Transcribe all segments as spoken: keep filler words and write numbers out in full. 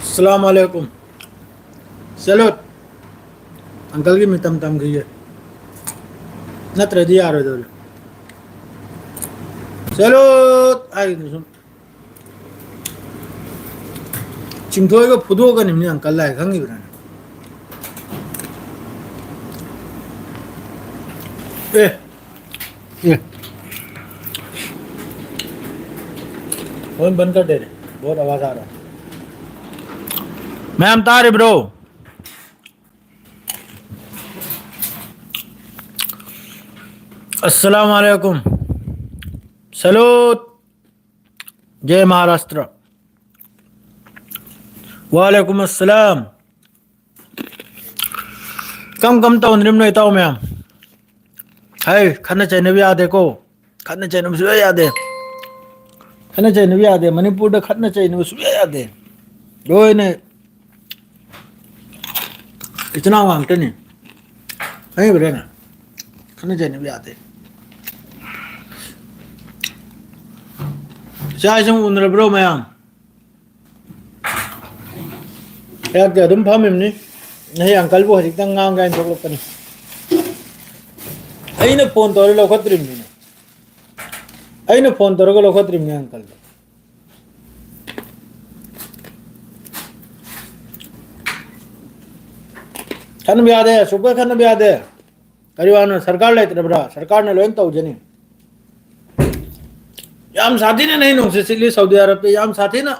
ꯑꯁꯂꯥꯃꯨ ꯑꯂꯥꯏꯀꯨꯝ꯫ ꯁꯦꯂꯨꯠ꯫ ꯑꯪꯀꯜꯒꯤ ꯃꯤꯇꯝ ꯇꯝꯈꯤꯒꯦ, ꯅꯠꯇ꯭ꯔꯗꯤ ꯌꯥꯔꯣꯏꯗꯧꯔꯤ꯫ ꯁꯦꯂꯨꯠ ꯍꯥꯏꯒꯤꯗꯨ ꯁꯨꯝ ꯆꯤꯡꯊꯣꯛꯑꯒ ꯐꯨꯗꯣꯛꯀꯅꯤꯕꯅꯤ ꯑꯪꯀꯜ ꯂꯥꯏ ꯈꯪꯉꯤꯕ꯭ꯔꯥꯅꯦ? ꯑꯦ, ꯑꯦ꯫ ꯐꯣꯟ ꯕꯟ ꯀꯔ ꯗꯦ ꯔꯦ꯫ ꯕꯣꯠ ꯑꯋꯥꯖ ꯑꯥ ꯔꯍꯥ ꯍꯥꯏ꯫ ꯃꯌꯥꯝ ꯇꯥꯔꯤꯕ꯭ꯔꯣ? ꯑꯁꯂꯥꯃꯨ ꯑꯂꯥꯏꯀꯨꯝ꯫ ꯁꯦꯂꯨꯠ꯫ ꯖꯦ ꯃꯍꯥꯔꯥꯁꯇ꯭ꯔ꯫ ꯋꯥꯂꯦꯀꯨꯝ ꯑꯁꯂꯥꯝ꯫ ꯀꯝ ꯀꯝ ꯇꯧꯅꯔꯤꯕꯅꯣ ꯏꯇꯥꯎ ꯃꯌꯥꯝ? ꯍꯩ, ꯈꯠꯅ ꯆꯩꯅꯕ ꯌꯥꯗꯦꯀꯣ꯫ ꯈꯠꯅ ꯆꯩꯅꯕ ꯁꯨꯡꯌꯥ ꯌꯥꯗꯦ꯫ ꯈꯠꯅ ꯆꯩꯅꯕ ꯌꯥꯗꯦ꯫ ꯃꯅꯤꯄꯨꯔꯗ ꯈꯠꯅ ꯆꯩꯅꯕ ꯁꯨꯡꯌꯥ ꯌꯥꯗꯦ꯫ ꯂꯣꯏꯅ ꯏꯆꯤꯟ ꯏꯅꯥꯎ ꯉꯥꯛꯇꯅꯤ꯫ ꯈꯪꯉꯤꯕ꯭ꯔꯥ ꯅꯪ? ꯈꯠꯅ ꯆꯩꯅꯕ ꯌꯥꯗꯦ꯫ ꯏꯆꯥ ꯏꯁꯤꯡ ꯎꯅꯔꯕ꯭ꯔꯣ ꯃꯌꯥꯝ? ꯑꯩꯍꯥꯛꯇꯤ ꯑꯗꯨꯝ ꯐꯝꯃꯤꯕꯅꯤ꯫ ꯅꯍꯩ ꯑꯪꯀꯜꯕꯨ ꯍꯧꯖꯤꯛꯇꯪ ꯉꯥꯡꯒꯦ ꯍꯥꯏꯅ ꯊꯣꯛꯂꯛꯄꯅꯤ꯫ ꯑꯩꯅ ꯐꯣꯟ ꯇꯧꯔꯦ, ꯂꯧꯈꯠꯇ꯭ꯔꯤꯕꯅꯤꯅꯦ꯫ ꯑꯩꯅ ꯐꯣꯟ ꯇꯧꯔꯒ ꯂꯧꯈꯠꯇ꯭ꯔꯤꯕꯅꯤ ꯑꯪꯀꯜꯗꯣ꯫ ꯈꯠꯅꯕ ꯌꯥꯗꯦ, ꯁꯨꯛꯈꯠ ꯈꯠꯅꯕ ꯌꯥꯗꯦ꯫ ꯀꯔꯤ ꯋꯥꯅꯣ? ꯁꯔꯀꯥꯔ ꯂꯩꯇ꯭ꯔꯕ꯭ꯔꯥ? ꯁꯔꯀꯥꯔꯅ ꯂꯣꯏ ꯇꯧꯖꯅꯤ꯫ ꯌꯥꯝ ꯁꯥꯊꯤꯅ ꯅꯩ ꯅꯨꯡꯁꯤꯠ ꯁꯤꯠꯂꯤ ꯁꯥꯎꯗꯤ ꯑꯔꯕꯇ, ꯌꯥꯝ ꯁꯥꯊꯤꯅ꯫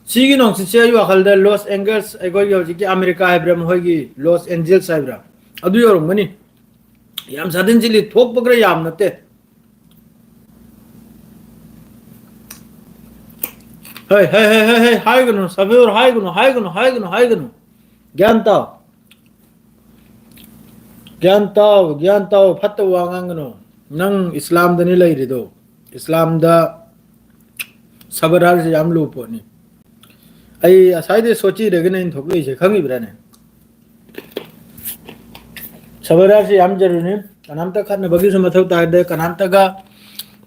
ꯁꯤꯒꯤ ꯅꯨꯡꯁꯤꯠꯁꯦ ꯑꯩ ꯋꯥꯈꯜꯗ ꯂꯣꯁ ꯑꯦꯟꯖꯦꯜꯁ, ꯑꯩꯈꯣꯏꯒꯤ ꯍꯧꯖꯤꯛꯀꯤ ꯑꯃꯦꯔꯤꯀꯥ ꯍꯥꯏꯕ꯭ꯔꯥ, ꯃꯈꯣꯏꯒꯤ ꯂꯣꯁ ꯑꯦꯟꯖꯦꯜꯁ ꯍꯥꯏꯕ꯭ꯔꯥ, ꯑꯗꯨ ꯌꯧꯔꯝꯒꯅꯤ꯫ ꯌꯥꯝ ꯁꯥꯊꯤꯅ ꯁꯤꯠꯂꯤ, ꯊꯣꯛꯄ ꯈꯔ ꯌꯥꯝ ꯅꯠꯇꯦ꯫ ꯍꯩ, ꯍꯩ, ꯍꯩ, ꯍꯩ, ꯍꯩ, ꯍꯥꯏꯒꯅꯨ, ꯁꯕꯤꯔ, ꯍꯥꯏꯒꯅꯨ, ꯍꯥꯏꯒꯅꯨ, ꯍꯥꯏꯒꯅꯨ, ꯍꯥꯏꯒꯅꯨ꯫ ꯒ꯭ꯌꯥꯟ ꯇꯥꯎ꯫ ꯒ꯭ꯌꯥꯟ ꯇꯥꯎ, ꯒ꯭ꯌꯥꯟ ꯇꯥꯎ, ꯐꯠꯇꯕ ꯋꯥ ꯉꯥꯡꯒꯅꯨ꯫ ꯅꯪ ꯏꯁꯂꯥꯝꯗꯅꯤ ꯂꯩꯔꯤꯗꯣ꯫ ꯏꯁꯂꯥꯝꯗ ꯁꯕꯔ ꯍꯥꯏꯔꯤꯁꯦ ꯌꯥꯝ ꯂꯨꯕ ꯄꯣꯠꯅꯤ꯫ ꯑꯩ ꯉꯁꯥꯏꯗꯩ ꯁꯣꯠꯆꯤꯔꯒꯅꯦ ꯑꯩꯅ ꯊꯣꯛꯂꯛꯏꯁꯦ, ꯈꯪꯉꯤꯕ꯭ꯔꯥꯅꯦ? ꯁꯕꯔ ꯍꯥꯏꯔꯤꯁꯦ ꯌꯥꯝ ꯖꯔꯨꯔꯤꯅꯤ꯫ ꯀꯅꯥꯝꯇ ꯈꯠꯅꯕꯒꯤꯁꯨ ꯃꯊꯧ ꯇꯥꯗꯦ, ꯀꯅꯥꯝꯇꯒ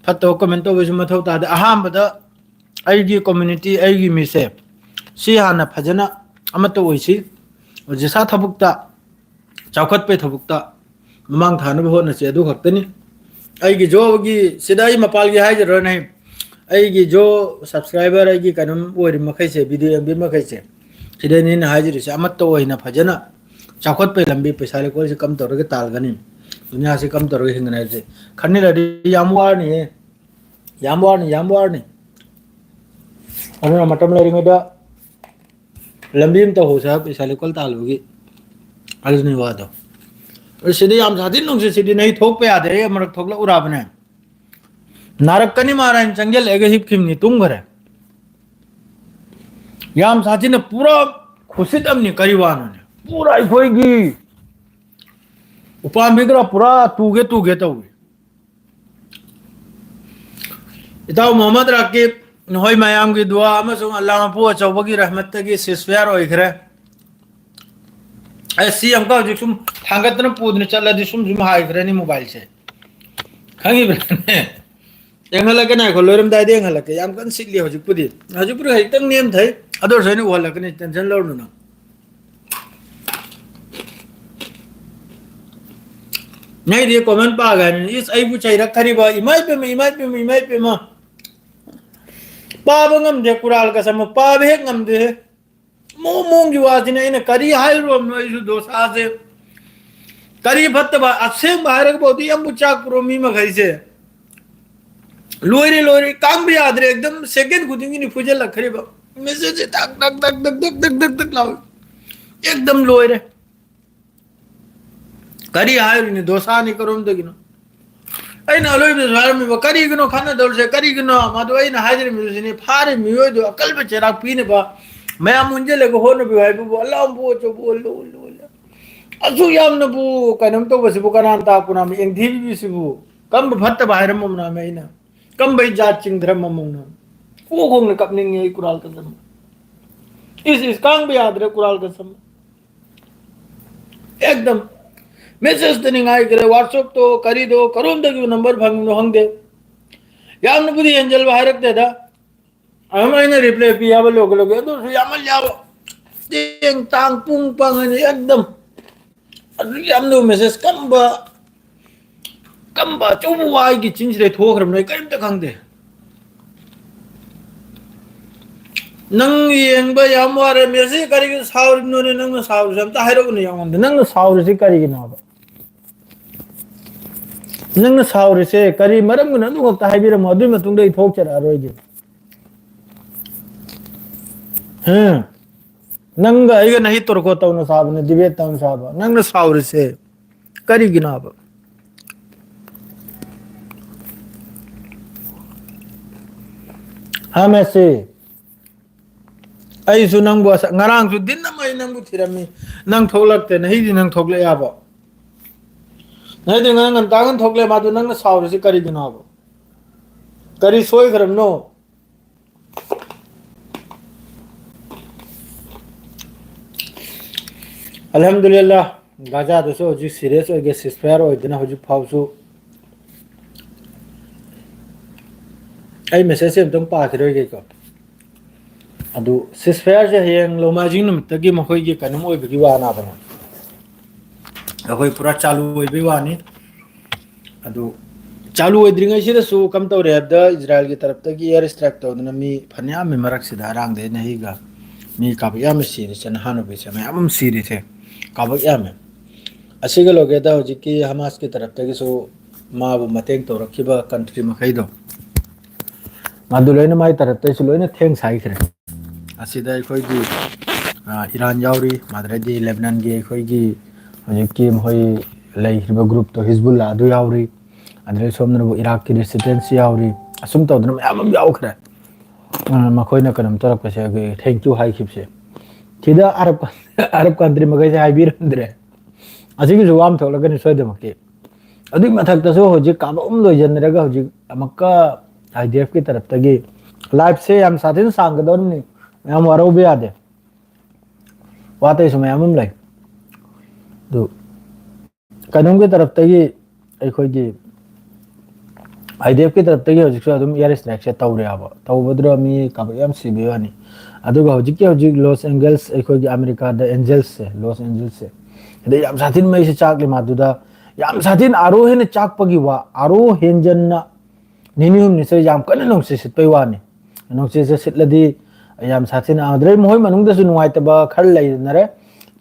ꯐꯠꯇꯕ comment ꯇꯧꯕꯒꯤꯁꯨ ꯃꯊꯧ ꯇꯥꯗꯦ꯫ ꯑꯍꯥꯟꯕꯗ ꯑꯩꯒꯤ community, ꯑꯩꯒꯤ ꯃꯤꯁꯦ ꯁꯤ ꯍꯥꯟꯅ ꯐꯖꯅ ꯑꯃꯠꯇ ꯑꯣꯏꯁꯤ꯫ ꯍꯧꯖꯤꯛ ꯏꯁꯥ ꯊꯕꯛꯇ, ꯆꯥꯎꯈꯠꯄꯩ ꯊꯕꯛꯇ ꯃꯃꯥꯡ ꯊꯥꯅꯕ ꯍꯣꯠꯅꯁꯤ, ꯑꯗꯨ ꯈꯛꯇꯅꯤ꯫ ꯑꯩꯒꯤ ꯖꯣꯒꯤ ꯁꯤꯗ ꯑꯩ ꯃꯄꯥꯜꯒꯤ ꯍꯥꯏꯖꯔꯣꯅꯦ, ꯑꯩꯒꯤ ꯖꯣ subscriber, ꯑꯩꯒꯤ ꯀꯩꯅꯣꯝ ꯑꯣꯏꯔꯤ ꯃꯈꯩꯁꯦ, video ꯌꯦꯡꯕꯤ ꯃꯈꯩꯁꯦ, ꯁꯤꯗꯅꯤ ꯑꯩꯅ ꯍꯥꯏꯖꯔꯤꯁꯦ, ꯑꯃꯠꯇ ꯑꯣꯏꯅ ꯐꯖꯅ ꯆꯥꯎꯈꯠꯄꯩ ꯂꯝꯕꯤ, ꯄꯩꯁꯥ ꯂꯩꯀꯣꯜꯁꯦ ꯀꯝ ꯇꯧꯔꯒ ꯇꯥꯜꯒꯅꯤ, ꯗꯨꯅꯤꯌꯥꯁꯦ ꯀꯝ ꯇꯧꯔꯒ ꯍꯤꯡꯒꯅꯤ ꯍꯥꯏꯕꯁꯦ ꯈꯟꯅꯔꯗꯤ ꯌꯥꯝ ꯋꯥꯔꯅꯤꯌꯦ, ꯌꯥꯝ ꯋꯥꯔꯅꯤ, ꯌꯥꯝ ꯋꯥꯔꯅꯤ꯫ ꯑꯗꯨꯅ ꯃꯇꯝ ꯂꯩꯔꯤꯉꯩꯗ ꯂꯝꯕꯤ ꯑꯃ ꯇꯧꯍꯧꯁꯦ ꯍꯥꯏꯕ, ꯄꯩꯁꯥ ꯂꯩꯀꯣꯜ ꯇꯥꯜꯂꯨꯕꯒꯤ꯫ ꯑꯗꯨꯅꯤ ꯋꯥꯗꯣ꯫ ꯑꯗꯨ ꯁꯤꯗꯤ ꯌꯥꯝ ꯁꯥꯊꯤ ꯅꯨꯡꯁꯤꯠ, ꯁꯤꯗꯤ ꯅꯩ ꯊꯣꯛꯄ ꯌꯥꯗꯦ꯫ ꯑꯩ ꯑꯃꯨꯔꯛ ꯊꯣꯛꯂꯛꯎꯔꯕꯅꯦ꯫ ꯅꯥꯔꯛꯀꯅꯤ ꯃꯥꯔ ꯍꯥꯏꯅ ꯆꯪꯁꯤꯜꯂꯛꯑꯒ ꯍꯤꯞꯈꯤꯕꯅꯤ, ꯇꯨꯝꯈꯔꯦ꯫ ꯌꯥꯝ ꯁꯥꯊꯤꯅ ꯄꯨꯔꯥ ꯈꯨꯁꯤꯠ ꯑꯃꯅꯤ, ꯀꯔꯤ ꯋꯥꯅꯣꯅꯦ? ꯄꯨꯔꯥ ꯑꯩꯈꯣꯏꯒꯤ ꯎꯄꯥꯝꯕꯤꯒ ꯄꯨꯔꯥ ꯇꯨꯒꯦ ꯇꯨꯒꯦ ꯇꯧꯏ꯫ ꯏꯇꯥꯎ ꯃꯣꯍꯝꯃꯗ ꯔꯥꯀꯤꯕ, ꯅꯈꯣꯏ ꯃꯌꯥꯝꯒꯤ ꯗꯨꯋꯥ ꯑꯃꯁꯨꯡ ꯑꯜꯂꯥꯍ ꯃꯄꯨ ꯑꯆꯧꯕꯒꯤ ꯔꯍꯃꯠꯇꯒꯤ ceasefire ꯑꯣꯏꯈ꯭ꯔꯦ꯫ ꯑꯩ ꯁꯤ ꯑꯃꯨꯛꯀ ꯍꯧꯖꯤꯛ ꯁꯨꯝ ꯊꯥꯡꯒꯠꯇꯅ ꯄꯨꯗꯅ ꯆꯠꯂꯗꯤ ꯁꯨꯝ ꯁꯨꯝ ꯍꯥꯏꯈ꯭ꯔꯅꯤ ꯃꯣꯕꯥꯏꯜꯁꯦ, ꯈꯪꯉꯤꯕꯅꯦ꯫ ꯌꯦꯡꯍꯜꯂꯛꯀꯦ, ꯉꯥꯏꯈꯣ, ꯂꯣꯏꯔꯝꯗꯥꯏꯗ ꯌꯦꯡꯍꯜꯂꯛꯀꯦ꯫ ꯌꯥꯝ ꯀꯟꯅ ꯁꯤꯠꯂꯤ ꯍꯧꯖꯤꯛꯄꯨꯗꯤ, ꯍꯧꯖꯤꯛꯄꯨꯗꯤ ꯈꯖꯤꯛꯇꯪ ꯅꯦꯝꯊꯩ, ꯑꯗꯨ ꯑꯣꯏꯔꯁꯨ ꯑꯩꯅ ꯎꯍꯜꯂꯛꯀꯅꯤ, tension ꯂꯧꯔꯨꯅꯨ ꯅꯪ꯫ ꯅꯩꯗꯤ comment ꯄꯥꯒꯦ ꯍꯥꯏꯅꯤ꯫ ꯏꯁ, ꯑꯩꯕꯨ ꯆꯩꯔꯛꯈ꯭ꯔꯤꯕ, ꯏꯃꯥꯏ ꯄꯦꯝꯃ, ꯏꯃꯥꯏ ꯄꯦꯝꯃ, ꯏꯃꯥꯏ ꯄꯦꯝꯃ꯫ ꯄꯥꯕ ꯉꯝꯗꯦ ꯀꯨꯔꯥꯜ ꯀꯁꯝ, ꯄꯥꯕ ꯍꯦꯛ ꯉꯝꯗꯦ꯫ ꯃꯑꯣꯡ ꯃꯑꯣꯡꯒꯤ ꯋꯥꯁꯤꯅ ꯑꯩꯅ ꯀꯔꯤ ꯍꯥꯏꯔꯨꯔꯕꯅꯣ? ꯑꯩꯁꯨ ꯗꯣꯁꯥꯁꯦ ꯀꯔꯤ ꯐꯠꯇꯕ, ꯑꯁꯦꯡꯕ ꯍꯥꯏꯔꯒꯕꯨꯗꯤ ꯌꯥꯝꯕꯨ ꯆꯥꯛꯄ꯭ꯔꯣ ꯃꯤ ꯃꯈꯩꯁꯦ? ꯂꯣꯏꯔꯦ, ꯂꯣꯏꯔꯦ, ꯀꯥꯡꯕ ꯌꯥꯗ꯭ꯔꯦ꯫ ꯑꯦꯛꯗꯝ second ꯈꯨꯗꯤꯡꯒꯤꯅꯤ ꯐꯨꯖꯜꯂꯛꯈ꯭ꯔꯤꯕ꯫ Messageꯁꯦ ꯇꯛ ꯇꯛ ꯇꯛ ꯇꯛ ꯂꯥꯎꯏ꯫ ꯑꯦꯛꯗꯝ ꯂꯣꯏꯔꯦ꯫ ꯀꯔꯤ ꯍꯥꯏꯔꯨꯅꯤ, ꯗꯣꯁꯥꯅꯤ ꯀꯔꯣꯝꯗꯒꯤꯅꯣ? ꯑꯩꯅ ꯑꯂꯣꯏꯕꯗꯁꯨ ꯍꯥꯏꯔꯝꯃꯤꯕ, ꯀꯔꯤꯒꯤꯅꯣ ꯈꯠꯅꯗꯧꯔꯤꯁꯦ? ꯀꯔꯤꯒꯤꯅꯣ? ꯃꯗꯨ ꯑꯩꯅ ꯍꯥꯏꯖꯔꯝꯃꯤꯕꯁꯤꯅꯤ, ꯐꯥꯔꯤꯕ ꯃꯤꯑꯣꯏꯗꯨ ꯑꯀꯜꯕ ꯆꯩꯔꯥꯛ ꯄꯤꯅꯕ, ꯃꯌꯥꯝ ꯑꯣꯟꯁꯤꯜꯂꯒ ꯍꯣꯠꯅꯕꯤꯌꯨ ꯍꯥꯏꯕꯕꯨ, ꯑꯜꯂꯥꯍ ꯑꯆꯧꯕ ꯑꯜꯂꯨ, ꯑꯜꯂꯨ, ꯑꯜꯂꯨ꯫ ꯑꯁꯨꯛ ꯌꯥꯝꯅꯕꯨ ꯀꯩꯅꯣꯝ ꯇꯧꯕꯁꯤꯕꯨ ꯀꯅꯥꯅ ꯇꯥꯛꯄꯅꯣ? ꯑꯦꯡꯊꯤꯕꯤꯁꯤꯕꯨ ꯀꯔꯝꯕ ꯐꯠꯇꯕ ꯍꯥꯏꯔꯝꯃꯕꯅꯣ ꯑꯩꯅ? ꯀꯔꯝꯕꯩ ꯖꯥꯠ ꯆꯤꯡꯊꯔꯝꯃꯕꯅꯣ? ꯀꯣꯛ ꯍꯣꯡꯅ ꯀꯞꯅꯤꯡꯉꯦ ꯑꯩ ꯀꯨꯔꯥꯜ ꯀꯁꯝ꯫ ꯏꯁ, ꯏꯁ, ꯀꯥꯡꯕ ꯌꯥꯗ꯭ꯔꯦ ꯀꯨꯔꯥꯜ ꯀꯁꯝ꯫ ꯑꯦꯛꯗꯝ꯫ Messageꯇꯅꯤ ꯉꯥꯏꯈ꯭ꯔꯦ, WhatsAppꯇꯣ, ꯀꯔꯤꯗꯣ, ꯀꯔꯣꯝꯗꯒꯤ number ꯐꯪꯉꯤꯅꯣ ꯈꯪꯗꯦ꯫ ꯌꯥꯝꯅꯕꯨꯗꯤ ꯍꯦꯟꯖꯜꯕ ꯍꯥꯏꯔꯛꯇꯦꯗ꯫ ꯑꯗꯨꯝ ꯑꯩꯅ ꯔꯤꯄ꯭ꯂꯥꯏ ꯄꯤ ꯌꯥꯕ ꯂꯣꯏꯒ ꯂꯣꯏꯒꯦ, ꯑꯗꯨꯁꯨ ꯌꯥꯝꯃꯜ ꯌꯥꯕ꯫ ꯇꯦꯡ ꯇꯥꯡ ꯄꯨꯡ ꯄꯥꯡ ꯑꯅꯤ ꯑꯦꯛꯗꯝ꯫ ꯑꯗꯨ ꯌꯥꯝꯅ ꯃꯦꯁꯦꯖ ꯀꯝꯕ, ꯀꯝꯕ ꯑꯆꯧꯕ ꯋꯥꯏꯒꯤ ꯆꯤꯟꯁꯤꯗꯩ ꯊꯣꯛꯈ꯭ꯔꯕꯅꯣ ꯑꯩ ꯀꯔꯤꯝꯇ ꯈꯪꯗꯦ꯫ ꯅꯪ ꯌꯦꯡꯕ ꯌꯥꯝ ꯋꯥꯔꯦ꯫ ꯃꯦꯁꯤ ꯀꯔꯤꯒꯤ ꯁꯥꯎꯔꯤꯅꯣꯅꯦ? ꯅꯪꯅ ꯁꯥꯎꯔꯤꯁꯦ ꯑꯝꯇ ꯍꯥꯏꯔꯛꯎꯅꯦ ꯑꯩꯉꯣꯟꯗ꯫ ꯅꯪꯅ ꯁꯥꯎꯔꯤꯁꯤ ꯀꯔꯤꯒꯤꯅꯣꯕ? ꯅꯪꯅ ꯁꯥꯎꯔꯤꯁꯦ ꯀꯔꯤ ꯃꯔꯝꯒꯤꯅꯣ? ꯑꯗꯨ ꯈꯛꯇ ꯍꯥꯏꯕꯤꯔꯝꯃꯣ, ꯑꯗꯨꯒꯤ ꯃꯇꯨꯡꯗ ꯑꯩ ꯊꯣꯛꯆꯔꯛꯑꯔꯣꯏꯒꯦ꯫ ꯍꯝ꯫ ꯅꯪꯒ ꯑꯩꯒ ꯅꯍꯤ ꯇꯣꯔꯀꯣ ꯇꯧꯅ ꯁꯥꯕꯅꯦ, ꯗꯤꯕꯦꯠ ꯇꯧꯅ ꯁꯥꯕ꯫ ꯅꯪꯅ ꯁꯥꯎꯔꯤꯁꯦ ꯀꯔꯤꯒꯤꯅꯣꯕ? ꯍꯥ ꯃꯦꯁꯤ, ꯑꯩꯁꯨ ꯅꯪꯕꯨ ꯑꯁ-, ꯉꯔꯥꯡꯁꯨ ꯗꯤꯟ ꯑꯃ ꯑꯩ ꯅꯪꯕꯨ ꯊꯤꯔꯝꯃꯤ, ꯅꯪ ꯊꯣꯛꯂꯛꯇꯦ꯫ ꯅꯍꯤꯗꯤ ꯅꯪ ꯊꯣꯛꯂꯛꯑꯦꯕ꯫ ꯅꯍꯤꯗꯤ ꯉꯔꯥꯡ ꯉꯟꯇꯥ ꯉꯟ ꯊꯣꯛꯂꯛꯑꯦ꯫ ꯃꯥꯗꯨ ꯅꯪꯅ ꯁꯥꯎꯔꯤꯁꯤ ꯀꯔꯤꯒꯤꯅꯣꯕ? ꯀꯔꯤ ꯁꯣꯏꯈ꯭ꯔꯕꯅꯣ? ꯑꯜꯍꯝꯗꯨꯂꯤꯜꯂꯥ, ꯒꯥꯖꯥꯗꯁꯨ ꯍꯧꯖꯤꯛ ꯁꯤꯔꯤꯌꯁ ꯑꯣꯏꯒꯦ ꯁꯤꯁꯐꯥꯌꯔ ꯑꯣꯏꯗꯅ ꯍꯧꯖꯤꯛ ꯐꯥꯎꯁꯨ ꯑꯩ ꯃꯦꯁꯦꯖꯁꯦ ꯑꯝꯇꯪ ꯄꯥꯈꯤꯔꯣꯏꯒꯦꯀꯣ꯫ ꯑꯗꯨ ꯁꯤꯁꯐꯥꯌꯔꯁꯦ ꯍꯌꯦꯡ ꯂꯣꯡꯃꯥꯏꯖꯤꯡ ꯅꯨꯃꯤꯠꯇꯒꯤ ꯃꯈꯣꯏꯒꯤ ꯀꯩꯅꯣꯝ ꯑꯣꯏꯕꯒꯤ ꯋꯥꯅꯕꯅꯦ꯫ ꯑꯩꯈꯣꯏ ꯄꯨꯔꯥ ꯆꯥꯂꯨ ꯑꯣꯏꯕꯒꯤ ꯋꯥꯅꯤ꯫ ꯑꯗꯨ ꯆꯥꯂꯨ ꯑꯣꯏꯗ꯭ꯔꯤꯉꯩꯁꯤꯗꯁꯨ ꯀꯝ ꯇꯧꯔꯦ ꯍꯥꯏꯕꯗ, ꯏꯖꯔꯥꯏꯜꯒꯤ ꯇꯔꯞꯇꯒꯤ ꯑꯦꯌꯔ ꯁ꯭ꯇ꯭ꯔꯥꯏꯛ ꯇꯧꯗꯅ ꯃꯤ ꯐꯅꯌꯥꯝꯒꯤ ꯃꯔꯛꯁꯤꯗ ꯑꯔꯥꯡꯗꯩ ꯅꯍꯤꯒ ꯃꯤ ꯀꯥꯕꯛ ꯌꯥꯝꯅ ꯁꯤꯔꯤꯁꯦ, ꯅꯍꯥꯟꯅꯨꯕꯤꯁꯦ ꯃꯌꯥꯝ ꯑꯃ ꯁꯤꯔꯤꯁꯦ ꯀꯥꯕꯛ ꯌꯥꯝꯃꯦ꯫ ꯑꯁꯤꯒ ꯂꯣꯏꯒꯦꯗ ꯍꯧꯖꯤꯛꯀꯤ ꯍꯃꯥꯁꯀꯤ ꯇꯔꯞꯇꯒꯤꯁꯨ ꯃꯥꯕꯨ ꯃꯇꯦꯡ ꯇꯧꯔꯛꯈꯤꯕ ꯀꯟꯇ꯭ꯔꯤ ꯃꯈꯩꯗꯣ, ꯃꯗꯨ ꯂꯣꯏꯅ ꯃꯥꯏ ꯇꯔꯞꯇꯒꯤꯁꯨ ꯂꯣꯏꯅ ꯊꯦꯡ ꯁꯥꯏꯈ꯭ꯔꯦ꯫ ꯑꯁꯤꯗ ꯑꯩꯈꯣꯏꯒꯤ, ꯑ, ꯏꯔꯥꯟ ꯌꯥꯎꯔꯤ, ꯃꯥꯗ꯭ꯔꯗꯤ ꯂꯦꯕꯅꯟꯒꯤ ꯑꯩꯈꯣꯏꯒꯤ ꯍꯧꯖꯤꯛꯀꯤ ꯃꯈꯣꯏ ꯂꯩꯈ꯭ꯔꯤꯕ ꯒ꯭ꯔꯨꯞꯇꯣ ꯍꯤꯖꯕꯨꯜꯂꯥ ꯑꯗꯨ ꯌꯥꯎꯔꯤ, ꯑꯗꯨꯗꯩ ꯁꯣꯝꯗꯅꯕꯨ ꯏꯔꯥꯛꯀꯤ ꯔꯦꯁꯤꯁꯇꯦꯟꯁ ꯌꯥꯎꯔꯤ, ꯑꯁꯨꯝ ꯇꯧꯗꯅ ꯃꯌꯥꯝ ꯑꯃ ꯌꯥꯎꯈ꯭ꯔꯦ꯫ ꯑ, ꯃꯈꯣꯏꯅ ꯀꯩꯅꯣꯝ ꯇꯧꯔꯛꯄꯁꯦ, ꯑꯩꯈꯣꯏ thank you ꯍꯥꯏꯈꯤꯕꯁꯦ, ꯁꯤꯗ ꯑꯔꯕ, ꯑꯔꯕ ꯀꯟꯇ꯭ꯔꯤ ꯃꯈꯩꯁꯦ ꯍꯥꯏꯕꯤꯔꯝꯗ꯭ꯔꯦ꯫ ꯑꯁꯤꯒꯤꯁꯨ ꯋꯥ ꯑꯃ ꯊꯣꯛꯂꯛꯀꯅꯤ ꯁꯣꯏꯗꯃꯛꯀꯤ꯫ ꯑꯗꯨꯒꯤ ꯃꯊꯛꯇꯁꯨ ꯍꯧꯖꯤꯛ ꯀꯥꯕꯛ ꯑꯃ ꯂꯣꯏꯁꯤꯟꯅꯔꯒ ꯍꯧꯖꯤꯛ ꯑꯃꯨꯛꯀ IDF ꯀꯤ ꯇꯔꯞꯇꯒꯤ ꯂꯥꯏꯐꯁꯦ ꯌꯥꯝ ꯁꯥꯊꯤꯅ ꯁꯥꯡꯒꯗꯧꯔꯤꯕꯅꯤ, ꯌꯥꯝ ꯋꯥꯔꯧꯕ ꯌꯥꯗꯦ꯫ ꯋꯥ ꯑꯇꯩꯁꯨ ꯃꯌꯥꯝ ꯑꯃ ꯂꯩ꯫ ꯑꯗꯨ ꯀꯩꯅꯣꯝꯒꯤ ꯇꯔꯞꯇꯒꯤ ꯑꯩꯈꯣꯏꯒꯤ IDF ꯀꯤ ꯇꯔꯞꯇꯒꯤ ꯍꯧꯖꯤꯛꯁꯨ ꯑꯗꯨꯝ air strike ꯁꯦ ꯇꯧꯔꯦꯕ꯫ ꯇꯧꯕꯗꯨꯗ ꯃꯤ ꯀꯥꯕꯛ ꯌꯥꯝ ꯁꯤꯕꯩ ꯋꯥꯅꯤ꯫ ꯑꯗꯨꯒ ꯍꯧꯖꯤꯛꯀꯤ ꯍꯧꯖꯤꯛ ꯂꯣꯁ ꯑꯦꯟꯖꯦꯜꯁ, ꯑꯩꯈꯣꯏꯒꯤ ꯑꯃꯦꯔꯤꯀꯥꯗ ꯑꯦꯟꯖꯦꯜꯁꯁꯦ, ꯂꯣꯁ ꯑꯦꯟꯖꯦꯜꯁꯁꯦ, ꯁꯤꯗ ꯌꯥꯝ ꯁꯥꯊꯤꯅ ꯃꯩꯁꯦ ꯆꯥꯛꯂꯤ꯫ ꯃꯗꯨꯗ ꯌꯥꯝ ꯁꯥꯊꯤꯅ ꯑꯥꯔꯣ ꯍꯦꯟꯅ ꯆꯥꯛꯄꯒꯤ ꯋꯥ, ꯑꯥꯔꯣ ꯍꯦꯟꯖꯟꯅ ꯅꯤꯅꯤ ꯍꯨꯝꯅꯤꯁꯦ ꯌꯥꯝ ꯀꯟꯅ ꯅꯨꯡꯁꯤꯠ ꯁꯤꯠꯄꯩ ꯋꯥꯅꯤ꯫ ꯅꯨꯡꯁꯤꯠꯁꯦ ꯁꯤꯠꯂꯗꯤ ꯌꯥꯝ ꯁꯥꯊꯤꯅ, ꯑꯗꯨꯗꯩ ꯃꯈꯣꯏ ꯃꯅꯨꯡꯗꯁꯨ ꯅꯨꯡꯉꯥꯏꯇꯕ ꯈꯔ ꯂꯩꯅꯔꯦ꯫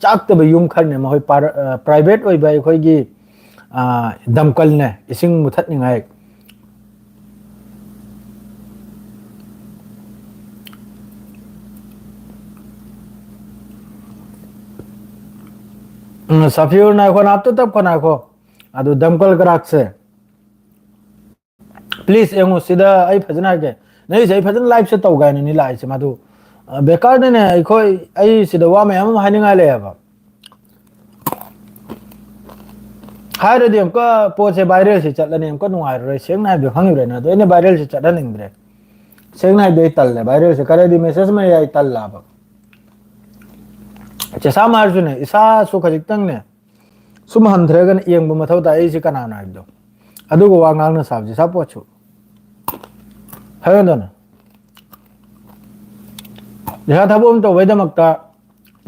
ꯆꯥꯛꯇꯕ ꯌꯨꯝ ꯈꯔꯅꯦ, ꯃꯈꯣꯏ ꯄꯥꯔ-, ꯑ, private ꯑꯣꯏꯕ ꯑꯩꯈꯣꯏꯒꯤ, ꯑ, ꯗꯝꯀꯜꯅꯦ, ꯏꯁꯤꯡ ꯃꯨꯊꯠꯅꯤꯡꯉꯥꯏ꯫ ꯎꯝ, ꯁꯐꯤꯔ ꯅꯥꯏꯈꯣ, ꯅꯥꯞꯇ ꯇꯞꯈꯣ, ꯅꯥꯏꯈꯣ꯫ ꯑꯗꯨ ꯗꯝꯀꯜ ꯒ꯭ꯔꯥꯛꯁꯦ꯫ Please ꯌꯦꯡꯉꯨ ꯁꯤꯗ, ꯑꯩ ꯐꯖꯅ ꯍꯥꯏꯒꯦ꯫ ꯅꯪꯁꯦ ꯑꯩ ꯐꯖꯅ live ꯁꯦ ꯇꯧꯒꯦ ꯍꯥꯏꯅꯅꯤ ꯂꯥꯛꯏꯁꯦ꯫ ꯃꯗꯨ, ꯑ, ꯕꯦꯀꯥꯔꯗꯅꯦ, ꯑꯩꯈꯣꯏ, ꯑꯩ ꯁꯤꯗ ꯋꯥ ꯃꯌꯥꯝ ꯑꯃ ꯍꯥꯏꯅꯤꯡꯉꯥꯏ ꯂꯩꯌꯦꯕ꯫ ꯍꯥꯏꯔꯗꯤ ꯑꯃꯨꯛꯀ ꯄꯣꯠꯁꯦ viral ꯁꯦ ꯆꯠꯂꯅꯤ, ꯑꯃꯨꯛꯀ ꯅꯨꯡꯉꯥꯏꯔꯔꯣꯏ꯫ ꯁꯦꯡꯅ ꯍꯥꯏꯕꯗꯣ ꯈꯪꯉꯤꯕ꯭ꯔꯥ ꯅꯪ? ꯑꯗꯣ ꯑꯩꯅ viral ꯁꯦ ꯆꯠꯍꯟꯅꯤꯡꯗ꯭ꯔꯦ꯫ ꯁꯦꯡꯅ ꯍꯥꯏꯕꯗꯤ ꯑꯩ ꯇꯜꯂꯦ, viral ꯁꯦ ꯈꯔꯗꯤ message ꯃꯌꯥꯏ ꯇꯜꯂꯕ꯫ ꯆꯦꯁꯥꯝ ꯍꯥꯏꯔꯁꯨꯅꯦ, ꯏꯁꯥꯁꯨ ꯈꯖꯤꯛꯇꯪꯅꯦ, ꯁꯨꯝ ꯍꯟꯊꯔꯒꯅ ꯌꯦꯡꯕ ꯃꯊꯧ ꯇꯥꯏ, ꯑꯩꯁꯦ ꯀꯅꯥꯅꯣ ꯍꯥꯏꯕꯗꯣ꯫ ꯑꯗꯨꯒ ꯋꯥ ꯉꯥꯡꯅ ꯁꯥꯕꯁꯦ, ꯁꯥꯄꯣꯠꯁꯨ ꯍꯥꯏꯔꯗꯅ꯫ ꯏꯁꯥ ꯊꯕꯛ ꯑꯃ ꯇꯧꯕꯩꯗꯃꯛꯇ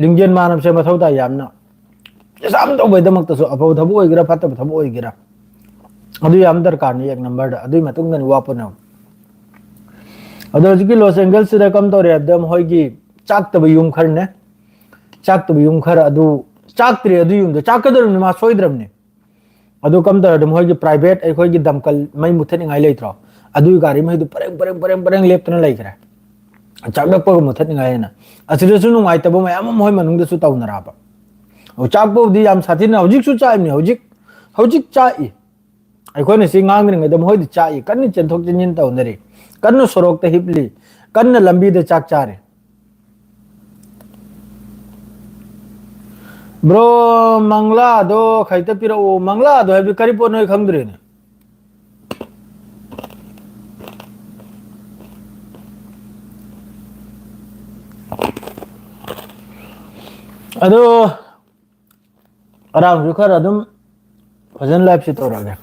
ꯂꯤꯡꯖꯦꯜ ꯃꯥꯟꯅꯕꯁꯦ ꯃꯊꯧ ꯇꯥꯏ ꯌꯥꯝꯅ꯫ ꯏꯁꯥ ꯑꯃ ꯇꯧꯕꯩꯗꯃꯛꯇꯁꯨ, ꯑꯐꯕ ꯊꯕꯛ ꯑꯣꯏꯒꯦꯔꯥ, ꯐꯠꯇꯕ ꯊꯕꯛ ꯑꯣꯏꯒꯦꯔꯥ, ꯑꯗꯨ ꯌꯥꯝ ꯗꯔꯀꯥꯔꯅꯤ ꯑꯦꯛ ꯅꯝꯕꯔꯗ꯫ ꯑꯗꯨꯒꯤ ꯃꯇꯨꯡꯗꯅꯤ ꯋꯥ ꯄꯨꯝꯅꯃꯛ꯫ ꯑꯗꯣ ꯍꯧꯖꯤꯛꯀꯤ ꯂꯣꯁ ꯑꯦꯟꯖꯦꯜꯁꯤꯗ ꯀꯝ ꯇꯧꯔꯦ ꯍꯥꯏꯕꯗ, ꯃꯈꯣꯏꯒꯤ ꯆꯥꯛꯇꯕ ꯌꯨꯝ ꯈꯔꯅꯦ, ꯆꯥꯛꯇꯕ ꯌꯨꯝ ꯈꯔ ꯑꯗꯨ ꯆꯥꯛꯇ꯭ꯔꯦ꯫ ꯑꯗꯨ ꯌꯨꯝꯗꯣ ꯆꯥꯛꯀꯗꯧꯔꯕꯅꯤ, ꯃꯥ ꯁꯣꯏꯗ꯭ꯔꯕꯅꯤ꯫ ꯑꯗꯨ ꯀꯝ ꯇꯧꯔꯗꯤ ꯃꯣꯏꯒꯤ private ꯑꯩꯈꯣꯏꯒꯤ ꯗꯝꯀꯜ ꯃꯩ ꯃꯨꯊꯠꯅꯤꯡꯉꯥꯏ ꯂꯩꯇ꯭ꯔꯣ? ꯑꯗꯨꯒꯤ ꯒꯥꯔꯤ ꯃꯩꯗꯨ ꯄꯔꯦꯡ, ꯄꯔꯦꯡ, ꯄꯔꯦꯡ, ꯄꯔꯦꯡ ꯂꯦꯞꯇꯅ ꯂꯩꯈ꯭ꯔꯦ꯫ ꯆꯥꯛꯂꯛꯄꯒ ꯃꯨꯊꯠꯅꯤꯡꯉꯥꯏ ꯍꯥꯏꯅ꯫ ꯑꯁꯤꯗꯁꯨ ꯅꯨꯡꯉꯥꯏꯇꯕ ꯃꯌꯥꯝ ꯑꯃ ꯃꯣꯏ ꯃꯅꯨꯡꯗꯁꯨ ꯇꯧꯅꯔꯛꯑꯕ꯫ ꯑꯣ, ꯆꯥꯛꯄꯕꯨꯗꯤ ꯌꯥꯝ ꯁꯥꯊꯤꯅ ꯍꯧꯖꯤꯛꯁꯨ ꯆꯥꯛꯏꯕꯅꯤ, ꯍꯧꯖꯤꯛ, ꯍꯧꯖꯤꯛ ꯆꯥꯛꯏ꯫ ꯑꯩꯈꯣꯏꯅ ꯁꯤ ꯉꯥꯡꯗ꯭ꯔꯤꯉꯩꯗ ꯃꯈꯣꯏꯗꯤ ꯆꯥꯛꯏ, ꯀꯟꯅ ꯆꯦꯟꯊꯣꯛ ꯆꯦꯟꯁꯤꯟ ꯇꯧꯅꯔꯤ, ꯀꯟꯅ ꯁꯣꯔꯣꯛꯇ ꯍꯤꯞꯂꯤ, ꯀꯟꯅ ꯂꯝꯕꯤꯗ ꯆꯥꯛ ꯆꯥꯔꯤ꯫ ꯕ꯭ꯔꯣ, ꯃꯪꯂꯥꯗꯣ ꯈꯖꯤꯛꯇ ꯄꯤꯔꯛꯑꯣ꯫ ꯃꯪꯂꯥꯗꯣ ꯍꯥꯏꯕꯗꯤ ꯀꯔꯤ ꯄꯣꯠꯅꯣ ꯑꯩ ꯈꯪꯗ꯭ꯔꯦꯅꯦ꯫ ꯑꯗꯣ ꯑꯔꯥꯡꯁꯨ ꯈꯔ ꯑꯗꯨꯝ ꯐꯖꯅ live ꯁꯦ ꯇꯧꯔꯛꯑꯒꯦ꯫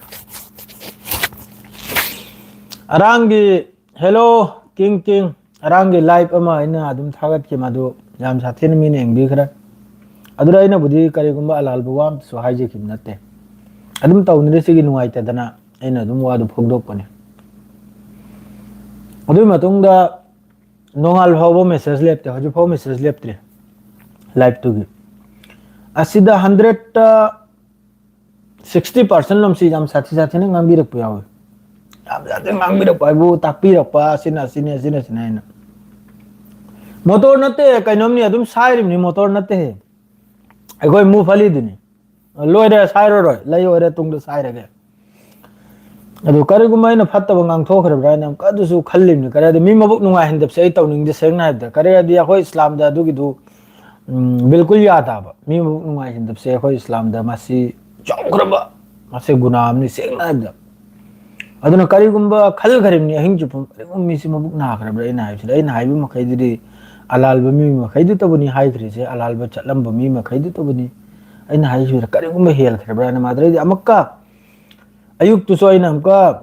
ꯑꯔꯥꯡꯒꯤ, hello, king, king, ꯑꯔꯥꯡꯒꯤ live ꯑꯃ ꯑꯩꯅ ꯑꯗꯨꯝ ꯊꯥꯒꯠꯈꯤ, ꯃꯗꯨ ꯌꯥꯝ ꯁꯥꯊꯤꯅ ꯃꯤꯅ ꯌꯦꯡꯕꯤꯈ꯭ꯔꯦ꯫ ꯑꯗꯨꯗ ꯑꯩꯅꯕꯨꯗꯤ ꯀꯔꯤꯒꯨꯝꯕ ꯑꯂꯥꯜꯕ ꯋꯥ ꯑꯃꯇꯁꯨ ꯍꯥꯏꯖꯈꯤꯕ ꯅꯠꯇꯦ꯫ ꯑꯗꯨꯝ ꯇꯧꯅꯔꯤꯁꯤꯒꯤ ꯅꯨꯡꯉꯥꯏꯇꯗꯅ ꯑꯩꯅ ꯑꯗꯨꯝ ꯋꯥꯗꯨ ꯐꯣꯡꯗꯣꯛꯄꯅꯤ꯫ ꯑꯗꯨꯒꯤ ꯃꯇꯨꯡꯗ ꯅꯣꯡꯉꯥꯜ ꯐꯥꯎꯕ message ꯂꯦꯞꯇꯦ, ꯍꯧꯖꯤꯛ ꯐꯥꯎ message ꯂꯦꯞꯇ꯭ꯔꯤ live ꯇꯨꯒꯤ꯫ ꯑꯁꯤꯗ hundred ꯇ sixty percent ꯂꯣꯝꯁꯤ ꯌꯥꯝ ꯁꯥꯊꯤ ꯁꯥꯊꯤꯅ ꯉꯥꯡꯕꯤꯔꯛꯄ ꯌꯥꯎꯏ꯫ ꯌꯥꯝ ꯁꯥꯊꯤꯅ ꯉꯥꯡꯕꯤꯔꯛꯄ ꯍꯥꯏꯕꯨ ꯇꯥꯛꯄꯤꯔꯛꯄ, ꯑꯁꯤꯅ ꯑꯁꯤꯅꯤ, ꯑꯁꯤꯅ ꯑꯁꯤꯅꯤ ꯍꯥꯏꯅ꯫ ꯃꯣꯇꯣꯔ ꯅꯠꯇꯦ, ꯀꯩꯅꯣꯝꯅꯤ, ꯑꯗꯨꯝ ꯁꯥꯏꯔꯤꯕꯅꯤ, ꯃꯣꯇꯣꯔ ꯅꯠꯇꯦ꯫ ꯑꯩꯈꯣꯏ ꯃꯨꯐꯂꯤꯗꯨꯅꯤ꯫ ꯂꯣꯏꯔꯦ, ꯁꯥꯏꯔꯔꯣꯏ, ꯂꯩ ꯑꯣꯏꯔꯦ, ꯇꯨꯡꯗ ꯁꯥꯏꯔꯒꯦ꯫ ꯑꯗꯨ ꯀꯔꯤꯒꯨꯝꯕ ꯑꯩꯅ ꯐꯠꯇꯕ ꯉꯥꯡꯊꯣꯛꯈ꯭ꯔꯕ꯭ꯔꯥ ꯍꯥꯏꯅ ꯑꯃꯨꯛꯀ ꯑꯗꯨꯁꯨ ꯈꯜꯂꯤꯕꯅꯤ꯫ ꯀꯔꯤ ꯍꯥꯏꯗꯤ, ꯃꯤ ꯃꯕꯨꯛ ꯅꯨꯡꯉꯥꯏꯍꯟꯗꯕꯁꯦ ꯑꯩ ꯇꯧꯅꯤꯡꯗꯦ, ꯁꯦꯡꯅ ꯍꯥꯏꯕꯗ꯫ ꯀꯔꯤ ꯍꯥꯏꯗꯤ, ꯑꯩꯈꯣꯏ ꯏꯁꯂꯥꯝꯗ ꯑꯗꯨꯒꯤꯗꯨ, ꯎꯝ, ꯕꯤꯜꯀꯨꯜ ꯌꯥꯗꯕ꯫ ꯃꯤ ꯃꯕꯨꯛ ꯅꯨꯡꯉꯥꯏꯍꯟꯗꯕꯁꯦ ꯑꯩꯈꯣꯏ ꯏꯁꯂꯥꯝꯗ ꯃꯁꯤ ꯆꯥꯎꯈ꯭ꯔꯕ, ꯃꯁꯤ ꯒꯨꯅꯥ ꯑꯃꯅꯤ, ꯁꯦꯡꯅ ꯍꯥꯏꯕꯗ꯫ ꯑꯗꯨꯅ ꯀꯔꯤꯒꯨꯝꯕ ꯈꯜꯈ꯭ꯔꯤꯕꯅꯤ, ꯑꯍꯤꯡ ꯆꯨꯞꯄ ꯀꯔꯤꯒꯨꯝꯕ ꯃꯤꯁꯤ ꯃꯕꯨꯛ ꯅꯥꯈ꯭ꯔꯕ꯭ꯔꯥ? ꯑꯩꯅ ꯍꯥꯏꯕꯁꯤꯗ, ꯑꯩꯅ ꯍꯥꯏꯕ ꯃꯈꯩꯗꯨꯗꯤ ꯑꯂꯥꯜꯕ ꯃꯤ ꯃꯈꯩꯗꯨꯇꯕꯨꯅꯤ ꯍꯥꯏꯈ꯭ꯔꯤꯁꯦ, ꯑꯂꯥꯜꯕ ꯆꯠꯂꯝꯕ ꯃꯤ ꯃꯈꯩꯗꯨꯇꯕꯨꯅꯤ꯫ ꯑꯩꯅ ꯍꯥꯏꯈꯤꯕꯗ ꯀꯔꯤꯒꯨꯝꯕ ꯍꯦꯜꯈ꯭ꯔꯕ꯭ꯔꯥꯅ, ꯃꯥꯗ꯭ꯔꯩꯗꯤ ꯑꯃꯨꯛꯀ ꯑꯌꯨꯛꯇꯨꯁꯨ ꯑꯩꯅ ꯑꯃꯨꯛꯀ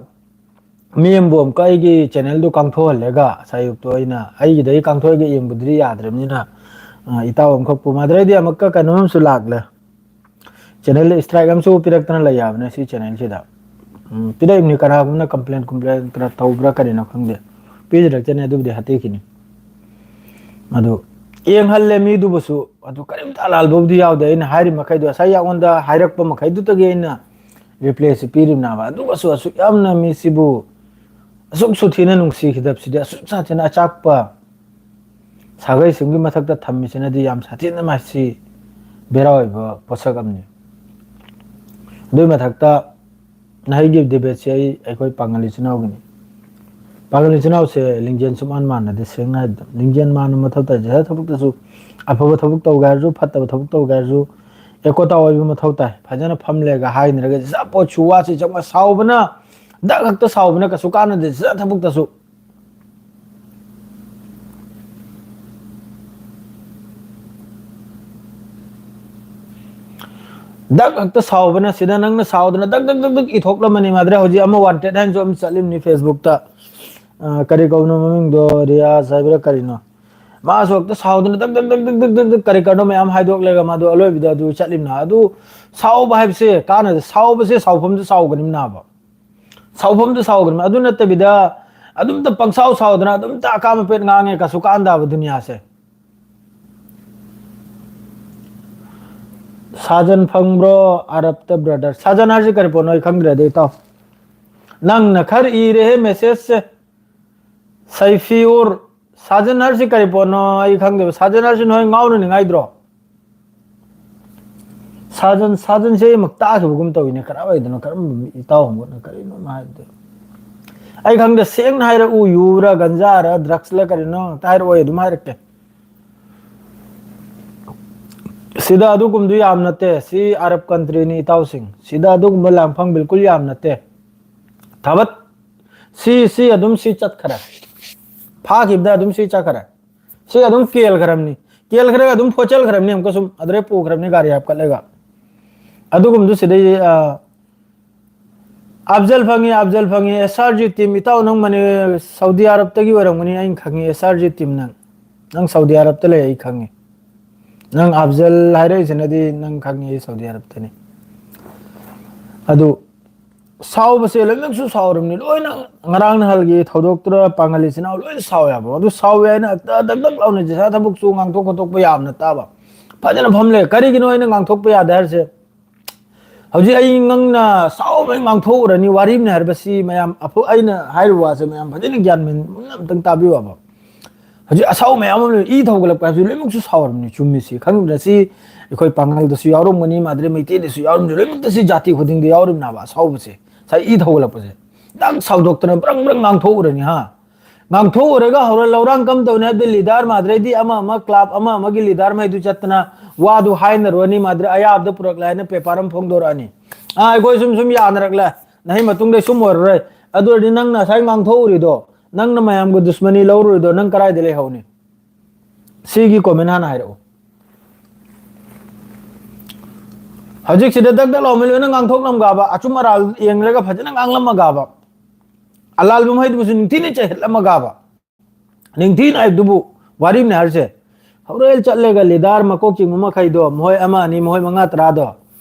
ꯃꯤ ꯑꯃꯕꯨ ꯑꯃꯨꯛꯀ ꯑꯩꯒꯤ channel ꯗꯨ ꯀꯥꯡꯊꯣꯛꯍꯜꯂꯦꯒ, ꯉꯁꯥꯏ ꯑꯌꯨꯛꯇꯣ ꯑꯩꯅ ꯑꯩꯒꯤꯗꯒꯤ ꯀꯥꯡꯊꯣꯛꯑꯒ ꯌꯦꯡꯕꯗꯨꯗꯤ ꯌꯥꯗ꯭ꯔꯕꯅꯤꯅ, ꯑ, ꯏꯇꯥꯎ ꯑꯃꯈꯛꯄꯨ, ꯃꯥꯗ꯭ꯔꯩꯗꯤ ꯑꯃꯨꯛꯀ ꯀꯩꯅꯣꯝꯁꯨ ꯂꯥꯛꯂꯦ꯫ Channel ꯗ strike ꯑꯃꯁꯨ ꯄꯤꯔꯛꯇꯅ ꯂꯩ ꯌꯥꯕꯅꯦ ꯁꯤ channel ꯁꯤꯗ꯫ ꯎꯝ, ꯄꯤꯔꯛꯏꯕꯅꯤ, ꯀꯅꯥꯒꯨꯝꯕꯅ complain, complain ꯈꯔ ꯇꯧꯕ꯭ꯔꯥ ꯀꯔꯤꯅꯣ ꯈꯪꯗꯦ, ꯄꯤꯗ꯭ꯔꯛꯇꯅꯦ, ꯑꯗꯨꯕꯨꯗꯤ ꯍꯥꯠꯇꯦꯛꯈꯤꯅꯤ꯫ ꯑꯗꯨ ꯌꯦꯡꯍꯜꯂꯦ ꯃꯤꯗꯨꯕꯨꯁꯨ, ꯑꯗꯨ ꯀꯔꯤꯝꯇ ꯑꯂꯥꯜꯕꯕꯨꯗꯤ ꯌꯥꯎꯗꯦ꯫ ꯑꯩꯅ ꯍꯥꯏꯔꯤ ꯃꯈꯩꯗꯣ, ꯉꯁꯥꯏ ꯑꯩꯉꯣꯟꯗ ꯍꯥꯏꯔꯛꯄ ꯃꯈꯩꯗꯨꯗꯒꯤ ꯑꯩꯅ reply ꯁꯤ ꯄꯤꯔꯤꯕꯅꯦꯕ꯫ ꯑꯗꯨꯒꯁꯨ ꯑꯁꯨꯛ ꯌꯥꯝꯅ ꯃꯤꯁꯤꯕꯨ ꯑꯁꯨꯛ ꯁꯨꯊꯤꯅ ꯅꯨꯡꯁꯤꯈꯤꯗꯕꯁꯤꯗꯤ, ꯑꯁꯨꯛ ꯁꯥꯊꯤꯅ ꯑꯆꯥꯛꯄ ꯁꯥꯒꯩꯁꯤꯡꯒꯤ ꯃꯊꯛꯇ ꯊꯝꯃꯤꯁꯤꯅꯗꯤ ꯌꯥꯝ ꯁꯥꯊꯤꯅ ꯃꯁꯤ ꯕꯦꯔꯥ ꯑꯣꯏꯕ ꯄꯣꯠꯁꯛ ꯑꯃꯅꯤ꯫ ꯑꯗꯨꯒꯤ ꯃꯊꯛꯇ ꯅꯍꯩꯒꯤ debate ꯁꯦ ꯑꯩ, ꯑꯩꯈꯣꯏ ꯄꯥꯡꯒꯜ ꯏꯆꯤꯟ ꯏꯅꯥꯎꯒꯤꯅꯤ꯫ ꯄꯥꯡꯒꯜ ꯏꯆꯤꯟ ꯏꯅꯥꯎꯁꯦ ꯂꯤꯡꯖꯦꯜ ꯁꯨꯃꯥꯟ ꯃꯥꯟꯅꯗꯦ꯫ ꯁꯦꯡꯅ ꯍꯥꯏꯕꯗ, ꯂꯤꯡꯖꯦꯜ ꯃꯥꯟꯅꯕ ꯃꯊꯧ ꯇꯥꯏ꯫ ꯖꯒꯥ ꯊꯕꯛꯇꯁꯨ, ꯑꯐꯕ ꯊꯕꯛ ꯇꯧꯒꯦ ꯍꯥꯏꯔꯁꯨ, ꯐꯠꯇꯕ ꯊꯕꯛ ꯇꯧꯒꯦ ꯍꯥꯏꯔꯁꯨ, ꯑꯦꯀꯣꯇꯥ ꯑꯣꯏꯕ ꯃꯊꯧ ꯇꯥꯏ꯫ ꯐꯖꯅ ꯐꯝꯂꯦꯒ ꯍꯥꯏꯅꯔꯒ, ꯖ ꯄꯣꯠꯁꯨ ꯋꯥꯁꯤ ꯆꯪꯕ ꯁꯥꯎꯕꯅ, ꯗꯛ ꯈꯛꯇ ꯁꯥꯎꯕꯅ ꯀꯩꯁꯨ ꯀꯥꯟꯅꯗꯦ꯫ ꯖ ꯊꯕꯛꯇꯁꯨ ꯗꯛ ꯍꯦꯛꯇ ꯁꯥꯎꯕꯅ ꯁꯤꯗ ꯅꯪꯅ ꯁꯥꯎꯗꯅ ꯗꯛ ꯗꯛ ꯗꯛ ꯗꯛ ꯏꯊꯣꯛꯂꯝꯃꯅꯤ꯫ ꯃꯥꯗ꯭ꯔꯦ ꯍꯧꯖꯤꯛ ꯑꯃ ꯋꯥꯟꯇꯦꯠ ꯍꯥꯏꯅꯁꯨ ꯑꯃ ꯆꯠꯂꯤꯕꯅꯤ ꯐꯦꯁꯕꯨꯛꯇ꯫ ꯑ, ꯀꯔꯤ ꯀꯧꯕꯅꯣ ꯃꯃꯤꯡꯗꯣ? ꯔꯤꯌꯥꯁ ꯍꯥꯏꯕ꯭ꯔꯥ ꯀꯔꯤꯅꯣ? ꯃꯥꯁꯨ ꯍꯦꯛꯇ ꯁꯥꯎꯗꯅ ꯗꯛ ꯗꯛ ꯗꯛ ꯗꯛ ꯗꯛ ꯗꯛ ꯗꯛ ꯀꯔꯤ ꯀꯔꯤꯅꯣ ꯃꯌꯥꯝ ꯍꯥꯏꯗꯣꯛꯂꯒ ꯃꯥꯗꯣ ꯑꯂꯣꯏꯕꯗ ꯑꯗꯨ ꯆꯠꯂꯤꯕꯅ꯫ ꯑꯗꯨ ꯁꯥꯎꯕ ꯍꯥꯏꯕꯁꯦ ꯀꯥꯟꯅꯗꯦ꯫ ꯁꯥꯎꯕꯁꯦ ꯁꯥꯎꯐꯝꯗ ꯁꯥꯎꯒꯅꯤꯕꯅꯥꯕ꯫ ꯁꯥꯎꯐꯝꯗ ꯁꯥꯎꯒꯅꯤ꯫ ꯑꯗꯨ ꯅꯠꯇꯕꯤꯗ ꯑꯗꯨꯝꯇ ꯄꯪꯁꯥꯎ ꯁꯥꯎꯗꯅ ꯑꯗꯨꯝꯇ ꯑꯀꯥꯝ ꯑꯄꯦꯠ ꯉꯥꯡꯉꯦ ꯀꯩꯁꯨ ꯀꯥꯟꯗꯕ ꯗꯨꯅꯤꯌꯥꯁꯦ꯫ ꯁꯥꯖꯟ ꯐꯪꯕ꯭ꯔꯣ? ꯑꯔꯞꯇ ꯕ꯭ꯔꯗꯔ꯫ ꯁꯥꯖꯟ ꯍꯥꯏꯁꯤ ꯀꯔꯤ ꯄꯣꯠꯅꯣ ꯑꯩ ꯈꯪꯗ꯭ꯔꯦꯗ ꯏꯇꯥꯎ꯫ ꯅꯪꯅ ꯈꯔ ꯏꯔꯦꯍꯦ ꯃꯦꯁꯦꯖꯁꯦ꯫ ꯁꯩꯐꯤꯎꯔ꯫ ꯁꯥꯖꯟ ꯍꯥꯏꯁꯤ ꯀꯔꯤ ꯄꯣꯠꯅꯣ ꯑꯩ ꯈꯪꯗꯦꯕ꯫ ꯁꯥꯖꯟ ꯍꯥꯏꯁꯤ ꯅꯣꯏ ꯉꯥꯎꯅꯅꯤꯡꯉꯥꯏꯗ꯭ꯔꯣ? ꯁꯥꯖꯟ, ꯁꯥꯖꯟꯁꯦ ꯑꯩꯃꯛ ꯇꯥꯈꯤꯕꯒꯨꯝ ꯇꯧꯋꯤꯅꯦ꯫ ꯀꯔꯥꯏꯋꯥꯏꯗꯅꯣ? ꯀꯔꯝꯕ ꯏꯇꯥꯎ ꯑꯃꯅ ꯀꯔꯤꯅꯣ ꯍꯥꯏꯕꯗꯣ? ꯑꯩ ꯈꯪꯗꯦ꯫ ꯁꯦꯡꯅ ꯍꯥꯏꯔꯛꯎ, ꯌꯨꯔ, ꯒꯟꯖꯥꯔ, ꯗ꯭ꯔꯛꯁꯂ ꯀꯔꯤꯅꯣ ꯑꯝꯇ ꯍꯥꯏꯔꯛꯑꯣ, ꯑꯗꯨꯝ ꯍꯥꯏꯔꯛꯀꯦ꯫ ꯁꯤꯗ ꯑꯗꯨꯒꯨꯝꯕꯗꯨ ꯌꯥꯝ ꯅꯠꯇꯦ꯫ ꯁꯤ ꯑꯔꯕ ꯀꯟꯇ꯭ꯔꯤꯅꯤ ꯏꯇꯥꯎꯁꯤꯡ꯫ ꯁꯤꯗ ꯑꯗꯨꯒꯨꯝꯕ ꯂꯥꯡꯐꯝ ꯕꯤꯜꯀꯨꯜ ꯌꯥꯝ ꯅꯠꯇꯦ꯫ ꯊꯥꯕꯠ꯫ ꯁꯤ, ꯁꯤ ꯑꯗꯨꯝ ꯁꯤ ꯆꯠꯈ꯭ꯔꯦ꯫ ꯐꯥꯈꯤꯕꯗ ꯑꯗꯨꯝ ꯁꯤ ꯆꯠꯈ꯭ꯔꯦ꯫ ꯁꯤ ꯑꯗꯨꯝ ꯀꯦꯜꯈ꯭ꯔꯕꯅꯤ꯫ ꯀꯦꯜꯈ꯭ꯔꯒ ꯑꯗꯨꯝ ꯐꯣꯠꯆꯜꯈ꯭ꯔꯕꯅꯤ꯫ ꯑꯃꯨꯛꯀ ꯁꯨꯝ ꯑꯗꯨꯗꯩ ꯄꯨꯈ꯭ꯔꯕꯅꯤ ꯒꯥꯔꯤ ꯍꯥꯞꯀꯠꯂꯒ꯫ ꯑꯗꯨꯒꯨꯝꯕꯗꯨ ꯁꯤꯗꯩ, ꯑ, ꯑꯞꯖꯜ ꯐꯪꯉꯤ, ꯑꯞꯖꯜ ꯐꯪꯉꯤ꯫ ꯑꯦꯁ ꯑꯥꯔ ꯖꯤ ꯇꯤꯝ, ꯏꯇꯥꯎ ꯅꯪ ꯃꯅꯤ-, ꯁꯥꯎꯗꯤ ꯑꯔꯕꯇꯒꯤ ꯑꯣꯏꯔꯝꯒꯅꯤ, ꯑꯩꯅ ꯈꯪꯉꯤ꯫ ꯑꯦꯁ ꯑꯥꯔ ꯖꯤ ꯇꯤꯝ ꯅꯪ꯫ ꯅꯪ ꯁꯥꯎꯗꯤ ꯑꯔꯕꯇ ꯂꯩ, ꯑꯩ ꯈꯪꯉꯤ꯫ ꯅꯪ ꯑꯞꯖꯜ ꯍꯥꯏꯔꯛꯏꯁꯤꯅꯗꯤ ꯅꯪ ꯈꯪꯉꯤ ꯑꯩ ꯁꯥꯎꯗꯤ ꯑꯔꯕꯇꯅꯤ꯫ ꯑꯗꯨ ꯁꯥꯎꯕꯁꯦ ꯂꯣꯏꯅꯃꯛꯁꯨ ꯁꯥꯎꯔꯕꯅꯤ꯫ ꯂꯣꯏꯅ ꯉꯔꯥꯡ ꯅꯍꯥꯟꯒꯤ ꯊꯧꯗꯣꯛꯇꯨꯗ ꯄꯥꯡꯒꯜ ꯏꯆꯤꯟ ꯏꯅꯥꯎ ꯂꯣꯏꯅ ꯁꯥꯎꯋꯦ ꯍꯥꯏꯕ꯫ ꯑꯗꯨ ꯁꯥꯎꯋꯦ ꯍꯥꯏꯅ ꯍꯦꯛꯇ ꯗꯛ ꯗꯛ ꯂꯥꯎꯅ ꯖꯤꯁꯥ ꯊꯕꯛꯁꯨ ꯉꯥꯡꯊꯣꯛ ꯈꯣꯠꯇꯣꯛꯄ ꯌꯥꯕ ꯅꯠꯇꯕ꯫ ꯐꯖꯅ ꯐꯝ ꯂꯩ꯫ ꯀꯔꯤꯒꯤꯅꯣ ꯑꯩꯅ ꯉꯥꯡꯊꯣꯛꯄ ꯌꯥꯗꯦ ꯍꯥꯏꯔꯤꯁꯦ? ꯍꯧꯖꯤꯛ ꯑꯩ ꯉꯪꯅ ꯁꯥꯎꯕ ꯉꯥꯡꯊꯣꯛꯎꯔꯅꯤ, ꯋꯥꯔꯤꯕꯅꯤ ꯍꯥꯏꯔꯕꯁꯤ ꯃꯌꯥꯝ ꯑꯐ-, ꯑꯩꯅ ꯍꯥꯏꯔꯤꯕ ꯋꯥꯁꯦ ꯃꯌꯥꯝ ꯐꯖꯅ ꯒ꯭ꯌꯥꯟ ꯃꯦꯟ ꯃꯨꯟꯅ ꯑꯝꯇꯪ ꯇꯥꯕꯤꯌꯨ ꯍꯥꯏꯕ꯫ ꯍꯧꯖꯤꯛ ꯑꯁꯥꯎ ꯃꯌꯥꯝ ꯑꯃ ꯂꯩ, ꯏ ꯊꯧꯒꯠꯂꯛꯄ ꯍꯥꯏꯕꯁꯤ ꯂꯣꯏꯅꯃꯛꯁꯨ ꯁꯥꯎꯔꯕꯅꯤ, ꯆꯨꯝꯃꯤꯁꯤ꯫ ꯈꯪꯗ꯭ꯔꯁꯤ ꯑꯩꯈꯣꯏ ꯄꯥꯡꯒꯜꯗꯁꯨ ꯌꯥꯎꯔꯝꯒꯅꯤ, ꯃꯥꯗ꯭ꯔꯦ ꯃꯩꯇꯩꯗꯁꯨ ꯌꯥꯎꯔꯝꯅꯤ, ꯂꯣꯏꯅꯃꯛꯇ ꯁꯤ ꯖꯥꯇꯤ ꯈꯨꯗꯤꯡꯗ ꯌꯥꯎꯔꯤꯕꯅꯦꯕ ꯑꯁꯥꯎꯕꯁꯦ꯫ ꯉꯁꯥꯏ ꯏ ꯊꯧꯒꯠꯂꯛꯄꯁꯦ꯫ ꯗꯛ ꯁꯥꯎꯗꯣꯛꯇꯅ ꯕ꯭ꯔꯪ ꯕ꯭ꯔꯪ ꯉꯥꯡꯊꯣꯛꯎꯔꯅꯤ ꯍꯥ꯫ ꯉꯥꯡꯊꯣꯛꯎꯔꯒ ꯍꯧꯔ ꯂꯧꯔꯥꯡ ꯀꯝꯗꯧꯅꯤ ꯍꯥꯏꯕꯗꯤ ꯂꯤꯗꯥꯔ ꯃꯥꯗ꯭ꯔꯦꯗꯤ ꯑꯃ ꯑꯃ ꯀ꯭ꯂꯕ ꯑꯃ ꯑꯃꯒꯤ ꯂꯤꯗꯥꯔ ꯃꯩꯗꯨ ꯆꯠꯇꯅ ꯋꯥꯗꯨ ꯍꯥꯏꯅꯔꯨꯔꯅꯤ, ꯃꯥꯗ꯭ꯔꯦ ꯑꯌꯥꯕꯗ ꯄꯨꯔꯛꯂꯦ ꯍꯥꯏꯅ ꯄꯦꯄꯔ ꯑꯃ ꯐꯣꯡꯗꯣꯔꯛꯑꯅꯤ꯫ ꯑꯥ, ꯑꯩꯈꯣꯏ ꯁꯨꯝ ꯁꯨꯝ ꯌꯥꯅꯔꯛꯂꯦ, ꯅꯍꯤ ꯃꯇꯨꯡꯗ ꯁꯨꯝ ꯑꯣꯏꯔꯔꯣꯏ꯫ ꯑꯗꯨ ꯑꯣꯏꯔꯗꯤ ꯅꯪꯅ ꯉꯁꯥꯏ ꯉꯥꯡꯊꯣꯛꯎꯔꯤꯗꯣ, ꯅꯪꯅ ꯃꯌꯥꯝꯒ ꯗꯨꯁꯃꯅꯤ ꯂꯧꯔꯨꯔꯤꯗꯣ ꯅꯪ ꯀꯗꯥꯏꯗ ꯂꯩꯍꯧꯅꯤ? ꯁꯤꯒꯤ ꯀꯣꯃꯦꯟ ꯍꯥꯟꯅ ꯍꯥꯏꯔꯛꯎ꯫ ꯍꯧꯖꯤꯛꯁꯤꯗ ꯗꯛ ꯗꯛ ꯂꯥꯎꯃꯩ ꯂꯣꯏꯅ ꯉꯥꯡꯊꯣꯛꯂꯝꯒꯕ, ꯑꯆꯨꯝ ꯑꯔꯥꯜ ꯌꯦꯡꯂꯒ ꯐꯖꯅ ꯉꯥꯡꯂꯝꯃꯒꯕ, ꯑꯂꯥꯜꯕ ꯃꯍꯩꯗꯨꯕꯨꯁꯨ ꯅꯤꯡꯊꯤꯅ ꯆꯩꯍꯠꯂꯝꯃꯒꯕ, ꯅꯤꯡꯊꯤꯅ ꯍꯥꯏꯕꯗꯨꯕꯨ ꯋꯥꯔꯤꯝꯅꯦ ꯍꯥꯏꯔꯤꯁꯦ꯫ ꯍꯣꯔꯦꯟ ꯆꯠꯂꯒ ꯂꯤꯗꯥꯔ ꯃꯀꯣꯛ ꯆꯤꯡꯕ ꯃꯈꯩꯗꯣ, ꯃꯈꯣꯏ ꯑꯃ ꯑꯅꯤ, ꯃꯈꯣꯏ ꯃꯉꯥ ꯇꯔꯥꯗꯣ,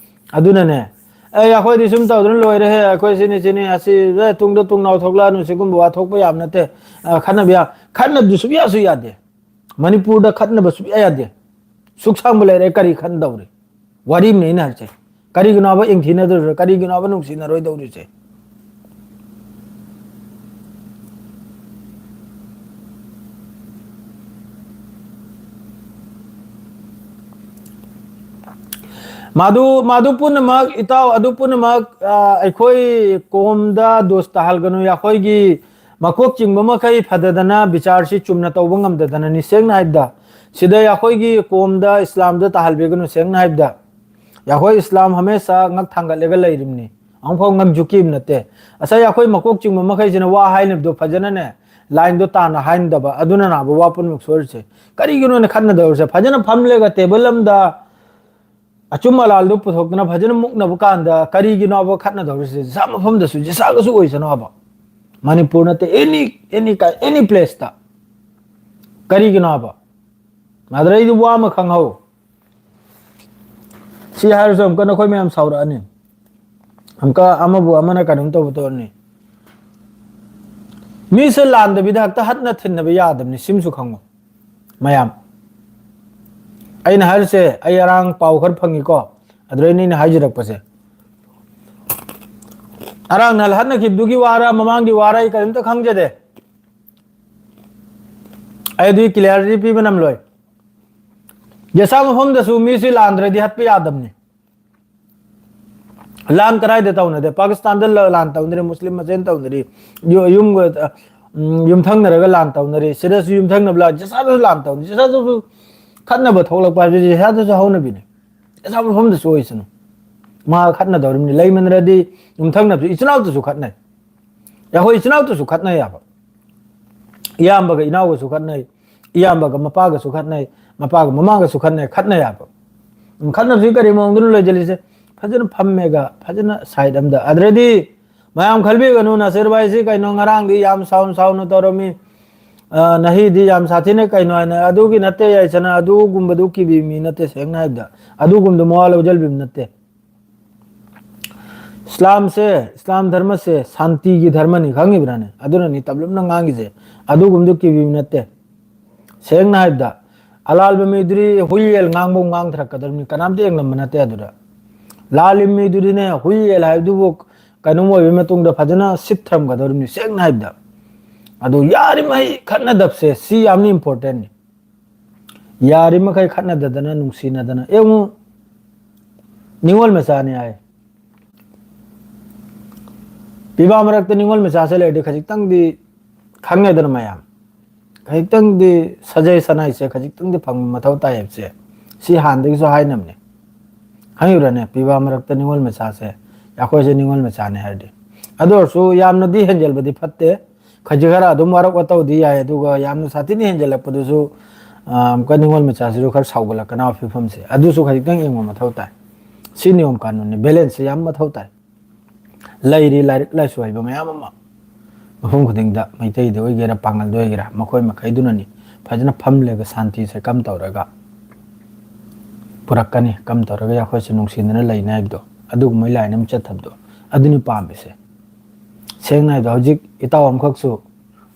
ꯑꯗꯨꯅꯅꯦ, "ꯑꯦ, ꯑꯩꯈꯣꯏꯗꯤ ꯁꯨꯝ ꯇꯧꯗꯅ ꯂꯣꯏꯔꯦꯍꯦ, ꯑꯩꯈꯣꯏ ꯁꯤꯅꯤ ꯁꯤꯅꯤ, ꯑꯁꯤ, ꯑꯦ, ꯇꯨꯡꯗ ꯇꯨꯡꯅꯥꯎ ꯊꯣꯛꯂꯛꯑꯅꯨ, ꯁꯤꯒꯨꯝꯕ ꯋꯥ ꯊꯣꯛꯄ ꯌꯥꯕ ꯅꯠꯇꯦ, ꯑ, ꯈꯠꯅꯕ ꯌꯥ-", ꯈꯠꯅꯕꯗꯨ ꯁꯨꯡꯌꯥꯁꯨ ꯌꯥꯗꯦ꯫ ꯃꯅꯤꯄꯨꯔꯗ ꯈꯠꯅꯕ ꯁꯨꯡꯌꯥ ꯌꯥꯗꯦ꯫ ꯁꯨꯛ ꯁꯥꯡꯕ ꯂꯩꯔꯦ, ꯀꯔꯤ ꯈꯠꯅꯗꯧꯔꯤ? ꯋꯥꯔꯤꯝꯅꯦ ꯑꯩꯅ ꯍꯥꯏꯁꯦ꯫ ꯀꯔꯤꯒꯤꯅꯣꯕ ꯏꯪꯊꯤꯅꯗꯧꯔꯤꯁꯦ? ꯀꯔꯤꯒꯤꯅꯣꯕ ꯅꯨꯡꯁꯤꯅꯔꯣꯏꯗꯧꯔꯤꯁꯦ? ꯃꯗꯨ, ꯃꯗꯨ ꯄꯨꯝꯅꯃꯛ, ꯏꯇꯥꯎ, ꯑꯗꯨ ꯄꯨꯝꯅꯃꯛ, ꯑ, ꯑꯩꯈꯣꯏ ꯀꯣꯝꯗ ꯗꯣꯁ ꯇꯥꯍꯜꯒꯅꯨ꯫ ꯑꯩꯈꯣꯏꯒꯤ ꯃꯀꯣꯛ ꯆꯤꯡꯕ ꯃꯈꯩ ꯐꯗꯗꯅ ꯕꯤꯆꯥꯔꯁꯤ ꯆꯨꯝꯅ ꯇꯧꯕ ꯉꯝꯗꯗꯅꯅꯤ꯫ ꯁꯦꯡꯅ ꯍꯥꯏꯕꯗ, ꯁꯤꯗ ꯑꯩꯈꯣꯏꯒꯤ ꯀꯣꯝꯗ ꯏꯁꯂꯥꯝꯗ ꯇꯥꯍꯜꯕꯤꯒꯅꯨ꯫ ꯁꯦꯡꯅ ꯍꯥꯏꯕꯗ, ꯑꯩꯈꯣꯏ ꯏꯁꯂꯥꯝ ꯍꯃꯦꯁꯥ ꯉꯛ ꯊꯥꯡꯒꯠꯂꯒ ꯂꯩꯔꯤꯕꯅꯤ, ꯑꯃꯨꯛꯐꯥꯎ ꯉꯛ ꯖꯨꯛꯈꯤꯕ ꯅꯠꯇꯦ꯫ ꯉꯁꯥꯏ ꯑꯩꯈꯣꯏ ꯃꯀꯣꯛ ꯆꯤꯡꯕ ꯃꯈꯩꯁꯤꯅ ꯋꯥ ꯍꯥꯏꯅꯕꯗꯣ ꯐꯖꯅꯅꯦ, ꯂꯥꯏꯟꯗꯣ ꯇꯥꯅ ꯍꯥꯏꯅꯗꯕ, ꯑꯗꯨꯅ ꯅꯥꯕ ꯋꯥ ꯄꯨꯝꯅꯃꯛ ꯁꯣꯏꯔꯤꯁꯦ꯫ ꯀꯔꯤꯒꯤꯅꯣꯅ ꯈꯠꯅꯗꯧꯔꯤꯁꯦ? ꯐꯖꯅ ꯐꯝꯂꯒ ꯇꯦꯕꯜ ꯑꯃꯗ ꯑꯆꯨꯝ ꯑꯂꯥꯜꯗꯣ ꯄꯨꯊꯣꯛꯇꯅ ꯐꯖꯅ ꯃꯨꯛꯅꯕ ꯀꯥꯟꯗ ꯀꯔꯤꯒꯤꯅꯣꯕ ꯈꯠꯅꯗꯧꯔꯤꯁꯦ? ꯖꯥ ꯃꯐꯝꯗꯁꯨ ꯖꯤꯁꯥꯒꯁꯨ ꯑꯣꯏꯁꯅꯣꯕ꯫ ꯃꯅꯤꯄꯨꯔ ꯅꯠꯇꯦ, ꯑꯦꯅꯤ, ꯑꯦꯅꯤ, ꯑꯦꯅꯤ ꯄ꯭ꯂꯦꯁꯇ꯫ ꯀꯔꯤꯒꯤꯅꯣꯕ? ꯃꯥꯗꯔ, ꯑꯩꯗꯤ ꯋꯥ ꯑꯃ ꯈꯪꯍꯧ꯫ ꯁꯤ ꯍꯥꯏꯔꯁꯨ ꯑꯃꯨꯛꯀ ꯅꯈꯣꯏ ꯃꯌꯥꯝ ꯁꯥꯎꯔꯛꯑꯅꯤ, ꯑꯃꯨꯛꯀ ꯑꯃꯕꯨ ꯑꯃꯅ ꯀꯩꯅꯣꯝ ꯇꯧꯕ ꯇꯧꯔꯅꯤ꯫ ꯃꯤꯁꯦ ꯂꯥꯟꯗꯕꯤꯗ ꯍꯦꯛꯇ ꯍꯠꯅ ꯊꯤꯟꯅꯕ ꯌꯥꯗꯕꯅꯤ, ꯁꯤꯃꯁꯨ ꯈꯪꯉꯨ ꯃꯌꯥꯝ꯫ ꯑꯩꯅ ꯍꯥꯏꯔꯤꯁꯦ, ꯑꯩ ꯑꯔꯥꯡ ꯄꯥꯎ ꯈꯔ ꯐꯪꯉꯤꯀꯣ, ꯑꯗꯨꯗꯩꯅ ꯑꯩꯅ ꯍꯥꯏꯖꯔꯛꯄꯁꯦ꯫ ꯑꯔꯥꯡ ꯅꯍꯥꯟ ꯍꯠꯅꯈꯤꯕꯗꯨꯒꯤ ꯋꯥꯔ, ꯃꯃꯥꯡꯒꯤ ꯋꯥꯔ, ꯑꯩ ꯀꯔꯤꯝꯇ ꯈꯪꯖꯗꯦ꯫ ꯑꯩ ꯑꯗꯨꯒꯤ ꯀ꯭ꯂꯤꯌꯥꯔꯤꯇꯤ ꯄꯤꯕ ꯅꯝꯂꯣꯏ꯫ ꯖꯦꯁꯥ ꯃꯐꯝꯗꯁꯨ ꯃꯤꯁꯤ ꯂꯥꯟꯗ꯭ꯔꯗꯤ ꯍꯠꯄ ꯌꯥꯗꯕꯅꯤ꯫ ꯂꯥꯟ ꯀꯗꯥꯏꯗ ꯇꯧꯅꯗꯦ? ꯄꯥꯀꯤꯁꯇꯥꯟꯗ ꯂ-, ꯂꯥꯟ ꯇꯧꯅꯔꯤ, ꯃꯨꯁꯂꯤꯝ ꯃꯁꯦꯟ ꯇꯧꯅꯔꯤ, ꯌꯨ-, ꯌꯨꯝꯒ, ꯑ, ꯎꯝ, ꯌꯨꯝꯊꯪꯅꯔꯒ ꯂꯥꯟ ꯇꯧꯅꯔꯤ, ꯁꯤꯗꯁꯨ ꯌꯨꯝꯊꯪꯅꯕ ꯂꯥꯟ, ꯖꯤꯁꯥꯗꯁꯨ ꯂꯥꯟ ꯇꯧꯅꯤ, ꯖꯤꯁꯥꯗꯁꯨ ꯈꯠꯅꯕ ꯊꯣꯛꯂꯛꯄ ꯍꯥꯏꯕꯁꯤ ꯖꯤꯁꯥꯗꯁꯨ ꯍꯧꯅꯕꯤꯅꯤ꯫ ꯖꯤꯁꯥ ꯃꯐꯝꯗꯁꯨ ꯑꯣꯏꯁꯅꯨ, ꯃꯥ ꯈꯠꯅꯗꯧꯔꯤꯕꯅꯤ꯫ ꯂꯩꯃꯟꯗ꯭ꯔꯗꯤ ꯌꯨꯝꯊꯪꯅꯕꯁꯨ, ꯏꯆꯤꯜ ꯏꯅꯥꯎꯗꯁꯨ ꯈꯠꯅꯩ, ꯑꯩꯈꯣꯏ ꯏꯆꯤꯜ ꯏꯅꯥꯎꯗꯁꯨ ꯈꯠꯅꯩ ꯍꯥꯏꯕ꯫ ꯏꯌꯥꯝꯕꯒ ꯏꯅꯥꯎꯒꯁꯨ ꯈꯠꯅꯩ, ꯏꯌꯥꯝꯕꯒ ꯃꯄꯥꯒꯁꯨ ꯈꯠꯅꯩ, ꯃꯄꯥꯒ ꯃꯃꯥꯒꯁꯨ ꯈꯠꯅꯩ, ꯈꯠꯅꯩ ꯍꯥꯏꯕ꯫ ꯎꯝ, ꯈꯠꯅꯕꯁꯤ ꯀꯔꯤ ꯃꯑꯣꯡꯗꯅꯣ ꯂꯩꯁꯤꯜꯂꯤꯁꯦ? ꯐꯖꯅ ꯐꯝꯃꯦꯒ, ꯐꯖꯅ side ꯑꯝꯗ꯫ ꯑꯗꯨꯗꯩꯗꯤ ꯃꯌꯥꯝ ꯈꯜꯕꯤꯒꯅꯨ, ꯅꯥꯁꯤꯔ ꯚꯥꯏꯁꯤ ꯀꯩꯅꯣ ꯉꯔꯥꯡꯗꯤ ꯌꯥꯝ ꯁꯥꯎꯅ ꯁꯥꯎꯅ ꯇꯧꯔꯝꯃꯤ, ꯑ, ꯅꯍꯤꯗꯤ ꯌꯥꯝ ꯁꯥꯊꯤꯅ ꯀꯩꯅꯣ ꯍꯥꯏꯅ꯫ ꯑꯗꯨꯒꯤ ꯅꯠꯇꯦ ꯌꯥꯏꯁꯅꯥ, ꯑꯗꯨꯒꯨꯝꯕꯗꯨ ꯀꯤꯕꯤ ꯃꯤ ꯅꯠꯇꯦ, ꯁꯦꯡꯅ ꯍꯥꯏꯕꯗ꯫ ꯑꯗꯨꯒꯨꯝꯕꯗꯨ ꯃꯋꯥ ꯂꯧꯁꯤꯟꯕꯤ ꯅꯠꯇꯦ꯫ ꯏꯁꯂꯥꯝꯁꯦ, ꯏꯁꯂꯥꯝ ꯙꯔꯃꯁꯦ ꯁꯥꯟꯇꯤꯒꯤ ꯙꯔꯃꯅꯤ, ꯈꯪꯉꯤꯕ꯭ꯔꯥꯅꯦ? ꯑꯗꯨꯅꯅꯤ ꯇꯞꯂꯞꯅ ꯉꯥꯡꯉꯤꯁꯦ꯫ ꯑꯗꯨꯒꯨꯝꯕꯗꯨ ꯀꯤꯕꯤꯕ ꯅꯠꯇꯦ꯫ ꯁꯦꯡꯅ ꯍꯥꯏꯕꯗ, ꯑꯂꯥꯜꯕ ꯃꯤꯗꯨꯗꯤ ꯍꯨꯏ ꯌꯦꯜ ꯉꯥꯡꯕ ꯉꯥꯡꯊꯔꯛꯀꯗꯕꯅꯤ, ꯀꯅꯥꯝꯇ ꯌꯦꯡꯂꯝꯕ ꯅꯠꯇꯦ ꯑꯗꯨꯗ꯫ ꯂꯥꯜꯂꯤ ꯃꯤꯗꯨꯗꯤꯅꯦ, ꯍꯨꯏ ꯌꯦꯜ ꯍꯥꯏꯕꯗꯨꯕꯨ ꯀꯩꯅꯣꯝ ꯑꯣꯏꯕ ꯃꯇꯨꯡꯗ ꯐꯖꯅ ꯁꯤꯠꯊꯔꯝꯒꯗꯧꯔꯤꯕꯅꯤ, ꯁꯦꯡꯅ ꯍꯥꯏꯕꯗ꯫ ꯑꯗꯨ ꯌꯥꯔꯤꯃꯈꯩ ꯈꯠꯅꯗꯕꯁꯦ, ꯁꯤ ꯌꯥꯝꯅ importantꯅꯤ꯫ ꯌꯥꯔꯤꯃꯈꯩ ꯈꯠꯅꯗꯗꯅ, ꯅꯨꯡꯁꯤꯅꯗꯅ꯫ ꯌꯦꯡꯉꯨ, ꯅꯤꯉꯣꯜ ꯃꯆꯥꯅꯤ ꯍꯥꯏ꯫ ꯄꯤꯕꯥ ꯃꯔꯛꯇ ꯅꯤꯉꯣꯜ ꯃꯆꯥꯁꯦ ꯂꯩꯔꯗꯤ ꯈꯖꯤꯛꯇꯪꯗꯤ ꯈꯪꯉꯦꯗꯅ ꯃꯌꯥꯝ꯫ ꯈꯖꯤꯛꯇꯪꯗꯤ ꯁꯖꯦꯁꯟ ꯍꯥꯏꯁꯦ ꯈꯖꯤꯛꯇꯪꯗꯤ ꯐꯪꯕ ꯃꯊꯧ ꯇꯥꯏ ꯍꯥꯏꯕꯁꯦ ꯁꯤ ꯍꯥꯟꯅꯗꯒꯤꯁꯨ ꯍꯥꯏꯅꯕꯅꯦ꯫ ꯈꯪꯉꯤꯕ꯭ꯔꯥꯅꯦ? ꯄꯤꯕꯥ ꯃꯔꯛꯇ ꯅꯤꯉꯣꯜ ꯃꯆꯥꯁꯦ, ꯑꯩꯈꯣꯏꯁꯦ ꯅꯤꯉꯣꯜ ꯃꯆꯥꯅꯦ ꯍꯥꯏꯔꯗꯤ꯫ ꯑꯗꯨ ꯑꯣꯏꯔꯁꯨ ꯌꯥꯝꯅꯗꯤ ꯍꯦꯟꯖꯜꯕꯗꯤ ꯐꯠꯇꯦ꯫ ꯈꯖꯤꯛ ꯈꯔ ꯑꯗꯨꯝ ꯋꯥꯔꯛ ꯋꯥꯇꯧꯗꯤ ꯌꯥꯏ, ꯑꯗꯨꯒ ꯌꯥꯝꯅ ꯁꯥꯊꯤꯅ ꯍꯦꯟꯖꯜꯂꯛꯄꯗꯨꯁꯨ, ꯑ, ꯑꯃꯨꯛꯀ ꯅꯤꯉꯣꯜ ꯃꯆꯥꯁꯤꯁꯨ ꯈꯔ ꯁꯥꯎꯒꯠꯂꯛꯀꯅꯕ ꯐꯤꯕꯝꯁꯦ, ꯑꯗꯨꯁꯨ ꯈꯖꯤꯛꯇꯪ ꯌꯦꯡꯕ ꯃꯊꯧ ꯇꯥꯏ꯫ ꯁꯤ ꯅꯤꯌꯣꯝ ꯀꯥꯅꯨꯟꯅꯤ, balance ꯁꯦ ꯌꯥꯝ ꯃꯊꯧ ꯇꯥꯏ꯫ ꯂꯩꯔꯤ ꯂꯥꯏꯔꯤꯛ ꯂꯥꯏꯁꯨ ꯍꯩꯕ ꯃꯌꯥꯝ ꯑꯃ ꯃꯐꯝ ꯈꯨꯗꯤꯡꯗ, ꯃꯩꯇꯩꯗ ꯑꯣꯏꯒꯦꯔꯥ, ꯄꯥꯉꯜꯗ ꯑꯣꯏꯒꯦꯔꯥ, ꯃꯈꯣꯏ ꯃꯈꯩꯗꯨꯅꯅꯤ ꯐꯖꯅ ꯐꯝꯂꯒ ꯁꯥꯟꯇꯤꯁꯦ ꯀꯝ ꯇꯧꯔꯒ ꯄꯨꯔꯛꯀꯅꯤ, ꯀꯝ ꯇꯧꯔꯒ ꯑꯩꯈꯣꯏꯁꯦ ꯅꯨꯡꯁꯤꯅꯅ ꯂꯩꯅꯤ ꯍꯥꯏꯕꯗꯣ, ꯑꯗꯨꯒꯨꯝꯕꯒꯤ line ꯑꯃ ꯆꯠꯊꯕꯗꯣ, ꯑꯗꯨꯅꯤ ꯄꯥꯝꯃꯤꯁꯦ꯫ ꯁꯦꯡꯅ ꯍꯥꯏꯕꯗ, ꯍꯧꯖꯤꯛ ꯏꯇꯥꯎ ꯑꯃꯈꯛꯁꯨ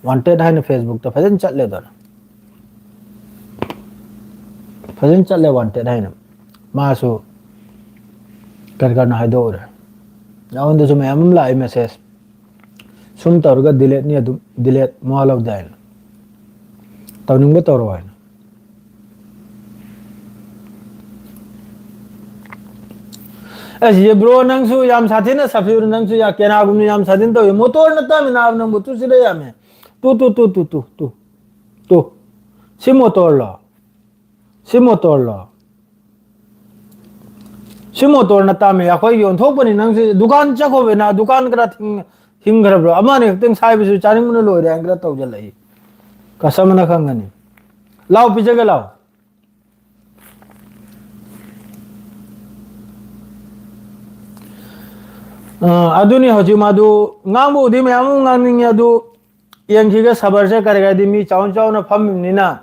wanted ꯍꯥꯏꯅ Facebook ꯇ ꯐꯖꯅ ꯆꯠꯂꯦꯗꯅ, ꯐꯖꯅ ꯆꯠꯂꯦ wanted ꯍꯥꯏꯅ꯫ ꯃꯥꯁꯨ ꯀꯔꯤ ꯀꯔꯤꯅꯣ ꯍꯥꯏꯗꯣꯛꯎꯔꯦ꯫ ꯑꯩꯉꯣꯟꯗꯁꯨ ꯃꯌꯥꯝ ꯑꯃ ꯂꯥꯛꯑꯦ message꯫ ꯁꯨꯝ ꯇꯧꯔꯒ delete ꯅꯤ, ꯑꯗꯨꯝ delete, ꯃꯋꯥ ꯂꯧꯗꯦ ꯍꯥꯏꯅ꯫ ꯇꯧꯅꯤꯡꯕ ꯇꯧꯔꯣ ꯍꯥꯏꯅ꯫ ꯑꯁ, ꯌꯦ bro, ꯅꯪꯁꯨ ꯌꯥꯝ ꯁꯥꯊꯤꯅ, ꯁꯐꯤꯔ, ꯅꯪꯁꯨ ꯌꯥ ꯀꯦꯅꯥꯒꯨꯝꯅ ꯌꯥꯝ ꯁꯥꯊꯤꯅ ꯇꯧꯋꯤ꯫ ꯃꯣꯇꯣꯔ ꯅꯠꯇꯕꯅꯤ ꯅꯥꯕ ꯅꯪꯕꯨ, ꯇꯨ ꯁꯤꯗ ꯌꯥꯝꯃꯦ꯫ Two, two, two, two, two, two, two. ꯁꯤ ꯃꯣꯇꯣꯔꯂꯣ? ꯁꯤ ꯃꯣꯇꯣꯔꯂꯣ? ꯁꯤ ꯃꯣꯇꯣꯔ ꯅꯠꯇꯥꯃꯤ, ꯑꯩꯈꯣꯏꯒꯤ ꯑꯣꯟꯊꯣꯛꯄꯅꯤ꯫ ꯅꯪꯁꯤ ꯗꯨꯀꯥꯟ ꯆꯠꯈꯣꯕꯅ, ꯗꯨꯀꯥꯟ ꯈꯔ ꯊꯤꯡ-, ꯍꯤꯡꯈ꯭ꯔꯕ꯭ꯔꯣ? ꯑꯃ ꯑꯅꯤ ꯈꯛꯇꯪ ꯁꯥꯏꯕꯁꯨ ꯆꯥꯅꯤꯡꯕꯅ ꯂꯣꯏꯔꯦ ꯍꯥꯏꯅ ꯈꯔ ꯇꯧꯁꯤꯜꯂꯛꯏ꯫ Customer ꯅ ꯈꯪꯒꯅꯤ꯫ ꯂꯥꯎ, ꯄꯤꯖꯒꯦ ꯂꯥꯎ꯫ ꯑ, ꯑꯗꯨꯅꯤ ꯍꯧꯖꯤꯛ ꯃꯥꯗꯨ ꯉꯥꯡꯕꯕꯨꯗꯤ ꯃꯌꯥꯝ ꯑꯃ ꯉꯥꯡꯅꯤꯡꯉꯤ, ꯑꯗꯨ ꯌꯦꯡꯈꯤꯒꯦ ꯁꯕꯔꯁꯦ ꯀꯔꯤ ꯀꯔꯤꯗꯤ ꯃꯤ ꯆꯥꯎꯅ ꯆꯥꯎꯅ ꯐꯝꯃꯤꯕꯅꯤꯅ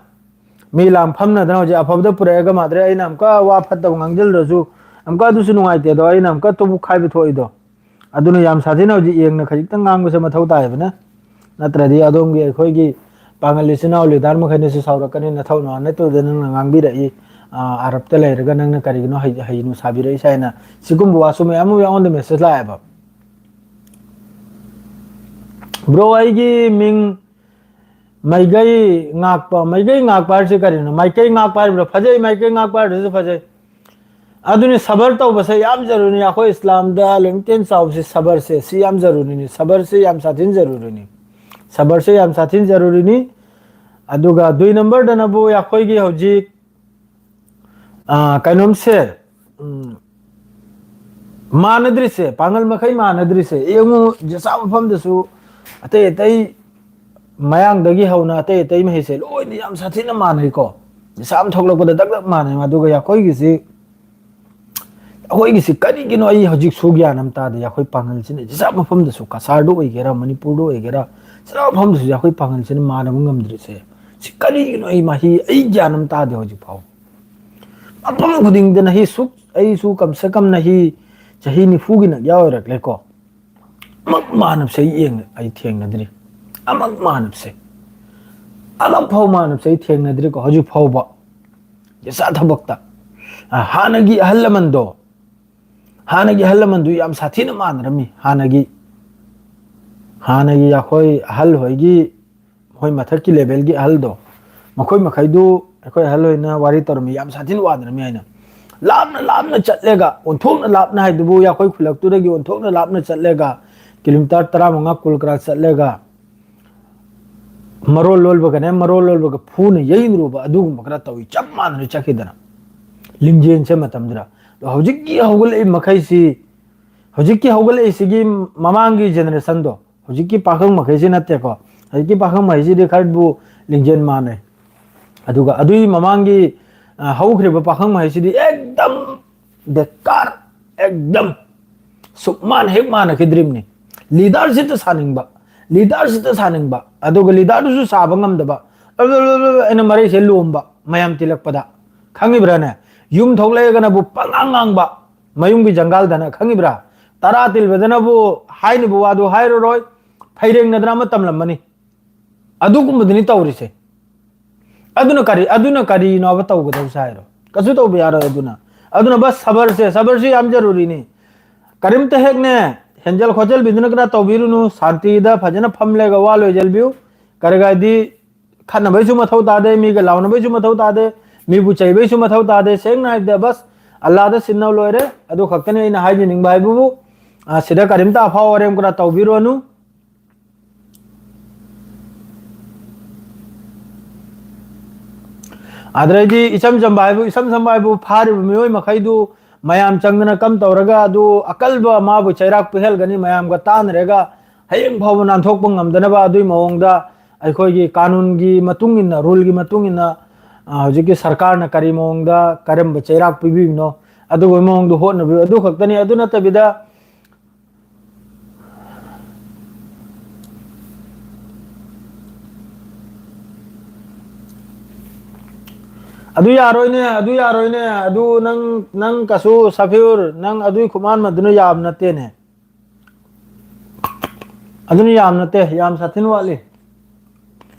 ꯃꯤ ꯂꯥꯡ ꯐꯝꯅꯗꯅ ꯍꯧꯖꯤꯛ ꯑꯐꯕꯗ ꯄꯨꯔꯛꯑꯒ ꯃꯥꯗ꯭ꯔꯦ꯫ ꯑꯩꯅ ꯑꯃꯨꯛꯀ ꯋꯥ ꯐꯠꯇꯕ ꯉꯥꯡꯁꯤꯜꯂꯁꯨ ꯑꯃꯨꯛꯀ ꯑꯗꯨꯁꯨ ꯅꯨꯡꯉꯥꯏꯇꯦ꯫ ꯑꯗꯣ ꯑꯩꯅ ꯑꯃꯨꯛꯀ ꯇꯨꯕꯨ ꯈꯥꯏꯕ ꯊꯣꯛꯏꯗꯣ꯫ ꯑꯗꯨꯅ ꯌꯥꯝ ꯁꯥꯊꯤꯅ ꯍꯧꯖꯤꯛ ꯌꯦꯡꯅ ꯈꯖꯤꯛꯇꯪ ꯉꯥꯡꯕꯁꯦ ꯃꯊꯧ ꯇꯥꯏꯌꯦꯕꯅ, ꯅꯠꯇ꯭ꯔꯗꯤ ꯑꯗꯣꯝꯒꯤ ꯑꯩꯈꯣꯏꯒꯤ ꯄꯥꯡꯒꯜ ꯏꯆꯤꯟ ꯏꯅꯥꯎ ꯂꯤꯗꯔ ꯃꯈꯩꯅꯁꯨ ꯁꯥꯎꯔꯛꯀꯅꯤ꯫ ꯅꯊꯧ ꯅꯍꯥꯟ ꯅꯠꯇꯗ ꯅꯪꯅ ꯉꯥꯡꯕꯤꯔꯛꯏ, ꯑ, ꯑꯔꯕꯇ ꯂꯩꯔꯒ ꯅꯪꯅ ꯀꯔꯤꯒꯤꯅꯣ ꯍꯩ-, ꯍꯩꯅꯨ ꯁꯥꯕꯤꯔꯛꯏꯁꯦ ꯍꯥꯏꯅ꯫ ꯁꯤꯒꯨꯝꯕ ꯋꯥꯁꯨ ꯃꯌꯥꯝ ꯑꯃ ꯑꯩꯉꯣꯟꯗ ꯃꯦꯁꯦꯖ ꯂꯥꯛꯑꯦꯕ꯫ ꯕ꯭ꯔꯣ, ꯑꯩꯒꯤ ꯃꯤꯡ ꯃꯥꯏꯀꯩ ꯉꯥꯛꯄ꯫ ꯃꯥꯏꯀꯩ ꯉꯥꯛꯄ ꯍꯥꯏꯔꯤꯁꯦ ꯀꯔꯤꯅꯣ? ꯃꯥꯏꯀꯩ ꯉꯥꯛꯄ ꯍꯥꯏꯔꯤꯕ꯭ꯔꯥ? ꯐꯖꯩ, ꯃꯥꯏꯀꯩ ꯉꯥꯛꯄ ꯍꯥꯏꯔꯤꯁꯨ ꯐꯖꯩ꯫ ꯑꯗꯨꯅꯤ, ꯁꯕꯔ ꯇꯧꯕꯁꯦ ꯌꯥꯝ ꯖꯔꯨꯔꯤꯅꯤ꯫ ꯑꯩꯈꯣꯏ ꯏꯁꯂꯥꯝꯗ ꯂꯣꯏꯃꯛꯇꯦꯟ ꯆꯥꯎꯕꯁꯤ ꯁꯕꯔꯁꯦ, ꯁꯤ ꯌꯥꯝ ꯖꯔꯨꯔꯤꯅꯤ꯫ ꯁꯕꯔꯁꯦ ꯌꯥꯝ ꯁꯥꯊꯤꯅ ꯖꯔꯨꯔꯤꯅꯤ꯫ ꯁꯕꯔꯁꯦ ꯌꯥꯝ ꯁꯥꯊꯤꯅ ꯖꯔꯨꯔꯤꯅꯤ꯫ ꯑꯗꯨꯒ ꯗꯨꯏ ꯅꯝꯕꯔꯗꯅꯕꯨ ꯑꯩꯈꯣꯏꯒꯤ ꯍꯧꯖꯤꯛ, ꯑ, ꯀꯩꯅꯣꯝꯁꯦ, ꯎꯝ, ꯃꯥꯟꯅꯗ꯭ꯔꯤꯁꯦ, ꯄꯥꯡꯒꯜ ꯃꯈꯩ ꯃꯥꯟꯅꯗ꯭ꯔꯤꯁꯦ꯫ ꯌꯦꯡꯉꯨ, ꯖꯤꯁꯥ ꯃꯐꯝꯗꯁꯨ ꯑꯇꯩ ꯑꯇꯩ ꯃꯌꯥꯡꯗꯒꯤ ꯍꯧꯅ ꯑꯇꯩ ꯑꯇꯩ ꯃꯍꯩꯁꯦ ꯂꯣꯏꯅ ꯌꯥꯝ ꯁꯥꯊꯤꯅ ꯃꯥꯟꯅꯩꯀꯣ꯫ ꯖꯤꯁꯥ ꯑꯃ ꯊꯣꯛꯂꯛꯄꯗ ꯗꯛ ꯗꯛ ꯃꯥꯟꯅꯩ꯫ ꯑꯗꯨꯒ ꯑꯩꯈꯣꯏꯒꯤꯁꯤ, ꯑꯩꯈꯣꯏꯒꯤꯁꯤ ꯀꯔꯤꯒꯤꯅꯣ ꯑꯩ ꯍꯧꯖꯤꯛꯁꯨ ꯒ꯭ꯌꯥꯟ ꯑꯃ ꯇꯥꯗꯦ꯫ ꯑꯩꯈꯣꯏ ꯄꯥꯡꯒꯜꯁꯤꯅ ꯖꯤꯁꯥ ꯃꯐꯝꯗꯁꯨ, ꯀꯁꯥꯔꯗ ꯑꯣꯏꯒꯦꯔꯥ, ꯃꯅꯤꯄꯨꯔꯗ ꯑꯣꯏꯒꯦꯔꯥ, ꯖꯤꯁꯥ ꯃꯐꯝꯗꯁꯨ ꯑꯩꯈꯣꯏ ꯄꯥꯡꯒꯜꯁꯤꯅ ꯃꯥꯟꯅꯕ ꯉꯝꯗ꯭ꯔꯤꯁꯦ꯫ ꯁꯤ ꯀꯔꯤꯒꯤꯅꯣ ꯑꯩ ꯃꯍꯤ, ꯑꯩ ꯒ꯭ꯌꯥꯟ ꯑꯃ ꯇꯥꯗꯦ ꯍꯧꯖꯤꯛ ꯐꯥꯎ꯫ ꯃꯐꯝ ꯈꯨꯗꯤꯡꯗ ꯅꯍꯤ ꯁꯨꯛ, ꯑꯩꯁꯨ ꯀꯝ ꯁꯦ ꯀꯝ ꯅꯍꯤ ꯆꯍꯤ ꯅꯤꯐꯨꯒꯤ ꯅꯛꯌꯥ ꯑꯣꯏꯔꯛꯂꯦꯀꯣ꯫ ꯑꯃꯛ ꯃꯥꯟꯅꯕꯁꯦ ꯑꯩ ꯌꯦꯡ-, ꯑꯩ ꯊꯦꯡꯅꯗ꯭ꯔꯤ꯫ ꯑꯃꯛ ꯃꯥꯟꯅꯕꯁꯦ, ꯑꯃꯛ ꯐꯥꯎ ꯃꯥꯟꯅꯕꯁꯦ ꯑꯩ ꯊꯦꯡꯅꯗ꯭ꯔꯤꯀꯣ ꯍꯧꯖꯤꯛ ꯐꯥꯎꯕ꯫ ꯖꯤꯁꯥ ꯊꯕꯛꯇ꯫ ꯑ, ꯍꯥꯟꯅꯒꯤ ꯑꯍꯜ ꯂꯃꯟꯗꯣ, ꯍꯥꯟꯅꯒꯤ ꯑꯍꯜ ꯂꯃꯟꯗꯨ ꯌꯥꯝ ꯁꯥꯊꯤꯅ ꯃꯥꯟꯅꯔꯝꯃꯤ꯫ ꯍꯥꯟꯅꯒꯤ, ꯍꯥꯟꯅꯒꯤ ꯑꯩꯈꯣꯏ ꯑꯍꯜ ꯍꯣꯏꯒꯤ, ꯃꯈꯣꯏ ꯃꯊꯛꯀꯤ ꯂꯦꯚꯦꯜꯒꯤ ꯑꯍꯜꯗꯣ, ꯃꯈꯣꯏ ꯃꯈꯩꯗꯨ ꯑꯩꯈꯣꯏ ꯑꯍꯜ ꯍꯣꯏꯅ ꯋꯥꯔꯤ ꯇꯧꯔꯝꯃꯤ, ꯌꯥꯝ ꯁꯥꯊꯤꯅ ꯋꯥꯅꯔꯝꯃꯤ ꯍꯥꯏꯅ꯫ ꯂꯥꯞꯅ ꯂꯥꯞꯅ ꯆꯠꯂꯒ, ꯑꯣꯟꯊꯣꯛꯅ ꯂꯥꯞꯅ ꯍꯥꯏꯗꯨꯕꯨ ꯑꯩꯈꯣꯏ ꯈꯨꯜꯂꯛꯇꯨꯗꯒꯤ ꯑꯣꯟꯊꯣꯛꯅ ꯂꯥꯞꯅ ꯆꯠꯂꯒ, ꯀꯤꯂꯣꯃꯤꯇꯔ ꯇꯔꯥꯃꯉꯥ ꯀꯨꯜ ꯈꯔ ꯆꯠꯂꯒ, ꯃꯔꯣꯜ ꯂꯣꯜꯕꯒꯅꯦ, ꯃꯔꯣꯜ ꯂꯣꯜꯕꯒ ꯐꯨꯅ ꯌꯩꯅꯔꯨꯕ ꯑꯗꯨꯒꯨꯝꯕ ꯈꯔ ꯇꯧꯏ꯫ ꯆꯞ ꯃꯥꯟꯅꯅ ꯆꯠꯈꯤꯗꯅ ꯂꯤꯡꯖꯦꯜꯁꯦ ꯃꯇꯝꯗꯨꯗ꯫ ꯑꯗꯣ ꯍꯧꯖꯤꯛꯀꯤ ꯍꯧꯒꯠꯂꯛꯏ ꯃꯈꯩꯁꯤ, ꯍꯧꯖꯤꯛꯀꯤ ꯍꯧꯒꯠꯂꯛꯏꯁꯤꯒꯤ ꯃꯃꯥꯡꯒꯤ ꯖꯦꯅꯦꯔꯦꯁꯟꯗꯣ, ꯍꯧꯖꯤꯛꯀꯤ ꯄꯥꯈꯪ ꯃꯈꯩꯁꯤ ꯅꯠꯇꯦꯀꯣ꯫ ꯍꯧꯖꯤꯛꯀꯤ ꯄꯥꯈꯪ ꯃꯈꯩꯁꯤꯗꯤ ꯈꯔꯕꯨ ꯂꯤꯡꯖꯦꯜ ꯃꯥꯟꯅꯩ꯫ ꯑꯗꯨꯒ ꯑꯗꯨꯒꯤ ꯃꯃꯥꯡꯒꯤ, ꯑ, ꯍꯧꯈ꯭ꯔꯤꯕ ꯄꯥꯈꯪ ꯃꯈꯩꯁꯤꯗꯤ ꯑꯦꯛꯗꯝ ꯕꯦꯀꯥꯔ, ꯑꯦꯛꯗꯝ ꯁꯨꯛ ꯃꯥꯟꯅ ꯍꯦꯛ ꯃꯥꯟꯅꯈꯤꯗ꯭ꯔꯤꯕꯅꯤ꯫ ꯂꯤꯗꯔꯁꯤꯗ ꯁꯥꯅꯤꯡꯕ, ꯂꯤꯗꯔꯁꯤꯗ ꯁꯥꯅꯤꯡꯕ, ꯑꯗꯨꯒ ꯂꯤꯗꯔꯗꯨꯁꯨ ꯁꯥꯕ ꯉꯝꯗꯕ, ꯑꯩꯅ ꯃꯔꯩꯁꯦ ꯂꯣꯝꯕ ꯃꯌꯥꯝ ꯇꯤꯜꯂꯛꯄꯗ꯫ ꯈꯪꯉꯤꯕ꯭ꯔꯥꯅꯦ? ꯌꯨꯝ ꯊꯣꯛꯂꯛꯑꯒꯅꯕꯨ ꯄꯉꯥꯡ ꯉꯥꯡꯕ, ꯃꯌꯨꯝꯒꯤ ꯖꯪꯒꯥꯜꯗꯅ, ꯈꯪꯉꯤꯕ꯭ꯔꯥ? ꯇꯔꯥ ꯇꯤꯜꯕꯗꯅꯕꯨ ꯍꯥꯏꯅꯕ ꯋꯥꯗꯨ ꯍꯥꯏꯔꯔꯣꯏ, ꯐꯩꯔꯦꯡꯅꯗꯅ ꯑꯃ ꯇꯝꯂꯝꯃꯅꯤ꯫ ꯑꯗꯨꯒꯨꯝꯕꯗꯨꯅꯤ ꯇꯧꯔꯤꯁꯦ꯫ ꯑꯗꯨꯅ ꯀꯔꯤ, ꯑꯗꯨꯅ ꯀꯔꯤꯅꯣꯕ ꯇꯧꯒꯗꯧꯁꯦ ꯍꯥꯏꯔꯣ? ꯀꯩꯁꯨ ꯇꯧꯕ ꯌꯥꯔꯣꯏ ꯑꯗꯨꯅ꯫ ꯑꯗꯨꯅ ꯕꯁ ꯁꯕꯔꯁꯦ, ꯁꯕꯔꯁꯤ ꯌꯥꯝ ꯖꯔꯨꯔꯤꯅꯤ꯫ ꯀꯔꯤꯝꯇ ꯍꯦꯛꯅꯦ, ꯍꯦꯟꯖꯜ ꯈꯣꯠꯆꯜꯕꯤꯗꯨꯅ ꯀꯅꯥ ꯇꯧꯕꯤꯔꯨꯅꯨ꯫ ꯁꯥꯟꯇꯤꯗ ꯐꯖꯅ ꯐꯝꯂꯒ ꯋꯥ ꯂꯣꯏꯖꯜꯕꯤꯌꯨ꯫ ꯀꯔꯤꯒꯥꯏꯗꯤ ꯈꯠꯅꯕꯩꯁꯨ ꯃꯊꯧ ꯇꯥꯗꯦ, ꯃꯤꯒ ꯂꯥꯎꯅꯕꯩꯁꯨ ꯃꯊꯧ ꯇꯥꯗꯦ, ꯃꯤꯕꯨ ꯆꯩꯕꯩꯁꯨ ꯃꯊꯧ ꯇꯥꯗꯦ꯫ ꯁꯦꯡꯅ ꯍꯥꯏꯕꯗ ꯕꯁ ꯑꯜꯂꯥꯗ ꯁꯤꯟꯅꯧ ꯂꯣꯏꯔꯦ꯫ ꯑꯗꯨ ꯈꯛꯇꯅꯤ ꯑꯩꯅ ꯍꯥꯏꯖꯅꯤꯡꯕ ꯍꯥꯏꯕꯕꯨ꯫ ꯑ, ꯁꯤꯗ ꯀꯔꯤꯝꯇ ꯑꯐꯥꯎ ꯑꯔꯦꯝ ꯀꯅꯥ ꯇꯧꯕꯤꯔꯨꯔꯅꯨ꯫ ꯑꯗꯩꯗꯤ ꯏꯆꯝ ꯆꯝꯕ ꯍꯥꯏꯕꯨ, ꯏꯆꯝ ꯆꯝꯕ ꯍꯥꯏꯕꯨ ꯐꯥꯔꯤꯕ ꯃꯤꯑꯣꯏ ꯃꯈꯩꯗꯨ ꯃꯌꯥꯝ ꯆꯪꯗꯅ ꯀꯝ ꯇꯧꯔꯒ ꯑꯗꯨ ꯑꯀꯜꯕ ꯃꯥꯕꯨ ꯆꯩꯔꯥꯛ ꯄꯤꯍꯜꯒꯅꯤ, ꯃꯌꯥꯝꯒ ꯇꯥꯟꯅꯔꯒ ꯍꯌꯦꯡ ꯐꯥꯎꯕ ꯅꯥꯟꯊꯣꯛꯄ ꯉꯝꯗꯅꯕ ꯑꯗꯨꯒꯤ ꯃꯑꯣꯡꯗ ꯑꯩꯈꯣꯏꯒꯤ ꯀꯥꯅꯨꯟꯒꯤ ꯃꯇꯨꯡ ꯏꯟꯅ, ꯔꯨꯜꯒꯤ ꯃꯇꯨꯡ ꯏꯟꯅ, ꯑ, ꯍꯧꯖꯤꯛꯀꯤ ꯁꯔꯀꯥꯔꯅ ꯀꯔꯤ ꯃꯑꯣꯡꯗ ꯀꯔꯝꯕ ꯆꯩꯔꯥꯛ ꯄꯤꯕꯤꯕꯅꯣ ꯑꯗꯨꯒꯤ ꯃꯑꯣꯡꯗ ꯍꯣꯠꯅꯕꯤꯌꯨ꯫ ꯑꯗꯨ ꯈꯛꯇꯅꯤ, ꯑꯗꯨ ꯅꯠꯇꯕꯤꯗ ꯑꯗꯨ ꯌꯥꯔꯣꯏꯅꯦ, ꯑꯗꯨ ꯌꯥꯔꯣꯏꯅꯦ, ꯑꯗꯨ ꯅꯪ, ꯅꯪ ꯀꯁꯨ ꯁꯐꯤꯌꯨꯔ, ꯅꯪ ꯑꯗꯨꯒꯤ ꯈꯨꯃꯥꯟꯃꯗꯨꯅ ꯌꯥꯕ ꯅꯠꯇꯦꯅꯦ꯫ ꯑꯗꯨꯅ ꯌꯥꯝ ꯅꯠꯇꯦ, ꯌꯥꯝ ꯁꯥꯊꯤꯅ ꯋꯥꯠꯂꯤ꯫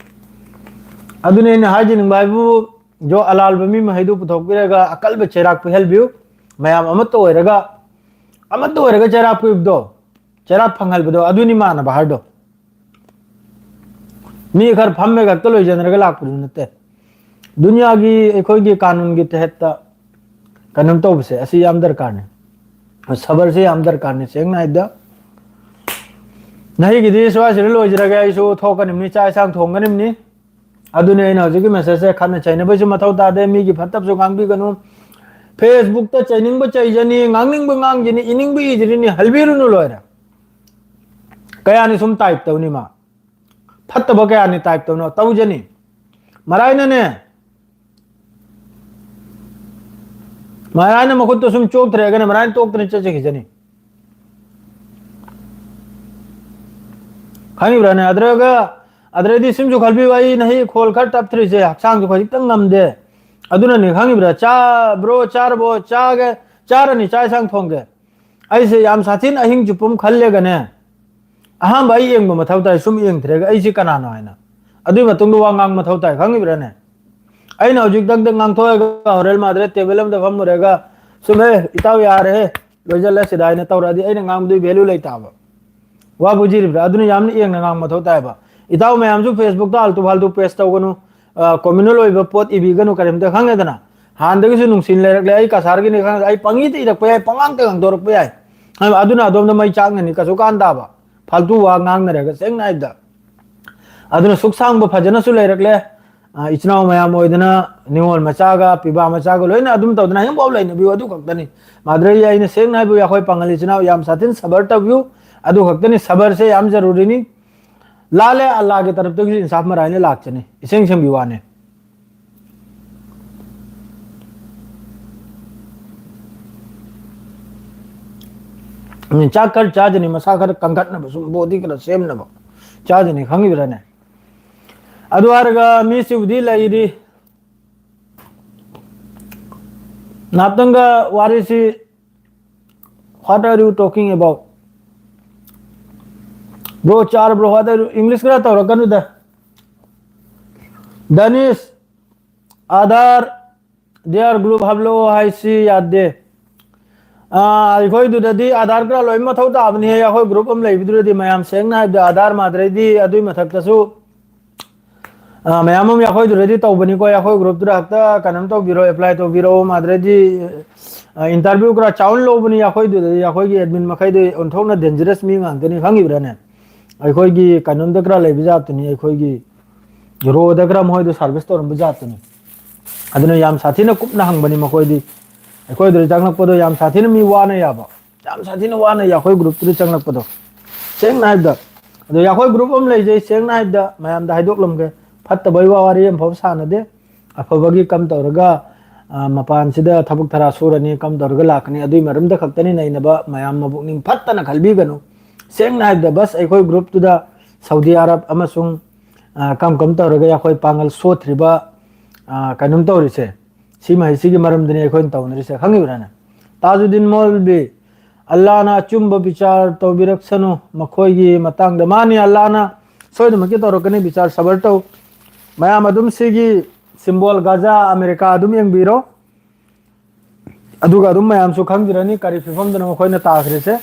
ꯑꯗꯨꯅꯤ ꯑꯩꯅ ꯍꯥꯏꯖꯅꯤꯡꯕ ꯍꯥꯏꯕꯨ, ꯖꯣ ꯑꯂꯥꯜꯕ ꯃꯤ ꯃꯈꯩꯗꯨ ꯄꯨꯊꯣꯛꯄꯤꯔꯒ ꯑꯀꯜꯕ ꯆꯩꯔꯥꯛ ꯄꯤꯍꯜꯕꯤꯌꯨ꯫ ꯃꯌꯥꯝ ꯑꯃꯠꯇ ꯑꯣꯏꯔꯒ, ꯑꯃꯠꯇ ꯑꯣꯏꯔꯒ ꯆꯩꯔꯥꯛ ꯄꯤꯕꯗꯣ, ꯆꯩꯔꯥꯛ ꯐꯪꯍꯟꯕꯗꯣ, ꯑꯗꯨꯅꯤ ꯃꯥꯟꯅꯕ ꯍꯥꯏꯗꯣ꯫ ꯃꯤ ꯈꯔ ꯐꯝꯃꯦ ꯈꯛꯇ ꯂꯣꯏꯖꯅꯔꯒ ꯂꯥꯛꯄꯗꯨ ꯅꯠꯇꯦ꯫ ꯗꯨꯅꯤꯌꯥꯒꯤ ꯑꯩꯈꯣꯏꯒꯤ ꯀꯥꯅꯨꯟꯒꯤ ꯇꯍꯠꯇ ꯀꯩꯅꯣꯝ ꯇꯧꯕꯁꯦ, ꯑꯁꯤ ꯌꯥꯝ ꯗꯔꯀꯥꯔꯅꯤ꯫ ꯁꯕꯔꯁꯦ ꯌꯥꯝ ꯗꯔꯀꯥꯔꯅꯤ, ꯁꯦꯡꯅ ꯍꯥꯏꯕꯗ꯫ ꯅꯍꯤꯒꯤꯗꯤ ꯁ꯭ꯋꯥꯏꯁꯤꯗ ꯂꯣꯏꯖꯔꯒꯦ, ꯑꯩꯁꯨ ꯊꯣꯛꯀꯅꯤꯕꯅꯤ, ꯆꯥꯛ ꯏꯟꯁꯥꯡ ꯊꯣꯡꯒꯅꯤꯕꯅꯤ꯫ ꯑꯗꯨꯅꯤ ꯑꯩꯅ ꯍꯧꯖꯤꯛꯀꯤ ꯃꯦꯁꯦꯖꯁꯦ ꯈꯠꯅ ꯆꯩꯅꯕꯩꯁꯨ ꯃꯊꯧ ꯇꯥꯗꯦ, ꯃꯤꯒꯤ ꯐꯠꯇꯕꯁꯨ ꯉꯥꯡꯕꯤꯒꯅꯨ꯫ ꯐꯦꯁꯕꯨꯛꯇ ꯆꯩꯅꯤꯡꯕ ꯆꯩꯖꯅꯤ, ꯉꯥꯡꯅꯤꯡꯕ ꯉꯥꯡꯖꯅꯤ, ꯏꯅꯤꯡꯕ ꯏꯖꯔꯤꯅꯤ, ꯍꯜꯕꯤꯔꯨꯅꯨ ꯂꯣꯏꯔꯦ꯫ ꯀꯌꯥꯅꯤ ꯁꯨꯝ ꯇꯥꯏꯞ ꯇꯧꯅꯤ ꯃꯥ? ꯐꯠꯇꯕ ꯀꯌꯥꯅꯤ ꯇꯥꯏꯞ ꯇꯧꯅ ꯇꯧꯖꯅꯤ꯫ ꯃꯔꯥꯏꯅꯅꯦ, ꯃꯔꯥꯏꯅ ꯃꯈꯨꯠꯇꯣ ꯁꯨꯝ ꯆꯣꯛꯇ꯭ꯔꯦꯒꯅ ꯃꯔꯥꯏꯅ ꯇꯣꯛꯇꯅ ꯆꯠꯆꯈꯤꯖꯅꯤ꯫ ꯈꯪꯉꯤꯕ꯭ꯔꯥꯅꯦ? ꯑꯗꯨꯒ ꯑꯗꯨꯗꯩꯗꯤ ꯁꯨꯝꯁꯨ ꯈꯜꯕꯤꯌꯨ, ꯑꯩ ꯅꯍꯤ ꯈꯣꯜ ꯈꯔ ꯇꯞꯊ꯭ꯔꯤꯁꯦ ꯍꯛꯆꯥꯡꯁꯨ ꯈꯖꯤꯛꯇꯪ ꯉꯝꯗꯦ꯫ ꯑꯗꯨꯅꯅꯦ, ꯈꯪꯉꯤꯕ꯭ꯔꯥ? ꯆꯥ, ꯕ꯭ꯔꯣ, ꯆꯥꯔꯕꯣ? ꯆꯥꯒꯦ, ꯆꯥꯔꯅꯤ, ꯆꯥꯛ ꯏꯟꯁꯥꯡ ꯊꯣꯡꯒꯦ꯫ ꯑꯩꯁꯦ ꯌꯥꯝ ꯁꯥꯊꯤꯅ ꯑꯍꯤꯡ ꯆꯨꯞꯄ ꯑꯃ ꯈꯜꯂꯦꯒꯅꯦ, ꯑꯍꯥꯟꯕ ꯑꯩ ꯌꯦꯡꯕ ꯃꯊꯧ ꯇꯥꯏ, ꯁꯨꯝ ꯌꯦꯡꯗ꯭ꯔꯦꯒ ꯑꯩꯁꯦ ꯀꯅꯥꯅꯣ ꯍꯥꯏꯅ꯫ ꯑꯗꯨꯒꯤ ꯃꯇꯨꯡꯗ ꯋꯥ ꯉꯥꯡ ꯃꯊꯧ ꯇꯥꯏ, ꯈꯪꯉꯤꯕ꯭ꯔꯥꯅꯦ? ꯑꯩꯅ ꯍꯧꯖꯤꯛꯇꯪꯗ ꯉꯥꯡꯊꯣꯛꯑꯒ ꯍꯣꯔꯦꯟ ꯃꯥꯗ꯭ꯔꯦ ꯇꯦꯕꯜ ꯑꯃꯗ ꯐꯝꯃꯨꯔꯒ, "ꯁꯨꯝ, ꯍꯦ, ꯏꯇꯥꯎ, ꯌꯥꯔꯦꯍꯦ, ꯂꯣꯏꯁꯤꯜꯂꯁꯤꯗ" ꯍꯥꯏꯅ ꯇꯧꯔꯛꯑꯗꯤ ꯑꯩꯅ ꯉꯥꯡꯕꯗꯨꯒꯤ ꯚꯦꯂꯨ ꯂꯩꯇꯥꯕ꯫ ꯋꯥ ꯄꯨꯖꯤꯔꯤꯕ꯭ꯔꯥ? ꯑꯗꯨꯅ ꯌꯥꯝꯅ ꯌꯦꯡꯅ ꯉꯥꯡꯕ ꯃꯊꯧ ꯇꯥꯏꯕ꯫ ꯏꯇꯥꯎ ꯃꯌꯥꯝꯁꯨ Facebook ꯇ ꯑꯥꯜꯇꯨ ꯐꯥꯜꯇꯨ ꯄꯦꯁ ꯇꯧꯒꯅꯨ, ꯑ, communal ꯑꯣꯏꯕ ꯄꯣꯠ ꯏꯕꯤꯒꯅꯨ ꯀꯔꯤꯝꯇ, ꯈꯪꯉꯦꯗꯅ? ꯍꯥꯟꯅꯗꯒꯤꯁꯨ ꯅꯨꯡꯁꯤꯅ ꯂꯩꯔꯛꯂꯦ, ꯑꯩ ꯀꯁꯥꯔꯒꯤꯅꯤ ꯈꯪꯉꯦ, ꯑꯩ ꯄꯪꯏꯗ ꯏꯔꯛꯄ ꯌꯥꯏ, ꯄꯉꯥꯡꯇ ꯉꯥꯡꯊꯣꯔꯛꯄ ꯌꯥꯏ꯫ ꯑꯗꯨꯅ ꯑꯗꯣꯝꯗ ꯃꯩ ꯆꯥꯛꯅꯅꯤ, ꯀꯩꯁꯨ ꯀꯥꯟꯗꯕ꯫ ꯐꯥꯜꯇꯨ ꯋꯥ ꯉꯥꯡꯅꯔꯒ ꯁꯦꯡꯅ ꯍꯥꯏꯕꯗ꯫ ꯑꯗꯨꯅ ꯁꯨꯛ ꯁꯥꯡꯕ ꯐꯖꯅꯁꯨ ꯂꯩꯔꯛꯂꯦ꯫ ꯑ, ꯏꯆꯤꯟ ꯏꯅꯥꯎ ꯃꯌꯥꯝ ꯑꯣꯏꯗꯅ ꯅꯤꯉꯣꯜ ꯃꯆꯥꯒ ꯄꯤꯕꯥ ꯃꯆꯥꯒ ꯂꯣꯏꯅ ꯑꯗꯨꯝ ꯇꯧꯗꯅ ꯍꯌꯦꯡꯐꯥꯎ ꯂꯩꯅꯕꯤꯌꯨ, ꯑꯗꯨ ꯈꯛꯇꯅꯤ꯫ ꯃꯥꯗ꯭ꯔꯩ, ꯑꯩꯅ ꯁꯦꯡꯅ ꯍꯥꯏꯕꯤꯌꯨ, ꯑꯩꯈꯣꯏ ꯄꯥꯉꯜ ꯏꯆꯤꯟ ꯏꯅꯥꯎ ꯌꯥꯝ ꯁꯥꯊꯤꯅ ꯁꯕꯔ ꯇꯧꯕꯤꯌꯨ, ꯑꯗꯨ ꯈꯛꯇꯅꯤ꯫ ꯁꯕꯔꯁꯦ ꯌꯥꯝ ꯖꯔꯨꯔꯤꯅꯤ꯫ ꯂꯥꯜꯂꯦ, ꯑꯜꯂꯥꯒꯤ ꯇꯔꯞꯇꯒꯤꯁꯨ ꯏꯟꯁꯥꯐ ꯃꯔꯥꯏꯅ ꯂꯥꯛꯆꯅꯤ, ꯏꯁꯦꯡ ꯁꯦꯡꯕꯤ ꯋꯥꯅꯤ꯫ ꯎꯝ, ꯆꯥꯛ ꯈꯔ ꯆꯥꯖꯅꯤ, ꯃꯁꯥ ꯈꯔ ꯀꯟꯈꯠꯅꯕ, ꯁꯨꯝ ꯕꯣꯗꯤ ꯈꯔ ꯁꯦꯝꯅꯕ ꯆꯥꯖꯅꯤ, ꯈꯪꯉꯤꯕ꯭ꯔꯥꯅꯦ? ꯑꯗꯨ ꯍꯥꯏꯔꯒ ꯃꯤꯁꯤꯕꯨꯗꯤ ꯂꯩꯔꯤ꯫ ꯅꯥꯞꯇꯪꯒ ꯋꯥꯔꯤꯁꯤ, what are you talking about? Bro, ꯆꯥꯔꯕ꯭ꯔꯣ? What are you, English ꯈꯔ ꯇꯧꯔꯛꯀꯅꯨꯗ꯫ ꯗꯅꯤꯁ, ꯑꯥꯙꯥꯔ, ꯗꯤꯌꯥꯔ ꯒ꯭ꯔꯨꯞ ꯍꯥꯞꯂꯛꯑꯣ ꯍꯥꯏꯁꯤ ꯌꯥꯗꯦ꯫ ꯑꯥ, ꯑꯩꯈꯣꯏꯗꯨꯗꯗꯤ ꯑꯥꯙꯥꯔ ꯀꯥꯔꯗ ꯂꯣꯏ ꯃꯊꯧ ꯇꯥꯕꯅꯤꯍꯦ꯫ ꯑꯩꯈꯣꯏ ꯒ꯭ꯔꯨꯞ ꯑꯃ ꯂꯩꯕꯗꯨꯗꯗꯤ ꯃꯌꯥꯝ ꯁꯦꯡꯅ ꯍꯥꯏꯕꯗ ꯑꯥꯙꯥꯔ ꯃꯥꯗ꯭ꯔꯩꯗꯤ ꯑꯗꯨꯏ ꯃꯊꯛꯇꯁꯨ, ꯑꯥ, ꯃꯌꯥꯝ ꯑꯃ ꯑꯩꯈꯣꯏꯗꯨꯗꯗꯤ ꯇꯧꯕꯅꯤꯀꯣ꯫ ꯑꯩꯈꯣꯏ ꯒ꯭ꯔꯨꯞꯇꯨꯗ ꯍꯦꯛꯇ ꯀꯩꯅꯣꯝ ꯇꯧꯕꯤꯔꯣ, ꯑꯦꯄ꯭ꯂꯥꯏ ꯇꯧꯕꯤꯔꯣ ꯃꯥꯗ꯭ꯔꯩꯗꯤ, ꯑꯥ, ꯏꯟꯇꯔꯚ꯭ꯌꯨ ꯈꯔ ꯆꯥꯎꯅ ꯂꯧꯕꯅꯤ ꯑꯩꯈꯣꯏꯗꯨꯗꯗꯤ꯫ ꯑꯩꯈꯣꯏꯒꯤ ꯑꯦꯗꯃꯤꯟ ꯃꯈꯩꯗꯤ ꯑꯣꯟꯊꯣꯛꯅ ꯗꯦꯟꯖꯔꯁ ꯃꯤ ꯉꯥꯛꯇꯅꯤ, ꯈꯪꯉꯤꯕ꯭ꯔꯥꯅꯦ? ꯑꯩꯈꯣꯏꯒꯤ ꯀꯩꯅꯣꯝꯗ ꯈꯔ ꯂꯩꯕ ꯖꯥꯠꯇꯨꯅꯤ, ꯑꯩꯈꯣꯏꯒꯤ ꯔꯣꯗ ꯈꯔ ꯃꯈꯣꯏꯗꯣ ꯁꯥꯔꯚꯤꯁ ꯇꯧꯔꯝꯕ ꯖꯥꯠꯇꯨꯅꯤ꯫ ꯑꯗꯨꯅ ꯌꯥꯝ ꯁꯥꯊꯤꯅ ꯀꯨꯞꯅ ꯍꯪꯕꯅꯤ ꯃꯈꯣꯏꯗꯤ꯫ ꯑꯩꯈꯣꯏꯗꯨꯗ ꯆꯪꯂꯛꯄꯗꯣ ꯌꯥꯝ ꯁꯥꯊꯤꯅ ꯃꯤ ꯋꯥꯅ ꯌꯥꯕ, ꯌꯥꯝ ꯁꯥꯊꯤꯅ ꯋꯥꯅ ꯌꯥꯈꯣꯏ ꯒ꯭ꯔꯨꯞꯇꯨꯗ ꯆꯪꯂꯛꯄꯗꯣ꯫ ꯁꯦꯡꯅ ꯍꯥꯏꯕꯗ, ꯑꯗꯣ ꯌꯥꯈꯣꯏ ꯒ꯭ꯔꯨꯞ ꯑꯃ ꯂꯩꯖꯩ, ꯁꯦꯡꯅ ꯍꯥꯏꯕꯗ ꯃꯌꯥꯝꯗ ꯍꯥꯏꯗꯣꯛꯂꯝꯒꯦ, ꯐꯠꯇꯕꯩ ꯋꯥ ꯋꯥꯔꯤ ꯑꯃꯐꯥꯎ ꯁꯥꯟꯅꯗꯦ꯫ ꯑꯐꯕꯒꯤ ꯀꯝ ꯇꯧꯔꯒ, ꯑ, ꯃꯄꯥꯟꯁꯤꯗ ꯊꯕꯛ ꯊꯔꯥ ꯁꯨꯔꯅꯤ, ꯀꯝ ꯇꯧꯔꯒ ꯂꯥꯛꯀꯅꯤ, ꯑꯗꯨꯒꯤ ꯃꯔꯝꯗ ꯈꯛꯇꯅꯤ ꯅꯩꯅꯕ꯫ ꯃꯌꯥꯝ ꯃꯕꯨꯛꯅꯤꯡ ꯐꯠꯇꯅ ꯈꯜꯕꯤꯒꯅꯨ꯫ ꯁꯦꯡꯅ ꯍꯥꯏꯕꯗ, ꯕꯁ ꯑꯩꯈꯣꯏ ꯒ꯭ꯔꯨꯞꯇꯨꯗ ꯁꯥꯎꯗꯤ ꯑꯔꯕ ꯑꯃꯁꯨꯡ, ꯑ, ꯀꯔꯝ ꯀꯔꯝ ꯇꯧꯔꯒ ꯑꯩꯈꯣꯏ ꯄꯥꯡꯒꯜ ꯁꯣꯠꯊ꯭ꯔꯤꯕ, ꯑ, ꯀꯩꯅꯣꯝ ꯇꯧꯔꯤꯁꯦ, ꯁꯤꯃ, ꯁꯤꯒꯤ ꯃꯔꯝꯗꯅꯤ ꯑꯩꯈꯣꯏꯅ ꯇꯧꯅꯔꯤꯁꯦ, ꯈꯪꯉꯤꯕ꯭ꯔꯥꯅꯦ? ꯇꯥꯖꯨꯗꯤꯟ ꯃꯧꯂꯕꯤ, ꯑꯜꯂꯥꯅ ꯑꯆꯨꯝꯕ ꯕꯤꯆꯥꯔ ꯇꯧꯕꯤꯔꯛꯁꯅꯨ ꯃꯈꯣꯏꯒꯤ ꯃꯇꯥꯡꯗ꯫ ꯃꯥꯅꯤ, ꯑꯜꯂꯥꯅ ꯁꯣꯏꯗꯅꯃꯛꯀꯤ ꯇꯧꯔꯛꯀꯅꯤ ꯕꯤꯆꯥꯔ, ꯁꯕꯔ ꯇꯧ꯫ ꯃꯌꯥꯝ ꯑꯗꯨꯝ ꯁꯤꯒꯤ ꯁꯤꯝꯕꯣꯜ ꯒꯥꯖꯥ ꯑꯃꯦꯔꯤꯀꯥ ꯑꯗꯨꯝ ꯌꯦꯡꯕꯤꯔꯣ꯫ ꯑꯗꯨꯒ ꯑꯗꯨꯝ ꯃꯌꯥꯝꯁꯨ ꯈꯪꯕꯤꯔꯅꯤ ꯀꯔꯤ ꯐꯤꯕꯝꯗꯅꯣ ꯃꯈꯣꯏꯅ ꯇꯥꯈ꯭ꯔꯤꯁꯦ꯫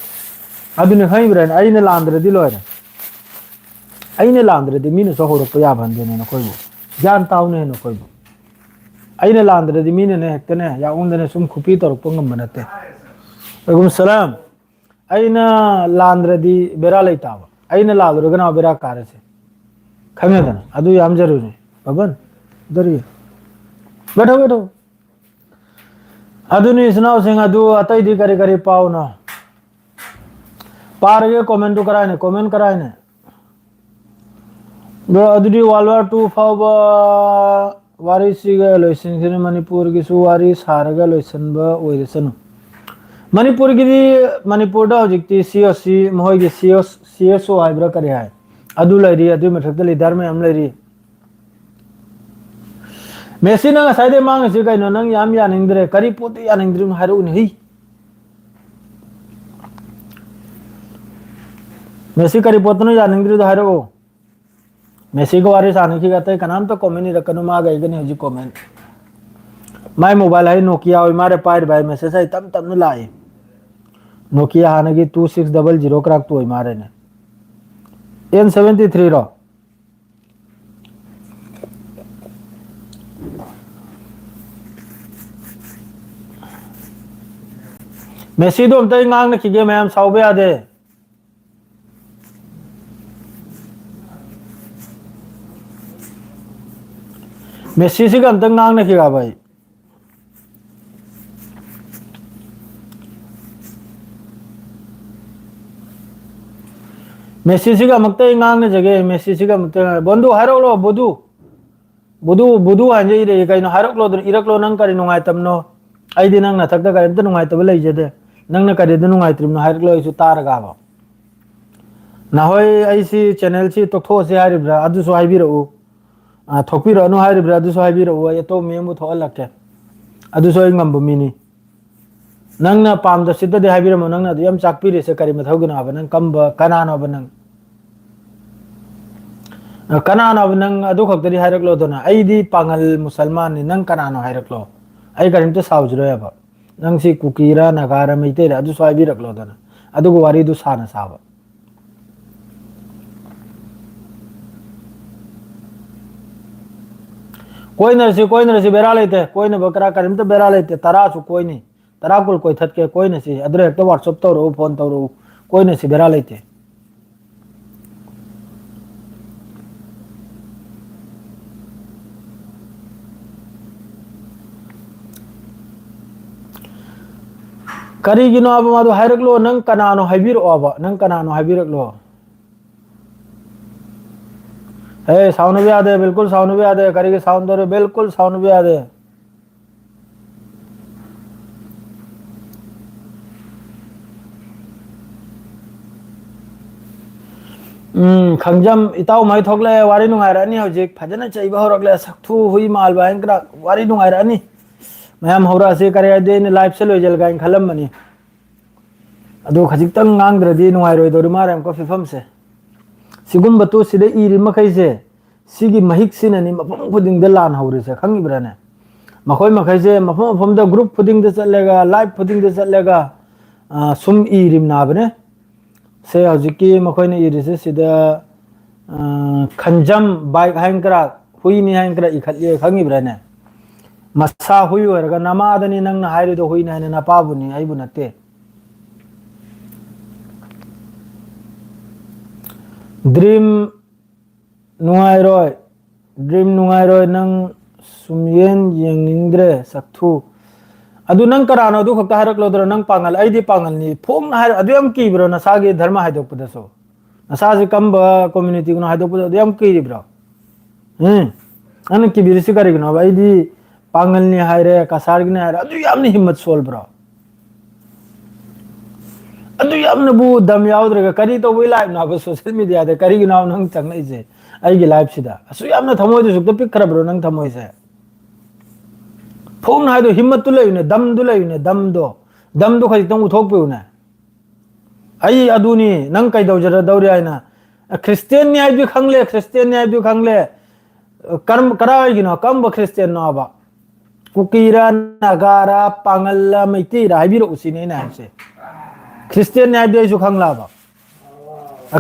ꯑꯗꯨꯅꯤ ꯈꯪꯕꯤꯔꯅꯤ, ꯑꯩꯅ ꯂꯥꯟꯗ꯭ꯔꯗꯤ ꯂꯣꯏꯔꯦ꯫ ꯑꯩꯅ ꯂꯥꯟꯗ꯭ꯔꯗꯤ ꯃꯤꯅꯁꯨ ꯍꯧꯔꯛꯄ ꯌꯥꯕ ꯍꯟꯗꯦꯅꯦ ꯅꯈꯣꯏꯕꯨ꯫ ꯒ꯭ꯌꯥꯟ ꯇꯥꯎꯅꯦ ꯅꯈꯣꯏꯕꯨ꯫ ꯑꯩꯅ ꯂꯥꯟꯗ꯭ꯔꯗꯤ ꯃꯤꯅꯅꯦ ꯍꯦꯛꯇꯅꯦ ꯌꯥꯎꯅꯗꯅ ꯁꯨꯝ ꯈꯨꯄꯤ ꯇꯧꯔꯛꯄ ꯉꯝꯕ ꯅꯠꯇꯦ꯫ ꯋꯥꯂꯩꯀꯨꯝ ꯁꯂꯥꯝ꯫ ꯑꯩꯅ ꯂꯥꯟꯗ꯭ꯔꯗꯤ ꯕꯦꯔꯥ ꯂꯩꯇꯥꯕ, ꯑꯩꯅ ꯂꯥꯜꯂꯨꯔꯒꯅ ꯕꯦꯔꯥ ꯀꯥꯔꯁꯦ꯫ ꯈꯪꯉꯦꯗꯅ? ꯑꯗꯨ ꯌꯥꯝ ꯖꯔꯨꯔꯤ꯫ ꯕꯕꯟ, ꯏꯙꯔ ꯌꯦ꯫ ꯕꯦꯊꯣ, ꯕꯦꯊꯣ꯫ ꯑꯗꯨꯅꯤ, ꯏꯆꯤꯟ ꯏꯅꯥꯎꯁꯤꯡ, ꯑꯗꯨ ꯑꯇꯩꯗꯤ ꯀꯔꯤ ꯀꯔꯤ ꯄꯥꯎꯅꯣ? ꯄꯥꯔꯒꯦ, ꯀꯣꯃꯦꯟꯗꯨ ꯀꯔꯥꯏꯅꯦ? ꯀꯣꯃꯦꯟ ꯀꯔꯥꯏꯅꯦ? ꯕ꯭ꯔꯣ, ꯑꯗꯨꯗꯤ World War Two ꯐꯥꯎꯕ ꯋꯥꯔꯤꯁꯤꯒ ꯂꯣꯏꯁꯤꯟꯈꯤꯅꯤ꯫ ꯃꯅꯤꯄꯨꯔꯒꯤꯁꯨ ꯋꯥꯔꯤ ꯁꯥꯔꯒ ꯂꯣꯏꯁꯤꯟꯕ ꯑꯣꯏꯔꯁꯅꯨ꯫ ꯃꯅꯤꯄꯨꯔꯒꯤꯗꯤ, ꯃꯅꯤꯄꯨꯔꯗ ꯍꯧꯖꯤꯛꯇꯤ ꯁꯤ ꯑꯣ ꯁꯤ, ꯃꯈꯣꯏꯒꯤ ꯁꯤ ꯑꯣ, ꯁꯤ ꯑꯦꯁ ꯑꯣ ꯍꯥꯏꯕ꯭ꯔꯥ ꯀꯔꯤ ꯍꯥꯏ, ꯑꯗꯨ ꯂꯩꯔꯤ, ꯑꯗꯨꯒꯤ ꯃꯊꯛꯇ ꯂꯤꯗꯔ ꯃꯌꯥꯝ ꯂꯩꯔꯤ꯫ ꯃꯦꯁꯤ, ꯅꯪ ꯉꯁꯥꯏꯗꯩ ꯃꯥꯡꯉꯤꯁꯤ ꯀꯩꯅꯣ? ꯅꯪ ꯌꯥꯝ ꯌꯥꯅꯤꯡꯗ꯭ꯔꯦ꯫ ꯀꯔꯤ ꯄꯣꯠꯇ ꯌꯥꯅꯤꯡꯗ꯭ꯔꯤꯅꯣ ꯍꯥꯏꯔꯛꯎꯅꯦ, ꯍꯩ? ꯃꯦꯁꯤ, ꯀꯔꯤ ꯄꯣꯠꯇꯅꯣ ꯌꯥꯅꯤꯡꯗ꯭ꯔꯤꯗꯣ ꯍꯥꯏꯔꯛꯑꯣ꯫ ꯃꯦꯁꯤꯒ ꯋꯥꯔꯤ ꯁꯥꯟꯅꯈꯤꯒ ꯑꯇꯩ ꯀꯅꯥꯝꯇ ꯀꯣꯃꯦꯟ ꯏꯔꯛꯀꯅꯨ, ꯃꯥꯒ ꯑꯩꯒꯅꯤ ꯍꯧꯖꯤꯛ ꯀꯣꯃꯦꯟ꯫ ꯃꯥꯏ ꯃꯣꯕꯥꯏꯜ ꯍꯥꯏ ꯅꯣꯀꯤꯌꯥ ꯑꯣꯏ ꯃꯥꯔꯦ ꯄꯥꯏꯔꯤꯕ ꯍꯥꯏ, ꯃꯦꯁꯦꯖ ꯍꯥꯏ ꯇꯞ ꯇꯞꯅ ꯂꯥꯛꯏ꯫ ꯅꯣꯀꯤꯌꯥ ꯍꯥꯟꯅꯒꯤ two six double zero ꯀ꯭ꯔꯥꯛꯇꯣ ꯑꯣꯏ ꯃꯥꯔꯦꯅꯦ꯫ And seventy ꯊ꯭ꯔꯤꯔꯣ? ꯃꯦꯁꯤꯗꯣ ꯑꯝꯇ ꯑꯩ ꯉꯥꯡꯅꯈꯤꯒꯦ, ꯃꯌꯥꯝ ꯁꯥꯎꯕ ꯌꯥꯗꯦ꯫ ꯃꯦꯁꯤꯁꯤꯒ ꯑꯝꯇ ꯉꯥꯡꯅꯈꯤꯒꯕ ꯑꯩ꯫ ꯃꯦꯁꯤꯁꯤꯒ ꯑꯃꯨꯛꯇ ꯑꯩ ꯉꯥꯡꯅꯖꯒꯦ, ꯃꯦꯁꯤꯁꯤꯒ ꯑꯃꯨꯛꯇ ꯉꯥꯡ-, ꯕꯣꯟꯗꯨ ꯍꯥꯏꯔꯛꯂꯣ, ꯕꯨꯗꯨ꯫ ꯕꯨꯗꯨ, ꯕꯨꯗꯨ ꯍꯥꯏꯅ ꯏꯔꯛꯏ ꯀꯩꯅꯣ? ꯍꯥꯏꯔꯛꯂꯣ, ꯑꯗꯨ ꯏꯔꯛꯂꯣ, ꯅꯪ ꯀꯔꯤ ꯅꯨꯡꯉꯥꯏꯇꯕꯅꯣ? ꯑꯩꯗꯤ ꯅꯪ ꯅꯊꯛꯇ ꯀꯔꯤꯝꯇ ꯅꯨꯡꯉꯥꯏꯇꯕ ꯂꯩꯖꯗꯦ꯫ ꯅꯪꯅ ꯀꯔꯤꯗ ꯅꯨꯡꯉꯥꯏꯇ꯭ꯔꯤꯕꯅꯣ ꯍꯥꯏꯔꯛꯂꯣ, ꯑꯩꯁꯨ ꯇꯥꯔꯒꯕ꯫ ꯅꯍꯣꯏ ꯑꯩꯁꯤ ꯆꯦꯅꯦꯜꯁꯤ ꯇꯣꯛꯊꯣꯛꯑꯁꯤ ꯍꯥꯏꯔꯤꯕ꯭ꯔꯥ? ꯑꯗꯨꯁꯨ ꯍꯥꯏꯕꯤꯔꯛꯎ꯫ ꯑ, ꯊꯣꯛꯄꯤꯔꯛꯑꯅꯨ ꯍꯥꯏꯔꯤꯕ꯭ꯔꯥ? ꯑꯗꯨꯁꯨ ꯍꯥꯏꯕꯤꯔꯛꯎ꯫ ꯑꯩ ꯑꯇꯣꯞꯄ ꯃꯤ ꯑꯃꯕꯨ ꯊꯣꯛꯍꯜꯂꯛꯀꯦ꯫ ꯑꯗꯨꯁꯨ ꯑꯩ ꯉꯝꯕ ꯃꯤꯅꯤ꯫ ꯅꯪꯅ ꯄꯥꯝꯗꯕꯁꯤꯗꯗꯤ ꯍꯥꯏꯕꯤꯔꯝꯃꯣ꯫ ꯅꯪꯅ ꯑꯗꯨ ꯌꯥꯝ ꯆꯥꯛꯄꯤꯔꯤꯁꯦ ꯀꯔꯤ ꯃꯊꯧꯒꯤꯅꯣ ꯍꯥꯏꯕ? ꯅꯪ ꯀꯝꯕ, ꯀꯅꯥꯅꯣꯕ ꯅꯪ? ꯑ, ꯀꯅꯥꯅꯣꯕ ꯅꯪ? ꯑꯗꯨ ꯈꯛꯇꯗꯤ ꯍꯥꯏꯔꯛꯂꯣꯗꯅ꯫ ꯑꯩꯗꯤ ꯄꯥꯉꯜ ꯃꯨꯁꯜꯃꯥꯟꯅꯤ, ꯅꯪ ꯀꯅꯥꯅꯣ ꯍꯥꯏꯔꯛꯂꯣ꯫ ꯑꯩ ꯀꯔꯤꯝꯇ ꯁꯥꯎꯖꯔꯣꯏ ꯍꯥꯏꯕ꯫ ꯅꯪꯁꯤ ꯀꯨꯀꯤꯔꯥ, ꯅꯥꯒꯥꯔꯥ, ꯃꯩꯇꯩꯔꯥ, ꯑꯗꯨꯁꯨ ꯍꯥꯏꯕꯤꯔꯛꯂꯣꯗꯅ꯫ ꯑꯗꯨꯒ ꯋꯥꯔꯤꯗꯨ ꯁꯥꯅ ꯁꯥꯕ꯫ ꯀꯣꯏꯅꯔꯁꯤ, ꯀꯣꯏꯅꯔꯁꯤ, ꯕꯦꯔꯥ ꯂꯩꯇꯦ꯫ ꯀꯣꯏꯅꯕ ꯀꯔꯥ ꯀꯔꯤꯝꯇ ꯕꯦꯔꯥ ꯂꯩꯇꯦ꯫ ꯇꯔꯥꯁꯨ ꯀꯣꯏꯅꯤ, ꯇꯔꯥ ꯀꯨꯟ ꯀꯣꯏꯊꯠꯀꯦ, ꯀꯣꯏꯅꯁꯤ꯫ ꯑꯗꯨꯗ ꯍꯦꯛꯇ WhatsApp ꯇꯧꯔꯛꯎ, ꯐꯣꯟ ꯇꯧꯔꯛꯎ, ꯀꯣꯏꯅꯁꯤ, ꯕꯦꯔꯥ ꯂꯩꯇꯦ꯫ ꯀꯔꯤꯒꯤꯅꯣ ꯍꯥꯏꯕ ꯃꯥꯗꯣ ꯍꯥꯏꯔꯛꯂꯣ꯫ ꯅꯪ ꯀꯅꯥꯅꯣ ꯍꯥꯏꯕꯤꯔꯛꯑꯣꯕ꯫ ꯅꯪ ꯀꯅꯥꯅꯣ ꯍꯥꯏꯕꯤꯔꯛꯂꯣ꯫ ꯑꯦ, ꯁꯥꯎꯅꯕ ꯌꯥꯗꯦ, ꯕꯤꯜꯀꯨꯜ ꯁꯥꯎꯅꯕ ꯌꯥꯗꯦ꯫ ꯀꯔꯤꯒꯤ ꯁꯥꯎꯅꯗꯣꯔꯦ? ꯕꯤꯜꯀꯨꯜ ꯁꯥꯎꯅꯕ ꯌꯥꯗꯦ꯫ ꯎꯝ, ꯈꯪꯖꯝ ꯏꯇꯥꯎ ꯃꯩ ꯊꯣꯛꯂꯛꯑꯦ, ꯋꯥꯔꯤ ꯅꯨꯡꯉꯥꯏꯔꯛꯑꯅꯤ ꯍꯧꯖꯤꯛ꯫ ꯐꯖꯅ ꯆꯩꯕ ꯍꯧꯔꯛꯂꯦ, ꯁꯛꯊꯨ ꯍꯨꯏ ꯃꯥꯜꯕ ꯍꯥꯏꯅ ꯈꯔ ꯋꯥꯔꯤ ꯅꯨꯡꯉꯥꯏꯔꯛꯑꯅꯤ꯫ ꯃꯌꯥꯝ ꯍꯧꯔꯛꯑꯁꯤ, ꯀꯔꯤ ꯍꯥꯏꯗꯤ ꯑꯩꯅ live ꯁꯦ ꯂꯣꯏꯁꯤꯜꯂꯒꯦ ꯍꯥꯏꯅ ꯈꯜꯂꯝꯕꯅꯤ꯫ ꯑꯗꯨ ꯈꯖꯤꯛꯇꯪ ꯉꯥꯡꯗ꯭ꯔꯗꯤ ꯅꯨꯡꯉꯥꯏꯔꯣꯏꯗꯧꯔꯤ ꯃꯥꯜꯂꯦ ꯑꯃꯨꯛꯀ ꯐꯤꯕꯝꯁꯦ꯫ ꯁꯤꯒꯨꯝꯕ ꯇꯣ ꯁꯤꯗ ꯏꯔꯤ ꯃꯈꯩꯁꯦ, ꯁꯤꯒꯤ ꯃꯍꯤꯛꯁꯤꯅꯅꯤ ꯃꯐꯝ ꯈꯨꯗꯤꯡꯗ ꯂꯥꯟ ꯍꯧꯔꯤꯁꯦ, ꯈꯪꯉꯤꯕ꯭ꯔꯥꯅꯦ? ꯃꯈꯣꯏ ꯃꯈꯩꯁꯦ ꯃꯐꯝ ꯃꯐꯝꯗ group ꯈꯨꯗꯤꯡꯗ ꯆꯠꯂꯒ, live ꯈꯨꯗꯤꯡꯗ ꯆꯠꯂꯒ, ꯑ, ꯁꯨꯝ ꯏꯔꯤꯝꯅꯥꯕꯅꯦ꯫ ꯁꯦ ꯍꯧꯖꯤꯛꯀꯤ ꯃꯈꯣꯏꯅ ꯏꯔꯤꯁꯦ ꯁꯤꯗ, ꯑ, ꯈꯟꯖꯝ bike ꯍꯥꯏꯅ ꯈꯔ, ꯍꯨꯏꯅꯤ ꯍꯥꯏꯅ ꯈꯔ ꯏꯈꯠꯂꯤ, ꯈꯪꯉꯤꯕ꯭ꯔꯥꯅꯦ? ꯃꯁꯥ ꯍꯨꯏ ꯑꯣꯏꯔꯒ ꯅꯃꯥꯗꯅꯤ ꯅꯪꯅ ꯍꯥꯏꯔꯤꯗꯣ ꯍꯨꯏꯅꯤ ꯍꯥꯏꯅ, ꯅꯄꯥꯕꯨꯅꯤ, ꯑꯩꯕꯨ ꯅꯠꯇꯦ꯫ Dream ꯅꯨꯡꯉꯥꯏꯔꯣꯏ, Dream ꯅꯨꯡꯉꯥꯏꯔꯣꯏ, ꯅꯪ ꯁꯨꯝꯌꯦꯟ ꯌꯦꯡꯅꯤꯡꯗ꯭ꯔꯦ, ꯁꯛꯊꯨ꯫ ꯑꯗꯨ ꯅꯪ ꯀꯅꯥꯅꯣ? ꯑꯗꯨ ꯈꯛꯇ ꯍꯥꯏꯔꯛꯂꯣꯗ꯭ꯔꯣ? ꯅꯪ ꯄꯥꯡꯒꯜ, ꯑꯩꯗꯤ ꯄꯥꯡꯒꯜꯅꯤ꯫ ꯐꯣꯡꯅ ꯍꯥꯏꯔ-, ꯑꯗꯨ ꯌꯥꯝ ꯀꯤꯕ꯭ꯔꯣ ꯅꯁꯥꯒꯤ ꯙꯔꯃ ꯍꯥꯏꯗꯣꯛꯄꯗꯁꯨ? ꯅꯁꯥꯁꯤ ꯀꯝꯕ community ꯒꯤꯅꯣ ꯍꯥꯏꯗꯣꯛꯄꯗ ꯑꯗꯨ ꯌꯥꯝ ꯀꯤꯔꯤꯕ꯭ꯔꯣ? ꯎꯝ? ꯅꯪꯅ ꯀꯤꯕꯤꯔꯤꯁꯤ ꯀꯔꯤꯒꯤꯅꯣꯕ? ꯑꯩꯗꯤ ꯄꯥꯡꯒꯜꯅꯤ ꯍꯥꯏꯔꯦ, ꯀꯁꯥꯔꯒꯤꯅꯤ ꯍꯥꯏꯔꯦ, ꯑꯗꯨ ꯌꯥꯝꯅ ꯍꯤꯝꯃꯠ ꯁꯣꯜꯕ꯭ꯔꯣ? ꯑꯗꯨ ꯌꯥꯝꯅꯕꯨ ꯗꯝ ꯌꯥꯎꯗ꯭ꯔꯒ ꯀꯔꯤ ꯇꯧꯕꯩ ꯂꯥꯏꯞꯅꯣ ꯍꯥꯏꯕ ꯁꯣꯁꯦꯜ ꯃꯦꯗꯤꯌꯥꯗ? ꯀꯔꯤꯒꯤꯅꯣ ꯅꯪ ꯆꯪꯉꯛꯏꯁꯦ ꯑꯩꯒꯤ ꯂꯥꯏꯞꯁꯤꯗ? ꯑꯁꯨꯛ ꯌꯥꯝꯅ ꯊꯃꯣꯏꯗ ꯁꯨꯛꯇ ꯄꯤꯛꯈ꯭ꯔꯕ꯭ꯔꯣ ꯅꯪ ꯊꯃꯣꯏꯁꯦ? ꯐꯣꯡꯅ ꯍꯥꯏꯗꯣ, ꯍꯤꯝꯃꯠꯇꯨ ꯂꯩꯌꯨꯅꯦ, ꯗꯝꯗꯨ ꯂꯩꯌꯨꯅꯦ, ꯗꯝꯗꯣ꯫ ꯗꯝꯗꯣ ꯈꯖꯤꯛꯇꯪ ꯎꯠꯊꯣꯛꯄꯤꯌꯨꯅꯦ꯫ ꯑꯩ ꯑꯗꯨꯅꯤ, ꯅꯪ ꯀꯩꯗꯧꯖꯔꯗꯧꯔꯤ ꯍꯥꯏꯅ꯫ ꯈ꯭ꯔꯤꯁꯇꯦꯟꯅꯤ ꯍꯥꯏꯕꯗꯤ ꯈꯪꯂꯦ, ꯈ꯭ꯔꯤꯁꯇꯦꯟꯅꯤ ꯍꯥꯏꯕꯗꯤ ꯈꯪꯂꯦ꯫ ꯀꯔꯝ-, ꯀꯔꯥꯏꯒꯤꯅꯣ? ꯀꯔꯝꯕ ꯈ꯭ꯔꯤꯁꯇꯦꯟꯅꯣ ꯍꯥꯏꯕ? ꯀꯨꯀꯤꯔ, ꯅꯥꯒꯥꯔ, ꯄꯥꯉꯜꯂ, ꯃꯩꯇꯩꯔ ꯍꯥꯏꯕꯤꯔꯛꯎ ꯁꯤꯅꯤ ꯑꯩꯅ ꯍꯥꯏꯕꯁꯦ꯫ ꯈ꯭ꯔꯤꯁꯇꯦꯟꯅꯤ ꯍꯥꯏꯕꯗꯤ ꯑꯩꯁꯨ ꯈꯪꯂꯛꯑꯕ꯫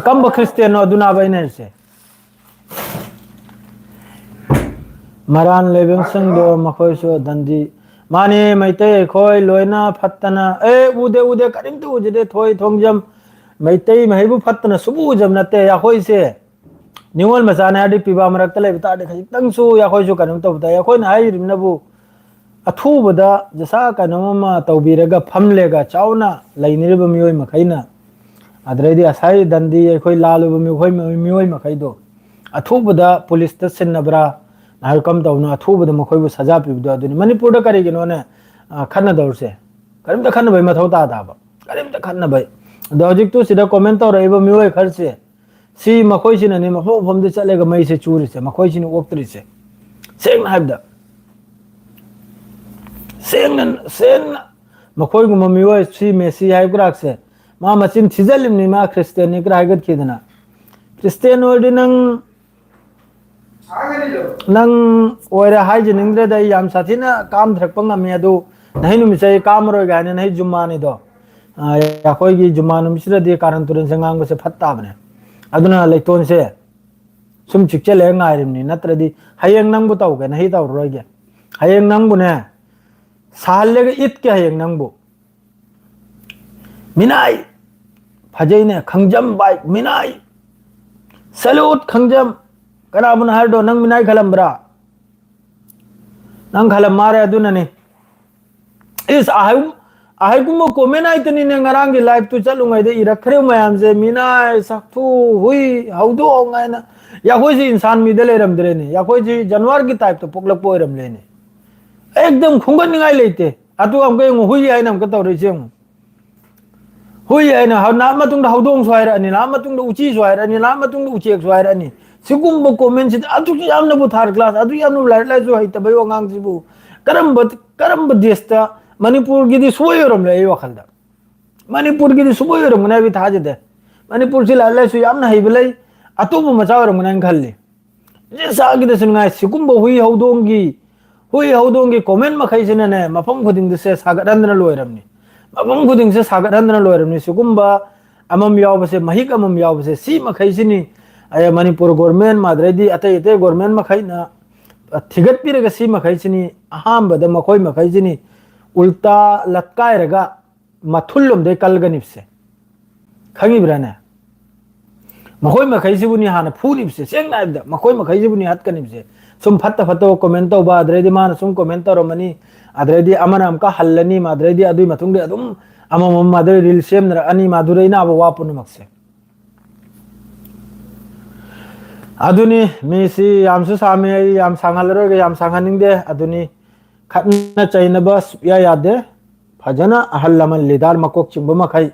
ꯀꯔꯝꯕ ꯈ꯭ꯔꯤꯁꯇꯦꯟꯅꯣ ꯑꯗꯨꯅ ꯍꯥꯏꯕ ꯑꯩꯅ ꯍꯥꯏꯕꯁꯦ? ꯃꯔꯥꯟ ꯂꯩꯕꯁꯤꯡꯗꯣ ꯃꯈꯣꯏꯁꯨ ꯗꯟꯗꯤ꯫ ꯃꯥꯅꯦ, ꯃꯩꯇꯩ ꯑꯩꯈꯣꯏ ꯂꯣꯏꯅ ꯐꯠꯇꯅ, ꯑꯦ, ꯎꯗꯦ, ꯎꯗꯦ, ꯀꯔꯤꯝꯇ ꯎꯖꯗꯦ, ꯊꯣꯏ ꯊꯣꯡꯖꯝ꯫ ꯃꯩꯇꯩ ꯃꯍꯩꯕꯨ ꯐꯠꯇꯅ ꯁꯨꯕꯨ ꯎꯖꯕ ꯅꯠꯇꯦ ꯑꯩꯈꯣꯏꯁꯦ꯫ ꯅꯤꯉꯣꯜ ꯃꯆꯥꯅꯦ ꯍꯥꯏꯔꯗꯤ ꯄꯤꯕꯥ ꯃꯔꯛꯇ ꯂꯩꯕ ꯇꯥꯔꯗꯤ ꯈꯖꯤꯛꯇꯪꯁꯨ ꯑꯩꯈꯣꯏꯁꯨ ꯀꯩꯅꯣꯝ ꯇꯧꯕ ꯇꯥꯏ꯫ ꯑꯩꯈꯣꯏꯅ ꯍꯥꯏꯔꯤꯕꯅꯕꯨ ꯑꯊꯨꯕꯗ ꯖꯁꯥ ꯀꯩꯅꯣꯝ ꯑꯃ ꯇꯧꯕꯤꯔꯒ ꯐꯝꯂꯦꯒ ꯆꯥꯎꯅ ꯂꯩꯅꯔꯤꯕ ꯃꯤꯑꯣꯏ ꯃꯈꯩꯅ, ꯑꯗꯨꯗꯩꯗꯤ ꯉꯁꯥꯏ ꯗꯟꯗꯤ ꯑꯩꯈꯣꯏ ꯂꯥꯜꯂꯨꯕ ꯃꯤꯑꯣꯏ, ꯃꯤꯑꯣꯏ ꯃꯈꯩꯗꯣ ꯑꯊꯨꯕꯗ ꯄꯨꯂꯤꯁꯇ ꯁꯤꯟꯅꯕ꯭ꯔꯥ, ꯅꯍꯥꯟ ꯀꯝ ꯇꯧꯕꯅꯣ, ꯑꯊꯨꯕꯗ ꯃꯈꯣꯏꯕꯨ ꯁꯖꯥ ꯄꯤꯕꯗꯣ ꯑꯗꯨꯅꯤ꯫ ꯃꯅꯤꯄꯨꯔꯗ ꯀꯔꯤꯒꯤꯅꯣꯅꯦ, ꯑ, ꯈꯠꯅꯗꯧꯔꯤꯁꯦ? ꯀꯔꯤꯝꯇ ꯈꯠꯅꯕꯩ ꯃꯊꯧ ꯇꯥꯗꯕ, ꯀꯔꯤꯝꯇ ꯈꯠꯅꯕꯩ꯫ ꯑꯗꯣ ꯍꯧꯖꯤꯛꯇꯨ ꯁꯤꯗ ꯀꯣꯃꯦꯟ ꯇꯧꯔꯛꯏꯕ ꯃꯤꯑꯣꯏ ꯈꯔꯁꯦ, ꯁꯤ ꯃꯈꯣꯏꯁꯤꯅꯅꯤ ꯃꯐꯝ ꯃꯐꯝꯗ ꯆꯠꯂꯒ ꯃꯩꯁꯦ ꯆꯨꯔꯤꯁꯦ, ꯃꯈꯣꯏꯁꯤꯅ ꯑꯣꯛꯇ꯭ꯔꯤꯁꯦ꯫ ꯁꯦꯡꯅ ꯍꯥꯏꯕꯗ, ꯁꯦꯡꯅ, ꯁꯦꯡꯅ ꯃꯈꯣꯏꯒꯨꯝꯕ ꯃꯤꯑꯣꯏ ꯁꯤ ꯃꯦꯁꯤ ꯍꯥꯏꯕ ꯀ꯭ꯔꯥꯛꯁꯦ, ꯃꯥ ꯃꯆꯤꯟ ꯊꯤꯖꯜꯂꯤꯕꯅꯤ, ꯃꯥ ꯈ꯭ꯔꯤꯁꯇꯦꯟꯅꯤ ꯀ꯭ꯔꯥ ꯍꯥꯏꯒꯠꯈꯤꯗꯅ꯫ ꯈ꯭ꯔꯤꯁꯇꯦꯟ ꯑꯣꯏꯔꯗꯤ ꯅꯪ, ꯅꯪ ꯑꯣꯏꯔꯦ ꯍꯥꯏꯖꯅꯤꯡꯗ꯭ꯔꯦꯗ, ꯑꯩ ꯌꯥꯝ ꯁꯥꯊꯤꯅ ꯀꯥꯝꯊꯔꯛꯄ ꯉꯝꯃꯤ꯫ ꯑꯗꯨ ꯅꯍꯩ ꯅꯨꯃꯤꯠꯁꯦ ꯑꯩ ꯀꯥꯝꯃꯔꯣꯏꯒꯦ ꯍꯥꯏꯅ, ꯅꯍꯩ ꯖꯨꯝꯃꯥꯅꯤꯗꯣ꯫ ꯑ, ꯑꯩꯈꯣꯏꯒꯤ ꯖꯨꯝꯃꯥ ꯅꯨꯃꯤꯠꯁꯤꯗꯗꯤ ꯀꯥꯔꯟ ꯇꯨꯔꯟꯁꯦ ꯉꯥꯡꯕꯁꯦ ꯐꯠꯇꯕꯅꯦ꯫ ꯑꯗꯨꯅ ꯂꯩꯇꯣꯟꯁꯦ ꯁꯨꯝ ꯆꯤꯛꯆꯜꯂꯒ ꯉꯥꯏꯔꯤꯕꯅꯤ, ꯅꯠꯇ꯭ꯔꯗꯤ ꯍꯌꯦꯡ ꯅꯪꯕꯨ ꯇꯧꯒꯦ, ꯅꯍꯩ ꯇꯧꯔꯔꯣꯏꯒꯦ꯫ ꯍꯌꯦꯡ ꯅꯪꯕꯨꯅꯦ, ꯁꯥꯍꯜꯂꯒ ꯏꯠꯀꯦ ꯍꯌꯦꯡ ꯅꯪꯕꯨ꯫ ꯃꯤꯅꯥꯏ! ꯐꯖꯩꯅꯦ, ꯈꯪꯖꯝ ꯕꯥꯏ, ꯃꯤꯅꯥꯏ! Salute ꯈꯪꯖꯝ! ꯀꯅꯥꯕꯨꯅ ꯍꯥꯏꯔꯗꯣ? ꯅꯪ ꯃꯤꯅꯥꯏ ꯈꯜꯂꯝꯕ꯭ꯔꯥ? ꯅꯪ ꯈꯜꯂꯝꯃꯔꯦ, ꯑꯗꯨꯅꯅꯤ꯫ ꯏꯁ, ꯑꯍꯩ-, ꯑꯍꯩꯒꯨꯝꯕ ꯀꯣꯃꯦꯟ ꯍꯥꯏꯇꯅꯤꯅꯦ, ꯉꯔꯥꯡꯒꯤ ꯂꯥꯏꯞꯇꯨ ꯆꯠꯂꯨꯉꯩꯗ ꯏꯔꯛꯈ꯭ꯔꯦ ꯃꯌꯥꯝꯁꯦ, ꯃꯤꯅꯥꯏ, ꯁꯛꯊꯨ, ꯍꯨꯏ, ꯍꯧꯗꯣꯡ ꯍꯥꯏꯅ꯫ ꯌꯥꯈꯣꯏꯁꯤ ꯏꯟꯁꯥꯟ ꯃꯤꯗ ꯂꯩꯔꯝꯗ꯭ꯔꯦꯅꯦ, ꯌꯥꯈꯣꯏꯁꯤ ꯖꯅꯋꯥꯔꯒꯤ ꯇꯥꯏꯞꯇ ꯄꯣꯛꯂꯛꯄ ꯑꯣꯏꯔꯝꯂꯦꯅꯦ꯫ ꯑꯦꯛꯗꯝ ꯈꯨꯝꯒꯠꯅꯤꯡꯉꯥꯏ ꯂꯩꯇꯦ꯫ ꯑꯗꯨ ꯑꯃꯨꯛꯀ ꯌꯦꯡꯉꯨ, ꯍꯨꯏ ꯍꯥꯏꯅ ꯑꯃꯨꯛꯀ ꯇꯧꯔꯛꯏꯁꯦ ꯌꯦꯡꯉꯨ꯫ ꯍꯨꯏ ꯍꯥꯏꯅ ꯍ-, ꯅꯍꯥꯛ ꯃꯇꯨꯡꯗ ꯍꯧꯗꯣꯡꯁꯨ ꯍꯥꯏꯔꯛꯑꯅꯤ, ꯅꯍꯥꯛ ꯃꯇꯨꯡꯗ ꯎꯆꯤꯁꯨ ꯍꯥꯏꯔꯛꯑꯅꯤ, ꯅꯍꯥꯛ ꯃꯇꯨꯡꯗ ꯎꯆꯦꯛꯁꯨ ꯍꯥꯏꯔꯛꯑꯅꯤ꯫ ꯁꯤꯒꯨꯝꯕ comment ꯁꯤꯗꯤ ꯑꯗꯨꯛ ꯌꯥꯝꯅꯕꯨ third class, ꯑꯗꯨꯛ ꯌꯥꯝꯅꯕꯨ ꯂꯥꯏꯔꯤꯛ ꯂꯥꯏꯁꯨ ꯍꯩꯇꯕ ꯑꯉꯥꯡꯁꯤꯕꯨ ꯀꯔꯝꯕ, ꯀꯔꯝꯕ ꯗꯦꯁꯇ? ꯃꯅꯤꯄꯨꯔꯒꯤꯗꯤ ꯁꯣꯏ ꯑꯣꯏꯔꯝꯂꯣꯏ ꯑꯩ ꯋꯥꯈꯜꯗ꯫ ꯃꯅꯤꯄꯨꯔꯒꯤꯗꯤ ꯁꯨꯡꯑꯣꯏ ꯑꯣꯏꯔꯝꯒꯅꯤ ꯍꯥꯏꯕꯒꯤ ꯊꯥꯖꯗꯦ꯫ ꯃꯅꯤꯄꯨꯔꯁꯤ ꯂꯥꯏꯔꯤꯛ ꯂꯥꯏꯁꯨ ꯌꯥꯝꯅ ꯍꯩꯕ ꯂꯩ, ꯑꯇꯣꯞꯄ ꯃꯆꯥ ꯑꯣꯏꯔꯝꯒꯅꯤ ꯍꯥꯏꯅ ꯈꯜꯂꯤ꯫ ꯖꯤꯁꯥꯒꯤꯗꯁꯨ ꯅꯨꯡꯉꯥꯏ, ꯁꯤꯒꯨꯝꯕ ꯍꯨꯏ ꯍꯧꯗꯣꯡꯒꯤ, ꯍꯨꯏ ꯍꯧꯗꯣꯡꯒꯤ comment ꯃꯈꯩꯁꯤꯅꯅꯦ, ꯃꯐꯝ ꯈꯨꯗꯤꯡꯗꯁꯦ ꯁꯥꯒꯠꯍꯟꯗꯅ ꯂꯣꯏꯔꯝꯅꯤ꯫ ꯃꯐꯝ ꯈꯨꯗꯤꯡꯁꯦ ꯁꯥꯒꯠꯍꯟꯗꯅ ꯂꯣꯏꯔꯝꯅꯤ꯫ ꯁꯤꯒꯨꯝꯕ ꯑꯃꯃꯝ ꯌꯥꯎꯕꯁꯦ, ꯃꯍꯤꯛ ꯑꯃꯃꯝ ꯌꯥꯎꯕꯁꯦ, ꯁꯤ ꯃꯈꯩꯁꯤꯅꯤ꯫ ꯑꯩ ꯃꯅꯤꯄꯨꯔ government, ꯑꯗꯩꯗꯤ ꯑꯇꯩ ꯑꯇꯩ government ꯃꯈꯩꯅ ꯊꯤꯒꯠꯄꯤꯔꯒ ꯁꯤ ꯃꯈꯩꯁꯤꯅꯤ ꯑꯍꯥꯟꯕꯗ ꯃꯈꯣꯏ ꯃꯈꯩꯁꯤꯅꯤ ꯎꯜꯇꯥ ꯂꯠꯀꯥꯏꯔꯒ ꯃꯊꯨꯜ ꯂꯣꯝꯗꯩ ꯀꯜꯒꯅꯤꯕꯁꯦ꯫ ꯈꯪꯉꯤꯕ꯭ꯔꯥꯅꯦ? ꯃꯈꯣꯏ ꯃꯈꯩꯁꯤꯕꯨꯅꯤ ꯍꯥꯟꯅ ꯐꯨꯔꯤꯕꯁꯦ, ꯁꯦꯡꯅ ꯍꯥꯏꯕꯗ ꯃꯈꯣꯏ ꯃꯈꯩꯁꯤꯕꯨꯅꯤ ꯍꯥꯠꯀꯅꯤꯕꯁꯦ꯫ ꯁꯨꯝ ꯐꯠꯇ ꯐꯠꯇꯕ comment ꯇꯧꯕ, ꯑꯗꯩꯗꯤ ꯃꯥꯅ ꯁꯨꯝ comment ꯇꯧꯔꯝꯃꯅꯤ, ꯑꯗꯩꯗꯤ ꯑꯃꯅ ꯑꯃꯨꯛꯀ ꯍꯜꯂꯅꯤ, ꯑꯗꯩꯗꯤ ꯑꯗꯨꯒꯤ ꯃꯇꯨꯡꯗ ꯑꯗꯨꯝ ꯑꯃꯃꯝ ꯑꯗꯩ reel ꯁꯦꯝꯅꯔꯛꯑꯅꯤ, ꯃꯥꯗꯨꯔꯩꯅꯥꯕ ꯋꯥ ꯄꯨꯝꯅꯃꯛꯁꯦ꯫ ꯑꯗꯨꯅꯤ, ꯃꯤꯁꯤ ꯌꯥꯝꯁꯨ ꯁꯥꯡꯉꯦ, ꯑꯩ ꯌꯥꯝ ꯁꯥꯡꯍꯜꯂꯔꯣꯏꯒꯦ, ꯌꯥꯝ ꯁꯥꯡꯍꯟꯅꯤꯡꯗꯦ꯫ ꯑꯗꯨꯅꯤ, ꯈꯠꯅ ꯆꯩꯅꯕ ꯁꯨꯛꯌꯥ ꯌꯥꯗꯦ꯫ ꯐꯖꯅ ꯑꯍꯜ ꯂꯃꯟ leader ꯃꯀꯣꯛ ꯆꯤꯡꯕ ꯃꯈꯩ,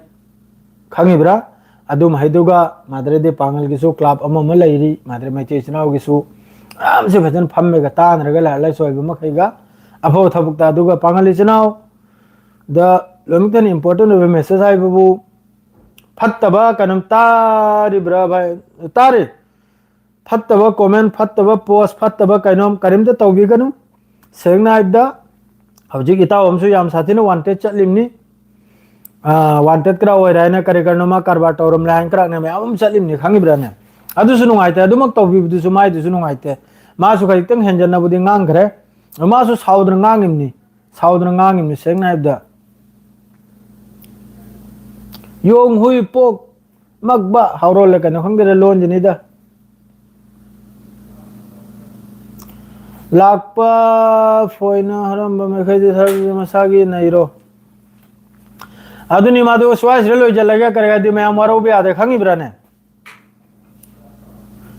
ꯈꯪꯉꯤꯕ꯭ꯔꯥ? ꯑꯗꯨ ꯃꯈꯩꯗꯨꯒ ꯃꯥꯗ꯭ꯔꯦꯗꯤ ꯄꯥꯡꯒꯜꯒꯤꯁꯨ club ꯑꯃ ꯑꯃ ꯂꯩꯔꯤ, ꯃꯥꯗ꯭ꯔꯦ ꯃꯩꯇꯩ ꯏꯆꯤꯟ ꯏꯅꯥꯎꯒꯤꯁꯨ ꯃꯌꯥꯝꯁꯦ ꯐꯖꯅ ꯐꯝꯃꯒ ꯇꯥꯟꯅꯔꯒ ꯂꯥꯏꯔꯤꯛ ꯂꯥꯏꯁꯨ ꯍꯩꯕ ꯃꯈꯩꯒ ꯑꯐꯕ ꯊꯕꯛꯇ꯫ ꯑꯗꯨꯒ ꯄꯥꯡꯒꯜ ꯏꯆꯤꯟ ꯏꯅꯥꯎꯗ ꯂꯣꯏꯅꯃꯛꯇꯅ important ꯑꯣꯏꯕ message ꯍꯥꯏꯕꯕꯨ, ꯐꯠꯇꯕ ꯀꯩꯅꯣꯝ ꯇꯥꯔꯤꯕ꯭ꯔꯥ ꯚꯥꯏ? ꯇꯥꯔꯤ꯫ ꯐꯠꯇꯕ comment, ꯐꯠꯇꯕ post, ꯐꯠꯇꯕ ꯀꯩꯅꯣꯝ ꯀꯔꯤꯝꯇ ꯇꯧꯕꯤꯒꯅꯨ꯫ ꯁꯦꯡꯅ ꯍꯥꯏꯕꯗ, ꯍꯧꯖꯤꯛ ꯏꯇꯥꯎ ꯑꯃꯁꯨ ꯌꯥꯝ ꯁꯥꯊꯤꯅ wanted ꯆꯠꯂꯤꯕꯅꯤ꯫ ꯑꯥ, wanted ꯈꯔ ꯑꯣꯏꯔꯦ ꯍꯥꯏꯅ ꯀꯔꯤ ꯀꯔꯤꯅꯣ ꯃꯥ ꯀꯔꯕꯥꯔ ꯇꯧꯔꯝꯂꯦ ꯍꯥꯏꯅ ꯈꯔ ꯃꯌꯥꯝ ꯑꯃ ꯆꯠꯂꯤꯕꯅꯤ, ꯈꯪꯉꯤꯕ꯭ꯔꯥꯅꯦ? ꯑꯗꯨꯁꯨ ꯅꯨꯡꯉꯥꯏꯇꯦ, ꯑꯗꯨꯃꯛ ꯇꯧꯕꯤꯕꯗꯨꯁꯨ ꯃꯥꯏꯗꯨꯁꯨ ꯅꯨꯡꯉꯥꯏꯇꯦ꯫ ꯃꯥꯁꯨ ꯈꯖꯤꯛꯇꯪ ꯍꯦꯟꯖꯟꯅꯕꯨꯗꯤ ꯉꯥꯡꯈ꯭ꯔꯦ꯫ ꯃꯥꯁꯨ ꯁꯥꯎꯗꯅ ꯉꯥꯡꯉꯤꯕꯅꯤ, ꯁꯥꯎꯗꯅ ꯉꯥꯡꯉꯤꯕꯅꯤ, ꯁꯦꯡꯅ ꯍꯥꯏꯕꯗ꯫ ꯌꯣꯡ ꯍꯨꯏ ꯄꯣꯛ ꯃꯛꯕ ꯍꯧꯔꯣꯜꯂꯦ ꯀꯩꯅꯣ ꯈꯪꯗꯦꯗ, ꯂꯣꯟꯁꯤꯅꯤꯗ꯫ ꯂꯥꯛꯄ ꯐꯣꯏꯅ ꯍꯔꯝꯕ ꯃꯈꯩꯗꯤ ꯊꯕꯛꯁꯦ ꯃꯁꯥꯒꯤ ꯅꯩꯔꯣ꯫ ꯑꯗꯨꯅꯤ ꯃꯥꯗꯨ ꯁ꯭ꯋꯥꯏꯁꯤꯗ ꯂꯣꯏꯁꯤꯜꯂꯒꯦ, ꯀꯔꯤ ꯍꯥꯏꯗꯤ ꯃꯌꯥꯝ ꯋꯥꯔꯧꯕ ꯌꯥꯗꯦ, ꯈꯪꯉꯤꯕ꯭ꯔꯥꯅꯦ?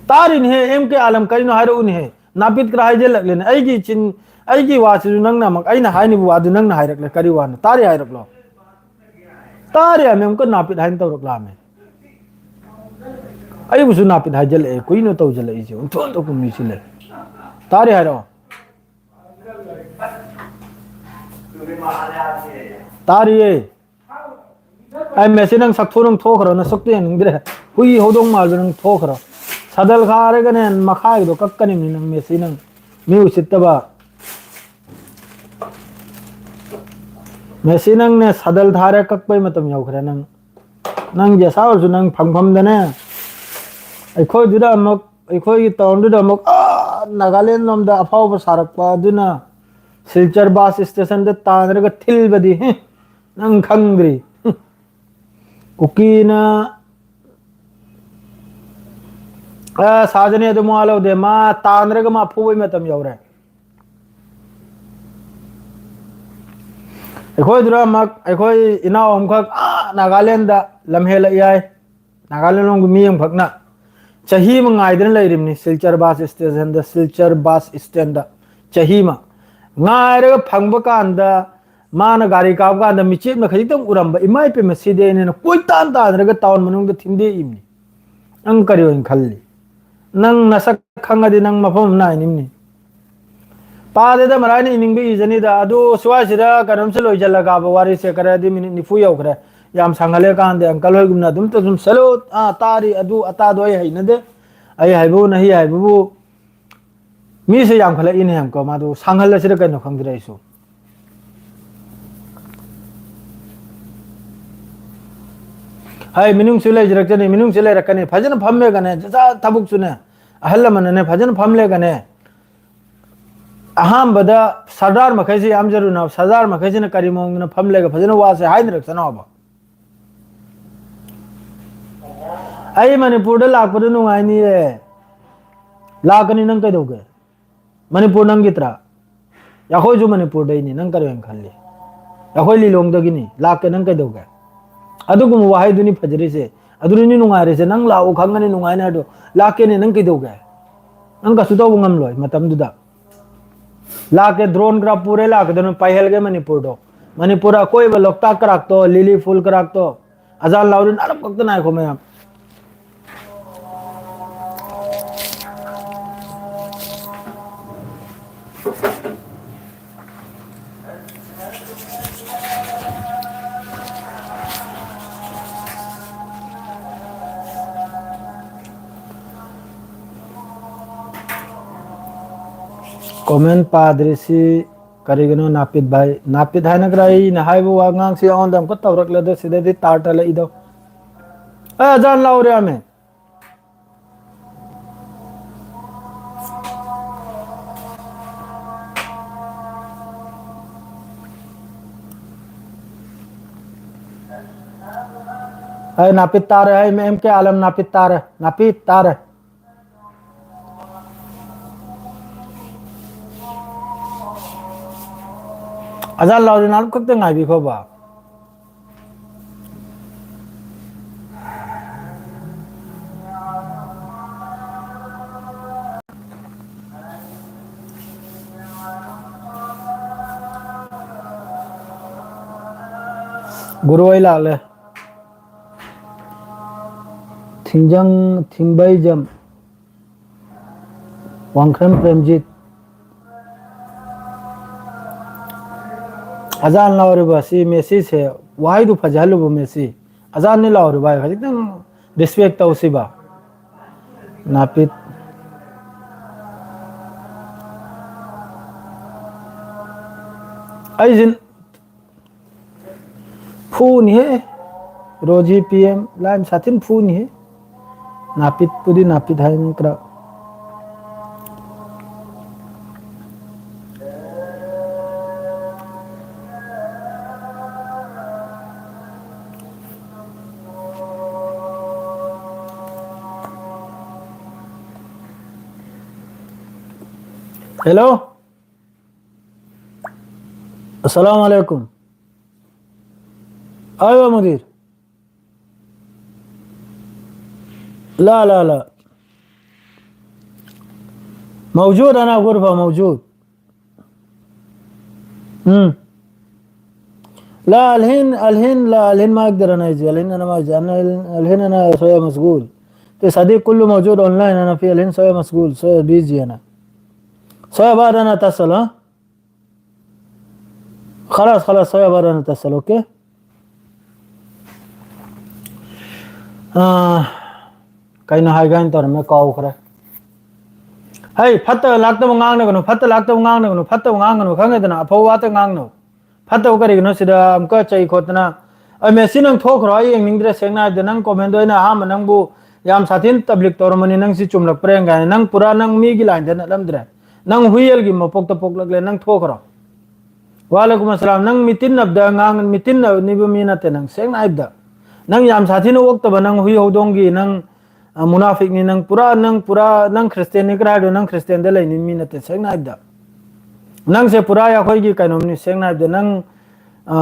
ꯇꯥꯔꯤꯅꯦꯍꯦ, ꯑꯦꯝ ꯀꯦ ꯑꯥꯂꯝ, ꯀꯔꯤꯅꯣ ꯍꯥꯏꯔꯛꯎꯅꯦꯍꯦ꯫ ꯅꯥꯄꯤꯠ ꯈꯔ ꯍꯥꯏꯖꯤꯜꯂꯛꯂꯦꯅꯦ꯫ ꯑꯩꯒꯤ ꯆꯤꯟ, ꯑꯩꯒꯤ ꯋꯥꯁꯤꯁꯨ ꯅꯪꯅ ꯑꯃꯨꯛ, ꯑꯩꯅ ꯍꯥꯏꯅꯤꯡꯕ ꯋꯥꯗꯨ ꯅꯪꯅ ꯍꯥꯏꯔꯛꯂꯦ꯫ ꯀꯔꯤ ꯋꯥꯅꯣ? ꯇꯥꯔꯤ ꯍꯥꯏꯔꯛꯂꯣ꯫ ꯇꯥꯔꯦ ꯍꯥꯏꯃꯤ, ꯑꯃꯨꯛꯀ ꯅꯥꯄꯤꯠ ꯍꯥꯏꯅ ꯇꯧꯔꯛꯂꯥꯃꯦ꯫ ꯑꯩꯕꯨꯁꯨ ꯅꯥꯄꯤꯠ ꯍꯥꯏꯖꯜꯂꯛꯑꯦ, ꯀꯨꯏꯅ ꯇꯧꯖꯜꯂꯛꯏꯁꯦ, ꯑꯣꯟꯊꯣꯛ ꯑꯣꯟꯊꯣꯛꯄ ꯃꯤꯁꯨ ꯂꯩ꯫ ꯇꯥꯔꯦ ꯍꯥꯏꯔꯣ? ꯇꯥꯔꯤꯌꯦ꯫ ꯑꯩ ꯃꯦꯁꯤ, ꯅꯪ ꯁꯛꯊꯨ, ꯅꯪ ꯊꯣꯛꯈ꯭ꯔꯣ, ꯅꯁꯛꯇꯨ ꯌꯦꯡꯅꯤꯡꯗ꯭ꯔꯦ꯫ ꯍꯨꯏ ꯍꯧꯗꯣꯡ ꯃꯥꯜꯂꯦ, ꯅꯪ ꯊꯣꯛꯈ꯭ꯔꯣ꯫ ꯁꯗꯜ ꯈꯥꯔꯒꯅꯦ ꯃꯈꯥꯒꯤꯗꯣ ꯀꯛꯀꯅꯤꯕꯅꯤ ꯅꯪ, ꯃꯦꯁꯤ, ꯅꯪ꯫ ꯃꯤ ꯎꯁꯤꯠꯇꯕ꯫ ꯃꯦꯁꯤ, ꯅꯪꯅꯦ ꯁꯗꯜ ꯊꯥꯔꯦ, ꯀꯛꯄꯩ ꯃꯇꯝ ꯌꯧꯈ꯭ꯔꯦ ꯅꯪ꯫ ꯅꯪꯒꯤ ꯑꯁꯥ ꯑꯣꯏꯔꯁꯨ ꯅꯪ ꯐꯪꯐꯝꯗꯅꯦ꯫ ꯑꯩꯈꯣꯏꯗꯨꯗ ꯑꯃꯨꯛ, ꯑꯩꯈꯣꯏꯒꯤ ꯇꯥꯎꯟꯗꯨꯗ ꯑꯃꯨꯛ, ꯑꯥ, ꯅꯥꯒꯥꯂꯦꯟ ꯂꯣꯝꯗ ꯑꯐꯥꯎꯕ ꯁꯥꯔꯛꯄ ꯑꯗꯨꯅ ꯁꯤꯜꯆꯔ ꯕꯁ ꯁ꯭ꯇꯦꯁꯟꯗ ꯇꯥꯟꯅꯔꯒ ꯊꯤꯜꯕꯗꯤ, ꯍꯦ, ꯅꯪ ꯈꯪꯗ꯭ꯔꯤ꯫ ꯍꯨꯝ꯫ ꯀꯨꯀꯤꯅ, ꯑ, ꯁꯥꯖꯅꯤ ꯑꯗꯨ ꯃꯋꯥ ꯂꯧꯗꯦ꯫ ꯃꯥ ꯇꯥꯟꯅꯔꯒ ꯃꯥ ꯐꯨꯕꯩ ꯃꯇꯝ ꯌꯧꯔꯦ꯫ ꯑꯩꯈꯣꯏꯗꯨꯗ ꯑꯃꯨꯛ ꯑꯩꯈꯣꯏ ꯏꯅꯥꯎ ꯑꯃꯈꯛ, ꯑꯥ, ꯅꯥꯒꯥꯂꯦꯟꯗ ꯂꯝꯍꯦꯜꯂꯛꯏ ꯍꯥꯏ꯫ ꯅꯥꯒꯥꯂꯦꯟ ꯂꯣꯝꯒꯤ ꯃꯤ ꯑꯃꯈꯛꯅ ꯆꯍꯤ ꯑꯃ ꯉꯥꯏꯗꯅ ꯂꯩꯔꯤꯕꯅꯤ ꯁꯤꯜꯆꯔ ꯕꯁ ꯁ꯭ꯇꯦꯁꯟꯗ, ꯁꯤꯜꯆꯔ ꯕꯁ ꯁ꯭ꯇꯦꯟꯗ ꯆꯍꯤ ꯑꯃ ꯉꯥꯏꯔꯒ ꯐꯪꯕ ꯀꯥꯟꯗ, ꯃꯥꯅ ꯒꯥꯔꯤ ꯀꯥꯞꯄ ꯀꯥꯟꯗ ꯃꯤꯆꯦꯞꯅ ꯈꯖꯤꯛꯇꯪ ꯎꯔꯝꯕ, "ꯏꯃꯥ ꯏꯄꯦꯝꯃ, ꯁꯤꯗꯤ ꯑꯩꯅ" ꯀꯣꯏꯇꯥꯟ ꯇꯥꯟꯅꯔꯒ ꯇꯥꯎꯟ ꯃꯅꯨꯡꯗ ꯊꯤꯟꯗꯦꯛꯏꯕꯅꯤ꯫ ꯅꯪ ꯀꯔꯤ ꯑꯣꯏꯅ ꯈꯜꯂꯤ? ꯅꯪ ꯅꯁꯛ ꯈꯪꯉꯗꯤ ꯅꯪ ꯃꯐꯝ ꯑꯃ ꯅꯥꯏꯅꯤꯡꯅꯤ꯫ ꯄꯥꯗꯦꯗ, ꯃꯔꯥꯏꯅ ꯏꯅꯤꯡꯕ ꯏꯖꯅꯤꯗ꯫ ꯑꯗꯨ ꯁ꯭ꯋꯥꯏꯁꯤꯗ ꯀꯩꯅꯣꯝꯁꯦ ꯂꯣꯏꯁꯤꯜꯂꯒꯕ, ꯋꯥꯔꯤꯁꯦ ꯈꯔꯗꯤ ꯃꯤꯅꯤꯠ ꯅꯤꯐꯨ ꯌꯧꯈ꯭ꯔꯦ꯫ ꯌꯥꯝ ꯁꯥꯡꯍꯜꯂꯦ ꯀꯥꯟꯗꯦ꯫ ꯑꯪꯀꯜ ꯍꯣꯏꯒꯨꯝꯅ ꯑꯗꯨꯝꯇ ꯁꯨꯝ ꯁꯦꯂꯣ, ꯑꯥ, ꯇꯥꯔꯤ, ꯑꯗꯨ ꯑꯇꯥꯗꯣ ꯑꯩ ꯍꯩꯅꯗꯦ꯫ ꯑꯩ ꯍꯥꯏꯕꯨ ꯅꯍꯤ ꯍꯥꯏꯕꯕꯨ ꯃꯤꯁꯦ ꯌꯥꯝꯈꯠꯂꯛꯏꯅꯦ ꯍꯥꯏꯕꯀꯣ꯫ ꯃꯥꯗꯣ ꯁꯥꯡꯍꯜꯂꯁꯤꯔ ꯀꯩꯅꯣ ꯈꯪꯗ꯭ꯔꯦ ꯑꯩꯁꯨ꯫ ꯍꯥꯏ, ꯃꯤꯅꯨꯡꯁꯤ ꯂꯩꯖꯔꯛꯀꯅꯤ, ꯃꯤꯅꯨꯡꯁꯤ ꯂꯩꯔꯛꯀꯅꯤ꯫ ꯐꯖꯅ ꯐꯝꯂꯒꯅꯦ, ꯖꯖꯥ ꯊꯕꯛꯁꯨꯅꯦ, ꯑꯍꯜ ꯂꯃꯟꯅꯅꯦ, ꯐꯖꯅ ꯐꯝꯂꯒꯅꯦ, ꯑꯍꯥꯟꯕꯗ ꯁꯔꯗꯥꯔ ꯃꯈꯩꯁꯤ ꯌꯥꯝꯖꯔꯨꯅ, ꯁꯔꯗꯥꯔ ꯃꯈꯩꯁꯤꯅ ꯀꯔꯤ ꯃꯑꯣꯡꯗꯅ ꯐꯝꯂꯒ ꯐꯖꯅ ꯋꯥꯁꯦ ꯍꯥꯏꯅꯔꯛꯁꯅꯣꯕ꯫ ꯑꯩ ꯃꯅꯤꯄꯨꯔꯗ ꯂꯥꯛꯄꯗ ꯅꯨꯡꯉꯥꯏꯅꯤꯌꯦ꯫ ꯂꯥꯛꯀꯅꯤ, ꯅꯪ ꯀꯩꯗꯧꯒꯦ? ꯃꯅꯤꯄꯨꯔ ꯅꯪꯒꯤ ꯇ꯭ꯔꯥ? ꯑꯩꯈꯣꯏꯁꯨ ꯃꯅꯤꯄꯨꯔꯗꯩꯅꯤ, ꯅꯪ ꯀꯔꯤ ꯑꯣꯏꯅ ꯈꯜꯂꯤ? ꯑꯩꯈꯣꯏ ꯂꯤꯂꯣꯡꯗꯒꯤꯅꯤ, ꯂꯥꯛꯀꯦ, ꯅꯪ ꯀꯩꯗꯧꯒꯦ? ꯑꯗꯨꯒꯨꯝꯕ ꯋꯥꯍꯩꯗꯨꯅꯤ ꯐꯖꯔꯤꯁꯦ, ꯑꯗꯨꯅꯤꯅꯦ ꯅꯨꯡꯉꯥꯏꯔꯤꯁꯦ꯫ ꯅꯪ ꯂꯥꯛꯎ ꯈꯪꯒꯅꯤ ꯅꯨꯡꯉꯥꯏꯅꯤ ꯍꯥꯏꯗꯣ, ꯂꯥꯛꯀꯦꯅꯦ, ꯅꯪ ꯀꯩꯗꯧꯒꯦ? ꯅꯪ ꯀꯩꯁꯨ ꯇꯧꯕ ꯉꯝꯂꯣꯏ ꯃꯇꯝꯗꯨꯗ꯫ ꯂꯥꯛꯀꯦ, ꯗ꯭ꯔꯣꯟ ꯈꯔ ꯄꯨꯔꯦ ꯂꯥꯛꯀꯗꯣꯏꯅꯣ, ꯄꯥꯏꯍꯜꯒꯦ ꯃꯅꯤꯄꯨꯔꯗꯣ꯫ ꯃꯅꯤꯄꯨꯔ ꯑꯀꯣꯏꯕ ꯂꯣꯛꯇꯥꯛ ꯀꯔꯥꯛꯇꯣ, ꯂꯤꯂꯤ ꯐꯨꯜ ꯀꯔꯥꯛꯇꯣ, ꯑꯖꯥꯟ ꯂꯥꯎꯔꯤ ꯅꯥꯔꯛ ꯈꯛꯇ ꯉꯥꯏꯈꯣ ꯃꯌꯥꯝ꯫ Comment ꯄꯥꯗ꯭ꯔꯤꯁꯤ ꯀꯔꯤꯒꯤꯅꯣ? ꯅꯥꯄꯤꯠ ꯚꯥꯏ, ꯅꯥꯄꯤꯠ ꯍꯥꯏꯅꯈ꯭ꯔꯥ? ꯑꯩꯅ ꯍꯥꯏꯕ ꯋꯥꯉꯥꯡꯁꯤ ꯑꯩꯉꯣꯟꯗ ꯑꯃꯨꯛꯀ ꯇꯧꯔꯛꯂꯗꯤ ꯁꯤꯗꯗꯤ ꯇꯥꯔ ꯇꯜꯂꯛꯏꯗꯣ꯫ ꯑꯦ, ꯑꯖꯥꯟ ꯂꯥꯎꯔꯦꯃꯦ꯫ ꯑꯩ ꯅꯥꯄꯤꯠ ꯇꯥꯔꯦ, ꯑꯩ ꯑꯦꯝ ꯀꯦ ꯑꯥꯂꯝ ꯅꯥꯄꯤꯠ ꯇꯥꯔꯦ, ꯅꯥꯄꯤꯠ ꯇꯥꯔꯦ꯫ ꯑꯖꯥꯟ ꯂꯥꯎꯔꯤ ꯅꯥꯔꯨ ꯈꯛꯇ ꯉꯥꯏꯕꯤꯈꯣꯕ꯫ ꯒꯨꯔꯨ ꯑꯩ ꯂꯥꯛꯂꯦ꯫ ꯊꯤꯡꯖꯪ, ꯊꯤꯡꯕꯩꯖꯝ, ꯋꯥꯡꯈ꯭ꯔꯦꯝ ꯄ꯭ꯔꯦꯝꯖꯤꯠ꯫ ꯑꯖꯥꯟ ꯂꯥꯎꯔꯤꯕ ꯁꯤ ꯃꯦꯁꯤꯁꯦ, ꯋꯥꯍꯩꯗꯨ ꯐꯖꯍꯜꯂꯨꯕ ꯃꯦꯁꯤ꯫ ꯑꯖꯥꯟꯅꯤ ꯂꯥꯎꯔꯤꯕ ꯍꯥꯏ, ꯈꯖꯤꯛꯇꯪ respect ꯇꯧꯁꯤꯕ꯫ ꯅꯥꯄꯤꯠ꯫ ꯑꯩꯁꯤ ꯐꯨꯅꯤꯍꯦ꯫ ꯔꯣꯖꯤ ꯄꯤ ꯑꯦꯝ ꯂꯥꯏꯝ ꯁꯥꯊꯤꯟ ꯐꯨꯅꯤꯍꯦ꯫ ꯅꯥꯄꯤꯠꯄꯨꯗꯤ ꯅꯥꯄꯤꯠ ꯍꯥꯏꯅꯤꯡꯗ꯭ꯔꯥ? Hello. السلام عليكم. أيوة مدير. لا، لا، لا. موجود، أنا غرفة موجود. مم. لا، الحين، الحين، لا، الحين ما أقدر أنا أجي، الحين أنا ما أجي، أنا ال-، الحين أنا شوية مشغول. في صديق كله موجود أونلاين، أنا في الحين شوية مشغول، شوية بيزي أنا. شوية بعد أنا أتصل، ها؟ خلاص، خلاص، شوية بعد أنا أتصل، أوكي؟ ꯑꯥ, ꯀꯩꯅꯣ ꯍꯥꯏꯒꯦꯅ ꯇꯧꯔꯝꯃꯦ, ꯀꯥꯎꯈ꯭ꯔꯦ꯫ ꯍꯩ, ꯐꯠꯇ ꯂꯥꯛꯇꯕ ꯉꯥꯡꯅꯒꯅꯨ, ꯐꯠꯇ ꯂꯥꯛꯇꯕ ꯉꯥꯡꯅꯒꯅꯨ, ꯐꯠꯇꯕ ꯉꯥꯡꯒꯅꯨ, ꯈꯪꯉꯦꯗꯅ? ꯑꯐꯕ ꯋꯥꯇ ꯉꯥꯡꯅꯧ꯫ ꯐꯠꯇꯕ ꯀꯔꯤꯒꯤꯅꯣ ꯁꯤꯗ ꯑꯃꯨꯛꯀ ꯆꯩ ꯈꯣꯠꯇꯅ? ꯑꯩ ꯃꯦꯁꯤ, ꯅꯪ ꯊꯣꯛꯈ꯭ꯔꯣ, ꯑꯩ ꯌꯦꯡꯅꯤꯡꯗ꯭ꯔꯦ꯫ ꯁꯦꯡꯅ ꯍꯥꯏꯕꯗ, ꯅꯪ ꯀꯣꯃꯦꯟꯗꯣ ꯑꯩꯅ ꯑꯍꯥꯟꯕ ꯅꯪꯕꯨ ꯌꯥꯝ ꯁꯥꯊꯤꯅ ꯇꯕ꯭ꯂꯤꯛ ꯇꯧꯔꯝꯕꯅꯤ, ꯅꯪ ꯁꯤ ꯆꯨꯝꯂꯛꯄ꯭ꯔꯥ ꯌꯦꯡꯒꯦ ꯍꯥꯏꯅ꯫ ꯅꯪ ꯄꯨꯔꯥ ꯅꯪ ꯃꯤꯒꯤ ꯂꯥꯏꯟꯗ ꯅꯠꯂꯝꯗ꯭ꯔꯦ꯫ ꯅꯪ ꯍꯨꯏ ꯑꯦꯜꯒꯤ ꯃꯄꯣꯛꯇ ꯄꯣꯛꯂꯛꯂꯦ, ꯅꯪ ꯊꯣꯛꯈ꯭ꯔꯣ꯫ ꯋꯥꯂꯩꯀꯨꯝ ꯑꯁꯂꯥꯝ꯫ ꯅꯪ ꯃꯤꯇꯤꯟꯅꯕꯗ ꯉꯥꯡ-, ꯃꯤꯇꯤꯟꯅꯅꯤꯕ ꯃꯤ ꯅꯠꯇꯦ ꯅꯪ, ꯁꯦꯡꯅ ꯍꯥꯏꯕꯗ꯫ ꯅꯪ ꯌꯥꯝ ꯁꯥꯊꯤꯅ ꯑꯣꯛꯇꯕ, ꯅꯪ ꯍꯨꯏ ꯍꯧꯗꯣꯡꯒꯤ, ꯅꯪ, ꯑ, ꯃꯨꯅꯥꯐꯤꯛꯅꯤ, ꯅꯪ ꯄꯨꯔꯥ, ꯅꯪ ꯄꯨꯔꯥ, ꯅꯪ ꯈ꯭ꯔꯤꯁꯇꯦꯟꯅꯤ ꯀꯔꯥꯏꯗꯣ, ꯅꯪ ꯈ꯭ꯔꯤꯁꯇꯦꯟꯗ ꯂꯩꯅꯤ ꯃꯤ ꯅꯠꯇꯦ, ꯁꯦꯡꯅ ꯍꯥꯏꯕꯗ꯫ ꯅꯪꯁꯦ ꯄꯨꯔꯥ ꯑꯩꯈꯣꯏꯒꯤ ꯀꯩꯅꯣꯝꯅꯤ, ꯁꯦꯡꯅ ꯍꯥꯏꯕꯗ꯫ ꯅꯪ, ꯑ,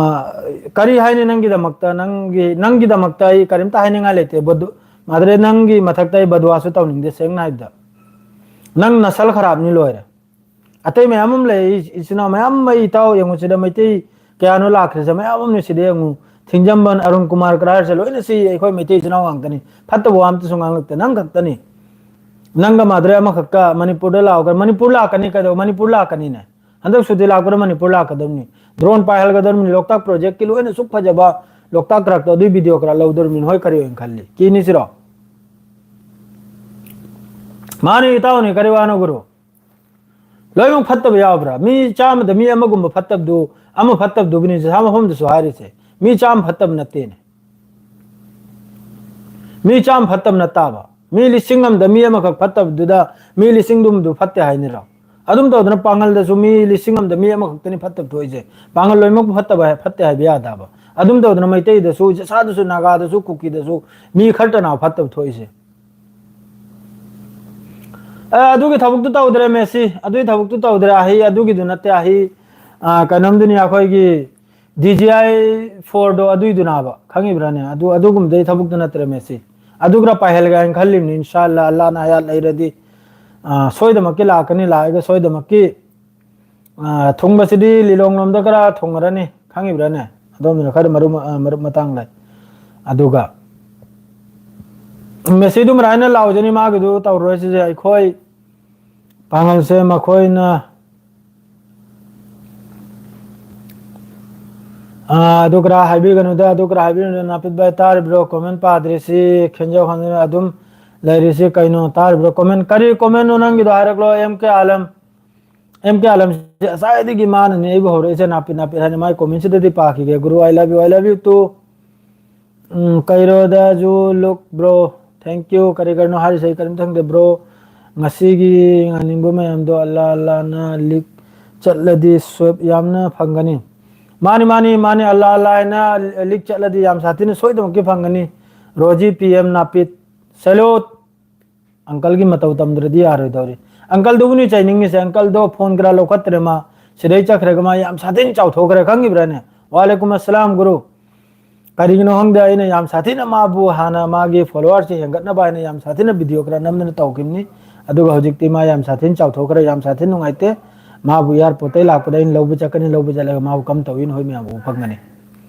ꯀꯔꯤ ꯍꯥꯏꯅꯤ ꯅꯪꯒꯤꯗꯃꯛꯇ? ꯅꯪꯒꯤ, ꯅꯪꯒꯤꯗꯃꯛꯇ ꯑꯩ ꯀꯔꯤꯝꯇ ꯍꯥꯏꯅꯤꯡꯉꯥꯏ ꯂꯩꯇꯦ꯫ ꯕꯗꯨ-, ꯃꯥꯗ꯭ꯔꯦ, ꯅꯪꯒꯤ ꯃꯊꯛꯇ ꯑꯩ ꯕꯗꯋꯥꯁꯨ ꯇꯧꯅꯤꯡꯗꯦ, ꯁꯦꯡꯅ ꯍꯥꯏꯕꯗ꯫ ꯅꯪ ꯅꯁꯜ ꯈꯔꯥꯞꯅꯤ ꯂꯣꯏꯔꯦ꯫ ꯑꯇꯩ ꯃꯌꯥꯝ ꯑꯃ ꯂꯩ, ꯏꯆꯤꯟ ꯏꯅꯥꯎ ꯃꯌꯥꯝ ꯑꯃ, ꯑꯩ ꯏꯇꯥꯎ ꯌꯦꯡꯉꯨ ꯁꯤꯗ, ꯃꯩꯇꯩ ꯀꯌꯥꯅꯣ ꯂꯥꯛꯈ꯭ꯔꯤꯁꯦ, ꯃꯌꯥꯝ ꯑꯃꯅ ꯁꯤꯗ ꯌꯦꯡꯉꯨ꯫ ꯊꯤꯡꯖꯝꯕꯟ, ꯑꯔꯨꯟ ꯀꯨꯃꯥꯔ ꯀꯔꯥꯔꯁꯦ ꯂꯣꯏꯅ ꯁꯤ ꯑꯩꯈꯣꯏ ꯃꯩꯇꯩ ꯏꯆꯤꯟ ꯏꯅꯥꯎ ꯉꯥꯛꯇꯅꯤ꯫ ꯐꯠꯇꯕ ꯋꯥ ꯑꯝꯇꯁꯨ ꯉꯥꯡꯂꯛꯇꯦ, ꯅꯪ ꯈꯛꯇꯅꯤ꯫ ꯅꯪꯒ ꯃꯥꯗ꯭ꯔꯦ ꯑꯃꯈꯛꯀ ꯃꯅꯤꯄꯨꯔꯗ ꯂꯥꯛꯑꯣ, ꯃꯅꯤꯄꯨꯔ ꯂꯥꯛꯀꯅꯤ, ꯀꯩꯗꯧ ꯃꯅꯤꯄꯨꯔ ꯂꯥꯛꯀꯅꯤꯅꯦ? ꯍꯟꯗꯛ ꯁꯨꯇꯤ ꯂꯥꯛꯄꯗ ꯃꯅꯤꯄꯨꯔ ꯂꯥꯛꯀꯗꯕꯅꯤ, ꯗ꯭ꯔꯣꯟ ꯄꯥꯏꯍꯜꯒꯗꯕꯅꯤ, ꯂꯣꯛꯇꯥꯛ ꯄ꯭ꯔꯣꯖꯦꯛꯀꯤ ꯂꯣꯏꯅ ꯁꯨꯛ ꯐꯖꯕ ꯂꯣꯛꯇꯥꯛ ꯀ꯭ꯔꯛꯇ ꯑꯗꯨꯏ ꯚꯤꯗꯤꯑꯣ ꯈꯔ ꯂꯧꯗꯣꯔꯤꯕꯅꯤ꯫ ꯍꯣꯏ, ꯀꯔꯤ ꯑꯣꯏꯅ ꯈꯜꯂꯤ? ꯀꯤꯅꯤ ꯁꯤꯔꯣ? ꯃꯥꯅꯤ ꯏꯇꯥꯎꯅꯤ, ꯀꯔꯤ ꯋꯥꯅꯣ ꯒꯨꯔꯨ? ꯂꯣꯏꯅꯃꯛ ꯐꯠꯇꯕ ꯌꯥꯎꯕ꯭ꯔꯥ? ꯃꯤ ꯆꯥꯝꯃꯗ ꯃꯤ ꯑꯃꯒꯨꯝꯕ ꯐꯠꯇꯕꯗꯨ, ꯑꯃ ꯐꯠꯇꯕꯗꯨꯕꯨꯅꯤ ꯁꯥ ꯃꯐꯝꯗꯁꯨ ꯍꯥꯏꯔꯤꯁꯦ꯫ ꯃꯤ ꯆꯥꯝꯃ ꯐꯠꯇꯕ ꯅꯠꯇꯦꯅꯦ꯫ ꯃꯤ ꯆꯥꯝꯃ ꯐꯠꯇꯕ ꯅꯠꯇꯥꯕ? ꯃꯤ ꯂꯤꯁꯤꯡ ꯑꯃꯗ ꯃꯤ ꯑꯃꯈꯛ ꯐꯠꯇꯕꯗꯨꯗ ꯃꯤ ꯂꯤꯁꯤꯡꯗꯨꯝꯗꯨ ꯐꯠꯇꯦ ꯍꯥꯏꯅꯤꯔꯣ? ꯑꯗꯨꯝ ꯇꯧꯗꯅ ꯄꯥꯡꯒꯜꯗꯁꯨ ꯃꯤ ꯂꯤꯁꯤꯡ ꯑꯃꯗ ꯃꯤ ꯑꯃꯈꯛꯇꯅꯤ ꯐꯠꯇꯕ ꯊꯣꯛꯏꯁꯦ꯫ ꯄꯥꯡꯒꯜ ꯂꯣꯏꯅꯃꯛꯄꯨ ꯐꯠꯇꯕ ꯍꯥꯏ-, ꯐꯠꯇꯦ ꯍꯥꯏꯕ ꯌꯥꯗꯕ? ꯑꯗꯨꯝ ꯇꯧꯗꯅ ꯃꯩꯇꯩꯗꯁꯨ, ꯖꯁꯥꯗꯁꯨ, ꯅꯥꯒꯥꯗꯁꯨ, ꯀꯨꯀꯤꯗꯁꯨ ꯃꯤ ꯈꯔꯇꯅ ꯐꯠꯇꯕ ꯊꯣꯛꯏꯁꯦ꯫ ꯑꯦ, ꯑꯗꯨꯒꯤ ꯊꯕꯛꯇꯨ ꯇꯧꯗ꯭ꯔꯦ ꯃꯦꯁꯤ, ꯑꯗꯨꯒꯤ ꯊꯕꯛꯇꯨ ꯇꯧꯗ꯭ꯔꯦ꯫ ꯑꯍꯩ, ꯑꯗꯨꯒꯤꯗꯨ ꯅꯠꯇꯦ, ꯑꯍꯩ, ꯑ, ꯀꯩꯅꯣꯝꯗꯨꯅꯤ, ꯑꯩꯈꯣꯏꯒꯤ ꯗꯤ ꯖꯤ ꯑꯥꯏ ꯐꯣꯔꯗꯣ ꯑꯗꯨꯏꯗꯨꯅꯥꯕ, ꯈꯪꯉꯤꯕ꯭ꯔꯥꯅꯦ? ꯑꯗꯨ, ꯑꯗꯨꯒꯨꯝꯕꯗꯩ ꯊꯕꯛꯇꯨ ꯅꯠꯇ꯭ꯔꯦ ꯃꯦꯁꯤ꯫ ꯑꯗꯨ ꯈꯔ ꯄꯥꯏꯍꯜꯂꯒꯦ ꯍꯥꯏꯅ ꯈꯜꯂꯤꯕꯅꯤ, ꯏꯟꯁꯥ ꯑꯜꯂꯥ, ꯑꯜꯂꯥꯅ ꯍꯌꯥꯠ ꯂꯩꯔꯗꯤ, ꯑ, ꯁꯣꯏꯗꯃꯛꯀꯤ ꯂꯥꯛꯀꯅꯤ, ꯂꯥꯛꯑꯒ ꯁꯣꯏꯗꯃꯛꯀꯤ, ꯑ, ꯊꯨꯡꯕꯁꯤꯗꯤ ꯂꯤꯂꯣꯡ ꯂꯣꯝꯗ ꯈꯔ ꯊꯨꯡꯉꯔꯅꯤ, ꯈꯪꯉꯤꯕ꯭ꯔꯥꯅꯦ? ꯑꯗꯣꯝꯗꯨꯅ ꯈꯔ ꯃꯔꯨꯞ ꯑ, ꯃꯔꯨꯞ ꯃꯇꯥꯡ ꯂꯩ꯫ ꯑꯗꯨꯒ ꯃꯦꯁꯤꯗꯨ ꯃꯔꯥꯏꯅ ꯂꯥꯎꯖꯅꯤ, ꯃꯥꯒꯤꯗꯨ ꯇꯧꯔꯣꯏ꯫ ꯁꯤꯁꯦ ꯑꯩꯈꯣꯏ ꯄꯥꯡꯒꯜꯁꯦ ꯃꯈꯣꯏꯅ ꯑꯥ, ꯑꯗꯨ ꯈꯔ ꯍꯥꯏꯕꯤꯒꯅꯨꯗ, ꯑꯗꯨ ꯈꯔ ꯍꯥꯏꯕꯤꯒꯅꯨꯗ꯫ ꯅꯥꯄꯤꯠ ꯚꯥꯏ, ꯇꯥꯔꯤꯕ꯭ꯔꯣ? ꯀꯣꯃꯦꯟ ꯄꯥꯗ꯭ꯔꯤ꯫ ꯁꯤ ꯈꯦꯟꯖꯧ ꯈꯪꯗꯅ ꯑꯗꯨꯝ ꯂꯩꯔꯤꯁꯤ ꯀꯩꯅꯣ? ꯇꯥꯔꯤꯕ꯭ꯔꯣ? ꯀꯣꯃꯦꯟ, ꯀꯔꯤ ꯀꯣꯃꯦꯟꯅꯣ ꯅꯪꯒꯤꯗꯣ? ꯍꯥꯏꯔꯛꯂꯣ꯫ ꯑꯦꯝ ꯀꯦ ꯑꯥꯂꯝ, ꯑꯦꯝ ꯀꯦ ꯑꯥꯂꯝꯁꯦ ꯉꯁꯥꯏꯗꯒꯤ ꯃꯥꯅꯅꯦ ꯑꯩꯕꯨ ꯍꯧꯔꯛꯏꯁꯦ, ꯅꯥꯄꯤꯠ ꯅꯥꯄꯤꯠ ꯍꯥꯏꯅ꯫ ꯃꯥꯏ ꯀꯣꯃꯦꯟꯁꯤꯗꯗꯤ ꯄꯥꯈꯤꯒꯦ꯫ ꯒꯨꯔꯨ, I love you, I love you too꯫ Um, ꯀꯩꯔꯣꯗꯁꯨ look bro, thank you꯫ ꯀꯔꯤ ꯀꯔꯤꯅꯣ ꯍꯥꯏꯔꯤꯁꯦ ꯑꯩ ꯀꯔꯤꯝꯇ ꯈꯪꯗꯦ bro꯫ ꯉꯁꯤꯒꯤ ꯉꯥꯡꯅꯤꯡꯕ ꯃꯌꯥꯝꯗꯣ ꯑꯜꯂꯥ ꯑꯜꯂꯥꯅ ꯂꯤꯛ ꯆꯠꯂꯗꯤ ꯁ꯭ꯋꯦꯞ ꯌꯥꯝꯅ ꯐꯪꯒꯅꯤ꯫ ꯃꯥꯅꯤ, ꯃꯥꯅꯤ, ꯃꯥꯅꯤ, ꯑꯜꯂꯥ ꯑꯜꯂꯥ ꯍꯥꯏꯅ ꯂꯤꯛ ꯆꯠꯂꯗꯤ ꯌꯥꯝ ꯁꯥꯊꯤꯅ ꯁꯣꯏꯗꯅꯃꯛꯀꯤ ꯐꯪꯒꯅꯤ꯫ Rosy P M Napit, salute꯫ ꯑꯪꯀꯜꯒꯤ ꯃꯇꯧ ꯇꯝꯗ꯭ꯔꯗꯤ ꯌꯥꯔꯣꯏꯗꯧꯔꯤ꯫ ꯑꯪꯀꯜꯗꯨꯕꯨꯅꯤ ꯆꯩꯅꯤꯡꯉꯤꯁꯦ꯫ ꯑꯪꯀꯜꯗꯣ ꯐꯣꯟ ꯈꯔ ꯂꯧꯈꯠꯇ꯭ꯔꯦ ꯃꯥ꯫ ꯁꯤꯗꯩ ꯆꯠꯈ꯭ꯔꯒ ꯃꯥ ꯌꯥꯝ ꯁꯥꯊꯤꯅ ꯆꯥꯎꯊꯣꯛꯈ꯭ꯔꯦ, ꯈꯪꯉꯤꯕ꯭ꯔꯥꯅꯦ? ꯋꯥꯂꯦꯀꯨꯝ ꯑꯁꯂꯥꯝ ꯒꯨꯔꯨ꯫ ꯀꯔꯤꯒꯤꯅꯣ ꯈꯪꯗꯦ, ꯑꯩꯅ ꯌꯥꯝ ꯁꯥꯊꯤꯅ ꯃꯥꯕꯨ ꯍꯥꯟꯅ ꯃꯥꯒꯤ followerꯁꯦ ꯍꯦꯟꯒꯠꯅꯕ ꯍꯥꯏꯅ ꯌꯥꯝ ꯁꯥꯊꯤꯅ video ꯈꯔ ꯅꯝꯗꯅ ꯇꯧꯈꯤꯕꯅꯤ꯫ ꯑꯗꯨꯒ ꯍꯧꯖꯤꯛꯇꯤ ꯃꯥ ꯌꯥꯝ ꯁꯥꯊꯤꯅ ꯆꯥꯎꯊꯣꯛꯈ꯭ꯔꯦ, ꯌꯥꯝ ꯁꯥꯊꯤꯅ ꯅꯨꯡꯉꯥꯏꯇꯦ꯫ ꯃꯥꯕꯨ airportꯇꯩ ꯂꯥꯛꯄꯗ ꯑꯩꯅ ꯂꯧꯕ ꯆꯠꯀꯅꯤ, ꯂꯧꯕ ꯆꯠꯂꯒ ꯃꯥꯕꯨ ꯀꯝ ꯇꯧꯏ ꯅꯈꯣꯏ ꯃꯌꯥꯝ ꯎꯕ ꯐꯪꯒꯅꯤ꯫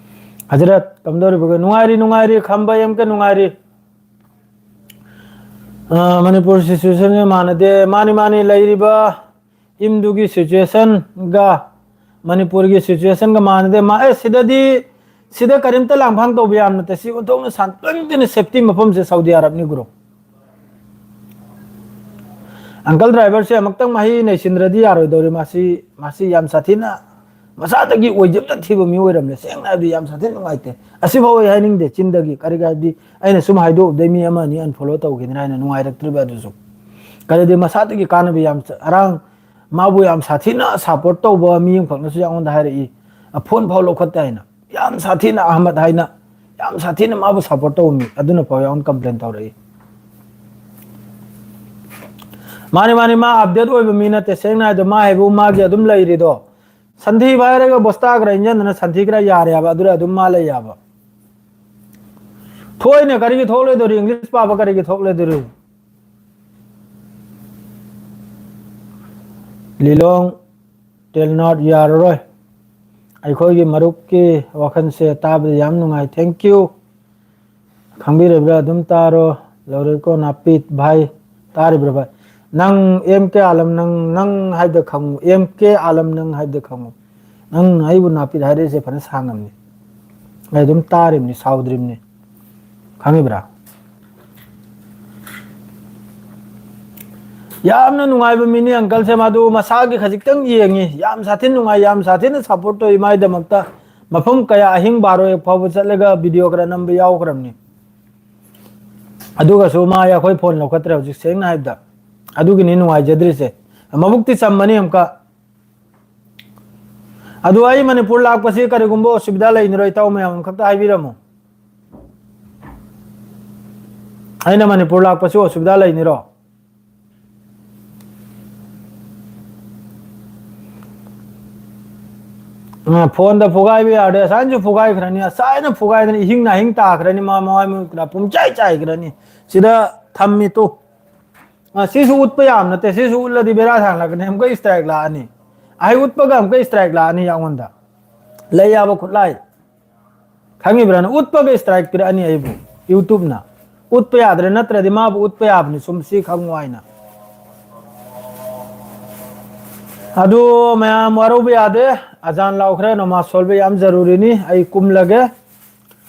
ꯍꯖꯔꯠ, ꯀꯝꯗꯧꯔꯤꯕꯒꯦ? ꯅꯨꯡꯉꯥꯏꯔꯤ, ꯅꯨꯡꯉꯥꯏꯔꯤ, ꯈꯝꯕ ꯑꯦꯝ ꯀꯦ ꯅꯨꯡꯉꯥꯏꯔꯤ꯫ ꯑ, ꯃꯅꯤꯄꯨꯔ situationꯒ ꯃꯥꯟꯅꯗꯦ꯫ ꯃꯥꯅꯤ, ꯃꯥꯅꯤ, ꯂꯩꯔꯤꯕ ꯏꯝꯗꯨꯒꯤ situationꯒ ꯃꯅꯤꯄꯨꯔꯒꯤ situationꯒ ꯃꯥꯟꯅꯗꯦ꯫ ꯃꯥ-, ꯑꯦ, ꯁꯤꯗꯗꯤ, ꯁꯤꯗ ꯀꯔꯤꯝꯇ ꯂꯥꯡꯐꯥꯡ ꯇꯧꯕ ꯌꯥꯕ ꯅꯠꯇꯦ꯫ ꯁꯤ ꯑꯣꯟꯊꯣꯛꯅ ꯁꯥꯟꯇꯣꯏꯅ safety ꯃꯐꯝꯁꯦ ꯁꯥꯎꯗꯤ ꯑꯔꯕꯅꯤ, ꯒꯨꯔꯨ꯫ ꯑꯪꯀꯜ ꯗ꯭ꯔꯥꯏꯚꯔꯁꯦ ꯑꯃꯨꯛꯇꯪ ꯃꯍꯩ ꯅꯩꯁꯤꯟꯗ꯭ꯔꯗꯤ ꯌꯥꯔꯣꯏꯗꯧꯔꯤ꯫ ꯃꯥꯁꯤ, ꯃꯥꯁꯤ ꯌꯥꯝ ꯁꯥꯊꯤꯅ ꯃꯁꯥꯗꯒꯤ ꯑꯣꯏꯖꯕꯅ ꯊꯤꯕ ꯃꯤ ꯑꯣꯏꯔꯝꯂꯦ꯫ ꯁꯦꯡꯅ ꯍꯥꯏꯕꯗꯤ ꯌꯥꯝ ꯁꯥꯊꯤꯅ ꯅꯨꯡꯉꯥꯏꯇꯦ꯫ ꯑꯁꯤꯐꯥꯎ ꯑꯩ ꯍꯥꯏꯅꯤꯡꯗꯦ ꯆꯤꯟꯗꯒꯤ꯫ ꯀꯔꯤꯒꯤ ꯍꯥꯏꯕꯗꯤ ꯑꯩꯅ ꯁꯨꯝ ꯍꯥꯏꯗꯣꯛꯎꯕꯗꯩ ꯃꯤ ꯑꯃ ꯑꯅꯤ unfollow ꯇꯧꯈꯤꯗꯅ ꯍꯥꯏꯅ ꯅꯨꯡꯉꯥꯏꯔꯛꯇ꯭ꯔꯤꯕ ꯑꯗꯨꯁꯨ꯫ ꯀꯔꯤꯗꯤ ꯃꯁꯥꯗꯒꯤ ꯀꯥꯟꯅꯕ ꯌꯥꯝ ꯆ-, ꯑꯔꯥꯡ ꯃꯥꯕꯨ ꯌꯥꯝ ꯁꯥꯊꯤꯅ support ꯇꯧꯕ ꯃꯤ ꯑꯃꯈꯛꯅꯁꯨ ꯑꯩꯉꯣꯟꯗ ꯍꯥꯏꯔꯛꯏ꯫ ꯑ, ꯐꯣꯟ ꯐꯥꯎ ꯂꯧꯈꯠꯇꯦ ꯍꯥꯏꯅ꯫ ꯌꯥꯝ ꯁꯥꯊꯤꯅ ꯑꯍꯃꯗ ꯍꯥꯏꯅ ꯌꯥꯝ ꯁꯥꯊꯤꯅ ꯃꯥꯕꯨ support ꯇꯧꯕ ꯃꯤ ꯑꯗꯨꯅ ꯐꯥꯎ ꯌꯥꯝ complain ꯇꯧꯔꯛꯏ꯫ ꯃꯥꯅꯤ, ꯃꯥꯅꯤ, ꯃꯥ update ꯑꯣꯏꯕ ꯃꯤ ꯅꯠꯇꯦ꯫ ꯁꯦꯡꯅ ꯍꯥꯏꯗꯣ, ꯃꯥ ꯍꯥꯏꯕꯨ ꯃꯥꯒꯤ ꯑꯗꯨꯝ ꯂꯩꯔꯤꯗꯣ꯫ ꯁꯟꯊꯤ ꯄꯥꯏꯔꯒ ꯕꯣꯁꯇꯥ ꯈꯔ ꯏꯟꯖꯟꯗꯅ ꯁꯟꯊꯤ ꯈꯔ ꯌꯥꯔꯦ ꯍꯥꯏꯕ, ꯑꯗꯨꯗ ꯑꯗꯨꯝ ꯃꯥ ꯂꯩ ꯍꯥꯏꯕ꯫ ꯊꯣꯛꯏꯅꯦ, ꯀꯔꯤꯒꯤ ꯊꯣꯛꯂꯣꯏꯗꯧꯔꯤ? English ꯄꯥꯕ ꯀꯔꯤꯒꯤ ꯊꯣꯛꯂꯣꯏꯗꯧꯔꯤ? ꯂꯤꯂꯣꯡ ꯇꯦꯜꯅꯥꯠ ꯌꯥꯔꯔꯣꯏ꯫ ꯑꯩꯈꯣꯏꯒꯤ ꯃꯔꯨꯞꯀꯤ ꯋꯥꯈꯜꯁꯦ ꯇꯥꯕꯗ ꯌꯥꯝ ꯅꯨꯡꯉꯥꯏ꯫ Thank you꯫ ꯈꯪꯕꯤꯔꯕ꯭ꯔꯥ? ꯑꯗꯨꯝ ꯇꯥꯔꯣ꯫ ꯂꯧꯔꯦꯀꯣ ꯅꯥꯄꯤꯠ ꯚꯥꯏ꯫ ꯇꯥꯔꯤꯕ꯭ꯔꯥ ꯚꯥꯏ? ꯅꯪ ꯑꯦꯝ ꯀꯦ ꯑꯥꯂꯝ, ꯅꯪ, ꯅꯪ ꯍꯥꯏꯕꯗ ꯈꯪꯉꯨ꯫ ꯑꯦꯝ ꯀꯦ ꯑꯥꯂꯝ, ꯅꯪ ꯍꯥꯏꯕꯗ ꯈꯪꯉꯨ꯫ ꯅꯪ ꯑꯩꯕꯨ ꯅꯥꯄꯤꯠ ꯍꯥꯏꯔꯛꯏꯁꯦ ꯐꯅ ꯁꯥꯡꯉꯝꯅꯤ꯫ ꯑꯩ ꯑꯗꯨꯝ ꯇꯥꯔꯤꯕꯅꯤ, ꯁꯥꯎꯗ꯭ꯔꯤꯕꯅꯤ꯫ ꯈꯪꯉꯤꯕ꯭ꯔꯥ? ꯌꯥꯝꯅ ꯅꯨꯡꯉꯥꯏꯕ ꯃꯤꯅꯤ ꯑꯪꯀꯜꯁꯦ꯫ ꯃꯥꯗꯨ ꯃꯁꯥꯒꯤ ꯈꯖꯤꯛꯇꯪ ꯌꯦꯡꯉꯤ꯫ ꯌꯥꯝ ꯁꯥꯊꯤꯅ ꯅꯨꯡꯉꯥꯏ, ꯌꯥꯝ ꯁꯥꯊꯤꯅ ꯁꯞꯄꯣꯔꯠ ꯇꯧꯏ꯫ ꯃꯥꯏꯗꯃꯛꯇ ꯃꯐꯝ ꯀꯌꯥ ꯑꯍꯤꯡ ꯕꯥꯔꯣ ꯐꯥꯎꯕ ꯆꯠꯂꯒ ꯚꯤꯗꯤꯑꯣ ꯈꯔ ꯅꯝꯕ ꯌꯥꯎꯈ꯭ꯔꯕꯅꯤ꯫ ꯑꯗꯨꯒꯁꯨ ꯃꯥ ꯑꯩꯈꯣꯏ ꯐꯣꯟ ꯂꯧꯈꯠꯇ꯭ꯔꯦ ꯍꯧꯖꯤꯛ, ꯁꯦꯡꯅ ꯍꯥꯏꯕꯗ꯫ ꯑꯗꯨꯒꯤꯅꯤ ꯅꯨꯡꯉꯥꯏꯖꯗ꯭ꯔꯤꯁꯦ꯫ ꯃꯕꯨꯛꯇꯤ ꯆꯝꯕꯅꯤ ꯑꯃꯨꯛꯀ꯫ ꯑꯗꯨ ꯑꯩ ꯃꯅꯤꯄꯨꯔ ꯂꯥꯛꯄꯁꯤ ꯀꯔꯤꯒꯨꯝꯕ ꯑꯁꯨꯕꯤꯙꯥ ꯂꯩꯅꯔꯣꯏ, ꯏꯇꯥꯎ ꯃꯌꯥꯝ ꯑꯃꯈꯛꯇ ꯍꯥꯏꯕꯤꯔꯝꯃꯨ꯫ ꯑꯩꯅ ꯃꯅꯤꯄꯨꯔ ꯂꯥꯛꯄꯁꯤ ꯑꯁꯨꯕꯤꯙꯥ ꯂꯩꯅꯤꯔꯣ? ꯑ, ꯐꯣꯟꯗ ꯐꯨꯒꯥꯏꯕ ꯌꯥꯔꯗꯤ ꯑꯁꯥꯏꯅꯁꯨ ꯐꯨꯒꯥꯏꯈ꯭ꯔꯅꯤ, ꯑꯁꯥꯏꯅ ꯐꯨꯒꯥꯏꯗꯅ ꯏꯍꯤꯡ ꯅꯥꯍꯤꯡ ꯇꯥꯈ꯭ꯔꯅꯤ, ꯃꯥ ꯃꯃꯥꯏ ꯃꯃꯤꯠ ꯄꯨꯝꯆꯥꯏ ꯆꯥꯏꯈ꯭ꯔꯅꯤ꯫ ꯁꯤꯗ ꯊꯝꯃꯤ ꯇꯨ꯫ ꯑ, ꯁꯤꯁꯨ ꯎꯠꯄ ꯌꯥꯕ ꯅꯠꯇꯦ, ꯁꯤꯁꯨ ꯎꯠꯂꯗꯤ ꯕꯦꯔꯥ ꯊꯥꯡꯂꯛꯀꯅꯤ, ꯑꯃꯨꯛꯀ ꯏꯁꯇ꯭ꯔꯥꯏꯛ ꯂꯥꯛꯑꯅꯤ꯫ ꯑꯩ ꯎꯠꯄꯒ ꯑꯃꯨꯛꯀ ꯏꯁꯇ꯭ꯔꯥꯏꯛ ꯂꯥꯛꯑꯅꯤ ꯑꯩꯉꯣꯟꯗ꯫ ꯂꯩ ꯌꯥꯕ ꯈꯨꯠꯂꯥꯏ꯫ ꯈꯪꯉꯤꯕ꯭ꯔꯥꯅ? ꯎꯠꯄꯒ ꯏꯁꯇ꯭ꯔꯥꯏꯛ ꯄꯤꯔꯛꯑꯅꯤ ꯑꯩꯕꯨ ꯌꯨꯇ꯭ꯌꯨꯕꯅ꯫ ꯎꯠꯄ ꯌꯥꯗ꯭ꯔꯦ, ꯅꯠꯇ꯭ꯔꯗꯤ ꯃꯥꯕꯨ ꯎꯠꯄ ꯌꯥꯕꯅꯤ, ꯁꯨꯝ ꯁꯤ ꯈꯪꯉꯨ ꯍꯥꯏꯅ꯫ ꯑꯗꯨ ꯃꯌꯥꯝ ꯋꯥꯔꯧꯕ ꯌꯥꯗꯦ꯫ ꯑꯖꯥꯟ ꯂꯥꯎꯈ꯭ꯔꯦ, ꯅꯃꯥꯖ ꯁꯣꯜꯕ ꯌꯥꯝ ꯖꯔꯨꯔꯤꯅꯤ꯫ ꯑꯩ ꯀꯨꯝꯂꯒꯦ꯫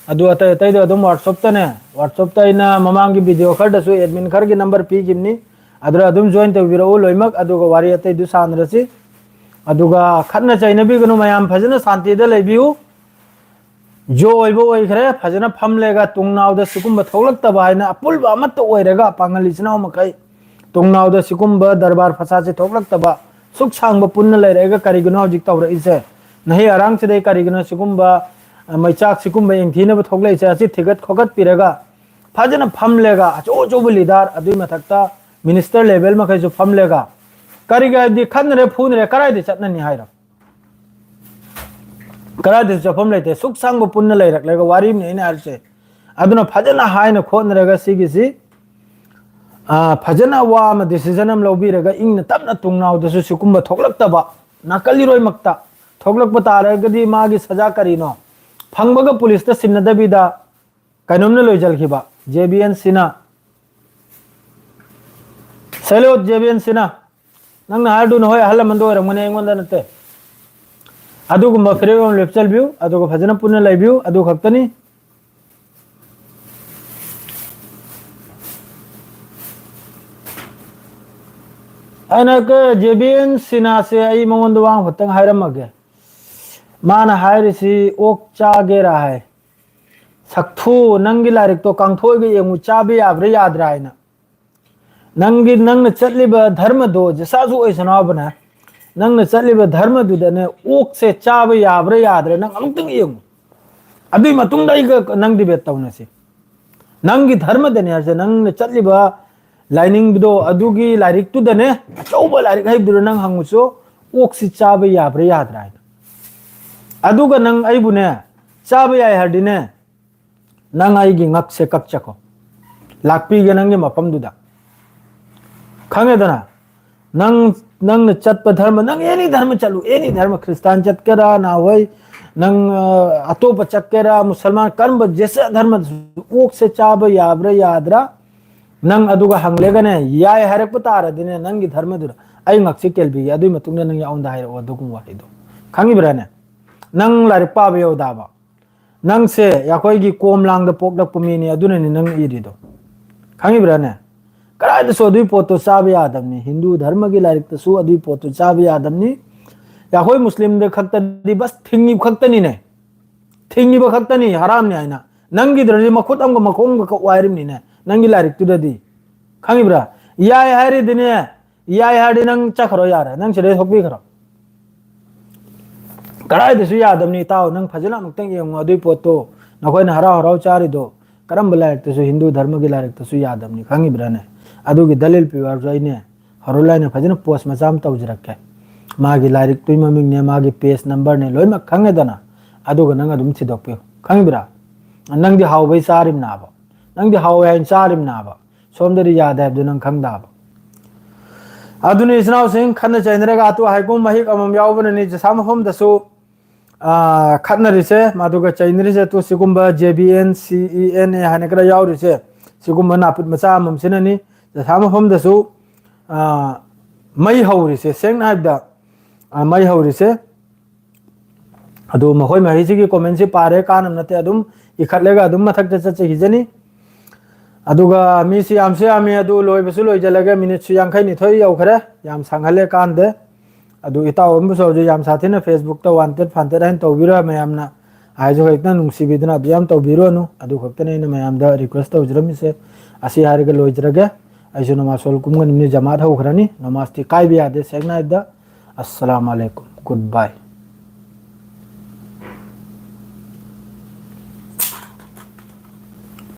ꯑꯗꯨ ꯑꯇꯩ ꯑꯇꯩꯗꯣ ꯑꯗꯨꯝ WhatsApp-ꯇꯅꯦ, WhatsApp-ꯇ ꯑꯩꯅ ꯃꯃꯥꯡꯒꯤ ꯚꯤꯗꯤꯑꯣ ꯈꯔꯗꯁꯨ ꯑꯦꯗꯃꯤꯟ ꯈꯔꯒꯤ ꯅꯝꯕꯔ ꯄꯤꯈꯤꯕꯅꯤ, ꯑꯗꯨꯗ ꯑꯗꯨꯝ ꯖꯣꯏꯟ ꯇꯧꯕꯤꯔꯛꯎ ꯂꯣꯏꯅꯃꯛ꯫ ꯑꯗꯨꯒ ꯋꯥꯔꯤ ꯑꯇꯩꯗꯨ ꯁꯥꯟꯅꯔꯁꯤ꯫ ꯑꯗꯨꯒ ꯈꯠꯅ ꯆꯩꯅꯕꯤꯒꯅꯨ ꯃꯌꯥꯝ, ꯐꯖꯅ ꯁꯥꯟꯇꯤꯗ ꯂꯩꯕꯤꯌꯨ꯫ ꯖꯣ ꯑꯣꯏꯕ ꯑꯣꯏꯈ꯭ꯔꯦ, ꯐꯖꯅ ꯐꯝꯂꯦꯒ ꯇꯨꯡꯅꯥꯎꯗ ꯁꯤꯒꯨꯝꯕ ꯊꯣꯛꯂꯛꯇꯕ ꯍꯥꯏꯅ ꯑꯄꯨꯟꯕ ꯑꯃꯠꯇ ꯑꯣꯏꯔꯒ ꯄꯥꯡꯒꯜ ꯏꯆꯤꯟ ꯏꯅꯥꯎ ꯃꯈꯩ ꯇꯨꯡꯅꯥꯎꯗ ꯁꯤꯒꯨꯝꯕ ꯗꯔꯕꯥꯔ ꯐꯁꯥꯠꯁꯦ ꯊꯣꯛꯂꯛꯇꯕ, ꯁꯨꯛ ꯁꯥꯡꯕ ꯄꯨꯟꯅ ꯂꯩꯔꯛꯑꯒ ꯀꯔꯤꯒꯤꯅꯣ ꯍꯧꯖꯤꯛ ꯇꯧꯔꯛꯏꯁꯦ? ꯅꯍꯩ ꯑꯔꯥꯡꯁꯤꯗꯩ ꯀꯔꯤꯒꯤꯅꯣ ꯁꯤꯒꯨꯝꯕ, ꯑ, ꯃꯩꯆꯥꯛ ꯁꯤꯒꯨꯝꯕ ꯌꯦꯡꯊꯤꯅꯕ ꯊꯣꯛꯂꯛꯏꯁꯦ? ꯑꯁꯤ ꯊꯤꯒꯠ ꯈꯣꯀꯠꯄꯤꯔꯒ ꯐꯖꯅ ꯐꯝꯂꯦꯒ ꯑꯆꯧ ꯑꯆꯧꯕ ꯂꯤꯗꯥꯔ, ꯑꯗꯨꯒꯤ ꯃꯊꯛꯇ ꯃꯤꯅꯤꯁꯇꯔ ꯂꯦꯚꯦꯜ ꯃꯈꯩꯁꯨ ꯐꯝꯂꯦꯒ ꯀꯔꯤꯒꯤ ꯍꯥꯏꯕꯗꯤ ꯈꯠꯅꯔꯦ ꯐꯨꯅꯔꯦ ꯀꯗꯥꯏꯗ ꯆꯠꯅꯅꯤ ꯍꯥꯏꯔꯣ? ꯀꯗꯥꯏꯗꯁꯨ ꯆꯠꯐꯝ ꯂꯩꯇꯦ꯫ ꯁꯨꯛ ꯁꯥꯡꯕ ꯄꯨꯟꯅ ꯂꯩꯔꯛꯂꯒ ꯋꯥꯔꯤꯅꯤ ꯑꯩꯅ ꯍꯥꯏꯔꯤꯁꯦ꯫ ꯑꯗꯨꯅ ꯐꯖꯅ ꯍꯥꯏꯅ ꯈꯣꯠꯅꯔꯒ ꯁꯤꯒꯤꯁꯤ, ꯑ, ꯐꯖꯅ ꯋꯥ ꯑꯃ ꯗꯤꯁꯤꯖꯟ ꯑꯃ ꯂꯧꯕꯤꯔꯒ ꯏꯪꯅ ꯇꯞꯅ ꯇꯨꯡꯅꯥꯎꯗꯁꯨ ꯁꯤꯒꯨꯝꯕ ꯊꯣꯛꯂꯛꯇꯕ, ꯅꯥꯀꯜ ꯏꯔꯣꯏꯃꯛꯇ ꯊꯣꯛꯂꯛꯄ ꯇꯥꯔꯒꯗꯤ ꯃꯥꯒꯤ ꯁꯖꯥ ꯀꯔꯤꯅꯣ? ꯐꯪꯕꯒ ꯄꯨꯂꯤꯁꯇ ꯁꯤꯟꯅꯗꯕꯤꯗ ꯀꯩꯅꯣꯝꯅ ꯂꯣꯏꯁꯤꯜꯈꯤꯕ, ꯖꯦ ꯕꯤ ꯑꯦꯟ ꯁꯤꯅ꯫ ꯁꯦꯂꯣꯠ ꯖꯦ ꯕꯤ ꯑꯦꯟ ꯁꯤꯅ꯫ ꯅꯪꯅ ꯍꯥꯏꯔꯗꯨꯅ ꯍꯣꯏ, ꯑꯍꯜ ꯂꯃꯟꯗ ꯑꯣꯏꯔꯝꯒꯅꯤ, ꯑꯩꯉꯣꯟꯗ ꯅꯠꯇꯦ꯫ ꯑꯗꯨꯒꯨꯝꯕ ꯐꯤꯔꯦꯞ ꯑꯃ ꯂꯦꯞꯆꯟꯕꯤꯌꯨ, ꯑꯗꯨꯒ ꯐꯖꯅ ꯄꯨꯟꯅ ꯂꯩꯕꯤꯌꯨ, ꯑꯗꯨ ꯈꯛꯇꯅꯤ꯫ ꯑꯩꯅ ꯀ-, ꯖꯦ ꯕꯤ ꯑꯦꯟ ꯁꯤꯅꯥꯁꯦ ꯑꯩ ꯃꯉꯣꯟꯗ ꯋꯥ ꯑꯃꯈꯛꯇꯪ ꯍꯥꯏꯔꯝꯃꯒꯦ꯫ ꯃꯥꯅ ꯍꯥꯏꯔꯤꯁꯤ ꯑꯣꯛ ꯆꯥꯒꯦꯔꯥ ꯍꯥꯏ꯫ ꯁꯛꯊꯨ, ꯅꯪꯒꯤ ꯂꯥꯏꯔꯤꯛꯇꯣ ꯀꯥꯡꯊꯣꯛꯑꯒ ꯌꯦꯡꯉꯨ, ꯆꯥꯕ ꯌꯥꯕ꯭ꯔꯥ ꯌꯥꯗ꯭ꯔꯥ ꯍꯥꯏꯅ꯫ ꯅꯪꯒꯤ, ꯅꯪꯅ ꯆꯠꯂꯤꯕ ꯙꯔꯃꯗꯣ ꯖꯁꯥꯁꯨ ꯑꯣꯏꯁꯅꯨ ꯍꯥꯏꯕꯅꯦ꯫ ꯅꯪꯅ ꯆꯠꯂꯤꯕ ꯙꯔꯃꯗꯨꯗꯅꯦ, ꯑꯣꯛꯁꯦ ꯆꯥꯕ ꯌꯥꯕ꯭ꯔꯥ ꯌꯥꯗ꯭ꯔꯥ ꯅꯪ ꯑꯃꯨꯛꯇꯪ ꯌꯦꯡꯉꯨ꯫ ꯑꯗꯨꯏ ꯃꯇꯨꯡꯗ ꯑꯩꯒ ꯅꯪ ꯗꯤꯕꯦꯠ ꯇꯧꯅꯁꯤ꯫ ꯅꯪꯒꯤ ꯙꯔꯃꯗꯅꯦ ꯍꯥꯏꯁꯦ, ꯅꯪꯅ ꯆꯠꯂꯤꯕ ꯂꯥꯏꯅꯤꯡꯗꯣ, ꯑꯗꯨꯒꯤ ꯂꯥꯏꯔꯤꯛꯇꯨꯗꯅꯦ, ꯑꯆꯧꯕ ꯂꯥꯏꯔꯤꯛ ꯍꯩꯕꯗꯨꯗ ꯅꯪ ꯍꯪꯉꯨꯁꯨ, ꯑꯣꯛꯁꯤ ꯆꯥꯕ ꯌꯥꯕ꯭ꯔꯥ ꯌꯥꯗ꯭ꯔꯥ ꯍꯥꯏꯅ꯫ ꯑꯗꯨꯒ ꯅꯪ ꯑꯩꯕꯨꯅꯦ, ꯆꯥꯕ ꯌꯥꯏ ꯍꯥꯏꯔꯗꯤꯅꯦ, ꯅꯪ ꯑꯩꯒꯤ ꯉꯛꯁꯦ ꯀꯛꯆꯀꯣ, ꯂꯥꯛꯄꯤꯒꯦ ꯅꯪꯒꯤ ꯃꯐꯝꯗꯨꯗ꯫ ꯈꯪꯉꯦꯗꯅ? ꯅꯪ, ꯅꯪꯅ ꯆꯠꯄ ꯙꯔꯃ, ꯅꯪ ꯑꯦꯅꯤ ꯙꯔꯃ ꯆꯠꯂꯨ, ꯑꯦꯅꯤ ꯙꯔꯃ, ꯈ꯭ꯔꯤꯁꯇꯥꯟ ꯆꯠꯀꯦꯔꯥ, ꯅꯍꯥꯟꯋꯥꯏ ꯅꯪ, ꯑ, ꯑꯇꯣꯞꯄ ꯆꯠꯀꯦꯔꯥ, ꯃꯨꯁꯜꯃꯥꯟ, ꯀꯔꯝꯕ ꯖꯦꯁ ꯙꯔꯃꯗꯁꯨ, ꯑꯣꯛꯁꯦ ꯆꯥꯕ ꯌꯥꯕ꯭ꯔꯥ ꯌꯥꯗ꯭ꯔꯥ, ꯅꯪ ꯑꯗꯨꯒ ꯍꯪꯂꯒꯅꯦ, ꯌꯥꯏ ꯍꯥꯏꯔꯛꯄ ꯇꯥꯔꯗꯤꯅꯦ, ꯅꯪꯒꯤ ꯙꯔꯃꯗꯨꯗ ꯑꯩ ꯉꯛꯁꯤ ꯀꯦꯜꯕꯤꯒꯦ, ꯑꯗꯨꯒꯤ ꯃꯇꯨꯡꯗ ꯅꯪ ꯑꯩꯉꯣꯟꯗ ꯍꯥꯏꯔꯛꯑꯣ ꯑꯗꯨꯒꯨꯝꯕ ꯋꯥꯍꯩꯗꯣ꯫ ꯈꯪꯉꯤꯕ꯭ꯔꯥꯅꯦ? ꯅꯪ ꯂꯥꯏꯔꯤꯛ ꯄꯥꯕ ꯌꯧꯗꯕ? ꯅꯪꯁꯦ ꯑꯩꯈꯣꯏꯒꯤ ꯀꯣꯝ ꯂꯥꯡꯗ ꯄꯣꯛꯂꯛꯄ ꯃꯤꯅꯤ, ꯑꯗꯨꯅꯅꯤ ꯅꯪ ꯏꯔꯤꯗꯣ꯫ ꯈꯪꯉꯤꯕ꯭ꯔꯥꯅꯦ? ꯀꯗꯥꯏꯗꯁꯨ ꯑꯗꯨꯒꯤ ꯄꯣꯠꯇꯣ ꯆꯥꯕ ꯌꯥꯗꯕꯅꯤ, ꯍꯤꯟꯗꯨ ꯙꯔꯃꯒꯤ ꯂꯥꯏꯔꯤꯛꯇꯁꯨ ꯑꯗꯨꯒꯤ ꯄꯣꯠꯇꯣ ꯆꯥꯕ ꯌꯥꯗꯕꯅꯤ꯫ ꯑꯩꯈꯣꯏ ꯃꯨꯁꯂꯤꯝꯗ ꯈꯛꯇꯗꯤ ꯕꯁ ꯊꯤꯡꯉꯤꯕ ꯈꯛꯇꯅꯤꯅꯦ, ꯊꯤꯡꯉꯤꯕ ꯈꯛꯇꯅꯤ ꯍꯔꯥꯝꯅꯤ ꯍꯥꯏꯅ꯫ ꯅꯪꯒꯤꯗꯨꯗꯤ ꯃꯈꯨꯠ ꯑꯃꯒ ꯃꯈꯣꯡ ꯑꯃꯒ ꯀꯛꯎ ꯍꯥꯏꯔꯤꯕꯅꯤꯅꯦ, ꯅꯪꯒꯤ ꯂꯥꯏꯔꯤꯛꯇꯨꯗꯗꯤ꯫ ꯈꯪꯉꯤꯕ꯭ꯔꯥ? ꯌꯥꯏ ꯍꯥꯏꯔꯤꯗꯤꯅꯦ, ꯌꯥꯏ ꯍꯥꯏꯔꯗꯤ ꯅꯪ ꯆꯠꯈ꯭ꯔꯣ ꯌꯥꯔꯦ, ꯅꯪ ꯁꯤꯗꯩ ꯊꯣꯛꯄꯤꯈ꯭ꯔꯣ꯫ ꯀꯗꯥꯏꯗꯁꯨ ꯌꯥꯗꯕꯅꯤ ꯏꯇꯥꯎ, ꯅꯪ ꯐꯖꯅ ꯑꯃꯨꯛꯇꯪ ꯌꯦꯡꯉꯨ ꯑꯗꯨꯒꯤ ꯄꯣꯠꯇꯣ꯫ ꯅꯈꯣꯏꯅ ꯍꯔꯥꯎ ꯍꯔꯥꯎ ꯆꯥꯔꯤꯗꯣ ꯀꯔꯝꯕ ꯂꯥꯏꯔꯤꯛꯇꯁꯨ, ꯍꯤꯟꯗꯨ ꯙꯔꯃꯒꯤ ꯂꯥꯏꯔꯤꯛꯇꯁꯨ ꯌꯥꯗꯕꯅꯤ, ꯈꯪꯉꯤꯕ꯭ꯔꯥꯅꯦ? ꯑꯗꯨꯒꯤ ꯗꯂꯤꯜ ꯄꯤꯌꯨ ꯍꯥꯏꯔꯁꯨ ꯑꯩꯅꯦ, ꯍꯣꯔꯦꯟ ꯑꯩꯅ ꯐꯖꯅ ꯄꯣꯁ ꯃꯆꯥ ꯑꯃ ꯇꯧꯖꯔꯛꯀꯦ꯫ ꯃꯥꯒꯤ ꯂꯥꯏꯔꯤꯛꯇꯨꯒꯤ ꯃꯃꯤꯡꯅꯦ, ꯃꯥꯒꯤ ꯄꯦꯖ ꯅꯝꯕꯔꯅꯦ, ꯂꯣꯏꯅꯃꯛ ꯈꯪꯉꯦꯗꯅ꯫ ꯑꯗꯨꯒ ꯅꯪ ꯑꯗꯨꯝ ꯊꯤꯗꯣꯛꯄꯤꯌꯨ, ꯈꯪꯉꯤꯕ꯭ꯔꯥ? ꯅꯪꯗꯤ ꯍꯥꯎꯕꯩ ꯆꯥꯔꯤꯕꯅꯥꯕ, ꯅꯪꯗꯤ ꯍꯥꯎꯋꯦ ꯍꯥꯏꯅ ꯆꯥꯔꯤꯕꯅꯥꯕ, ꯁꯣꯝꯗꯗꯤ ꯌꯥꯗꯦ ꯍꯥꯏꯕꯗꯨ ꯅꯪ ꯈꯪꯗꯕ꯫ ꯑꯗꯨꯅꯤ ꯏꯆꯤꯟ ꯏꯅꯥꯎꯁꯤꯡ, ꯈꯠꯅ ꯆꯩꯅꯔꯒ ꯑꯇꯨ ꯍꯥꯏꯒꯨꯝ ꯃꯍꯤꯛ ꯑꯃꯃꯝ ꯌꯥꯎꯕꯅꯅꯤ ꯖꯁꯥ ꯃꯐꯝꯗꯁꯨ, ꯑꯥ, ꯈꯠꯅꯔꯤꯁꯦ, ꯃꯗꯨꯒ ꯆꯩꯅꯔꯤꯁꯦ꯫ ꯑꯇꯨ ꯁꯤꯒꯨꯝꯕ J B N, C E N A ꯍꯥꯏꯅ ꯈꯔ ꯌꯥꯎꯔꯤꯁꯦ, ꯁꯤꯒꯨꯝꯕ ꯅꯥꯄꯨꯠ ꯃꯆꯥ ꯑꯃꯃꯝꯁꯤꯅꯅꯤ ꯖꯁꯥ ꯃꯐꯝꯗꯁꯨ, ꯑꯥ, ꯃꯩ ꯍꯧꯔꯤꯁꯦ꯫ ꯁꯦꯡꯅ ꯍꯥꯏꯕꯗ, ꯑꯥ, ꯃꯩ ꯍꯧꯔꯤꯁꯦ꯫ ꯑꯗꯨ ꯃꯈꯣꯏ ꯃꯍꯩꯁꯤꯒꯤ comment ꯁꯤ ꯄꯥꯔꯦ, ꯀꯥꯟꯅꯕ ꯅꯠꯇꯦ, ꯑꯗꯨꯝ ꯏꯈꯠꯂꯒ ꯑꯗꯨꯝ ꯃꯊꯛꯇ ꯆꯠꯆꯈꯤꯖꯅꯤ꯫ ꯑꯗꯨꯒ ꯃꯤꯁꯤ ꯌꯥꯝꯁꯨ ꯌꯥꯝꯃꯤ, ꯑꯗꯨ ꯂꯣꯏꯕꯁꯨ ꯂꯣꯏꯖꯜꯂꯒꯦ, minute ꯁꯨ ꯌꯥꯡꯈꯩ ꯅꯤꯊꯣꯏ ꯌꯧꯈ꯭ꯔꯦ, ꯌꯥꯝ ꯁꯥꯡꯍꯜꯂꯦ, ꯀꯥꯟꯗꯦ꯫ ꯑꯗꯨ ꯏꯇꯥꯎ ꯑꯃꯁꯨ ꯍꯧꯖꯤꯛ ꯌꯥꯝ ꯁꯥꯊꯤꯅ Facebook ꯇ wanted ꯐꯥꯟꯇꯦꯠ ꯍꯥꯏꯅ ꯇꯧꯕꯤꯔ ꯃꯌꯥꯝꯅ ꯍꯥꯏꯁꯨ ꯍꯦꯛꯇ ꯅꯨꯡꯁꯤꯕꯤꯗꯅ ꯑꯗꯨ ꯌꯥꯝ ꯇꯧꯕꯤꯔꯨꯔꯅꯨ꯫ ꯑꯗꯨ ꯈꯛꯇꯅꯤ ꯑꯩꯅ ꯃꯌꯥꯝꯗ request ꯇꯧꯖꯔꯝꯃꯤꯁꯦ꯫ ꯑꯁꯤ ꯍꯥꯏꯔꯒ ꯂꯣꯏꯖꯔꯒꯦ꯫ ꯑꯩꯁꯨ ꯅꯃꯥꯖ ꯁꯣꯜ ꯀꯨꯝꯒꯅꯤꯅꯦ, ꯖꯃꯥꯠ ꯍꯧꯈ꯭ꯔꯅꯤ꯫ ꯅꯃꯥꯖꯇꯤ ꯀꯥꯏꯕ ꯌꯥꯗꯦ, ꯁꯦꯡꯅ ꯍꯥꯏꯕꯗ꯫ ꯑꯁꯁꯂꯥꯃꯨ ꯑꯂꯥꯏꯀꯨꯝ, good bye꯫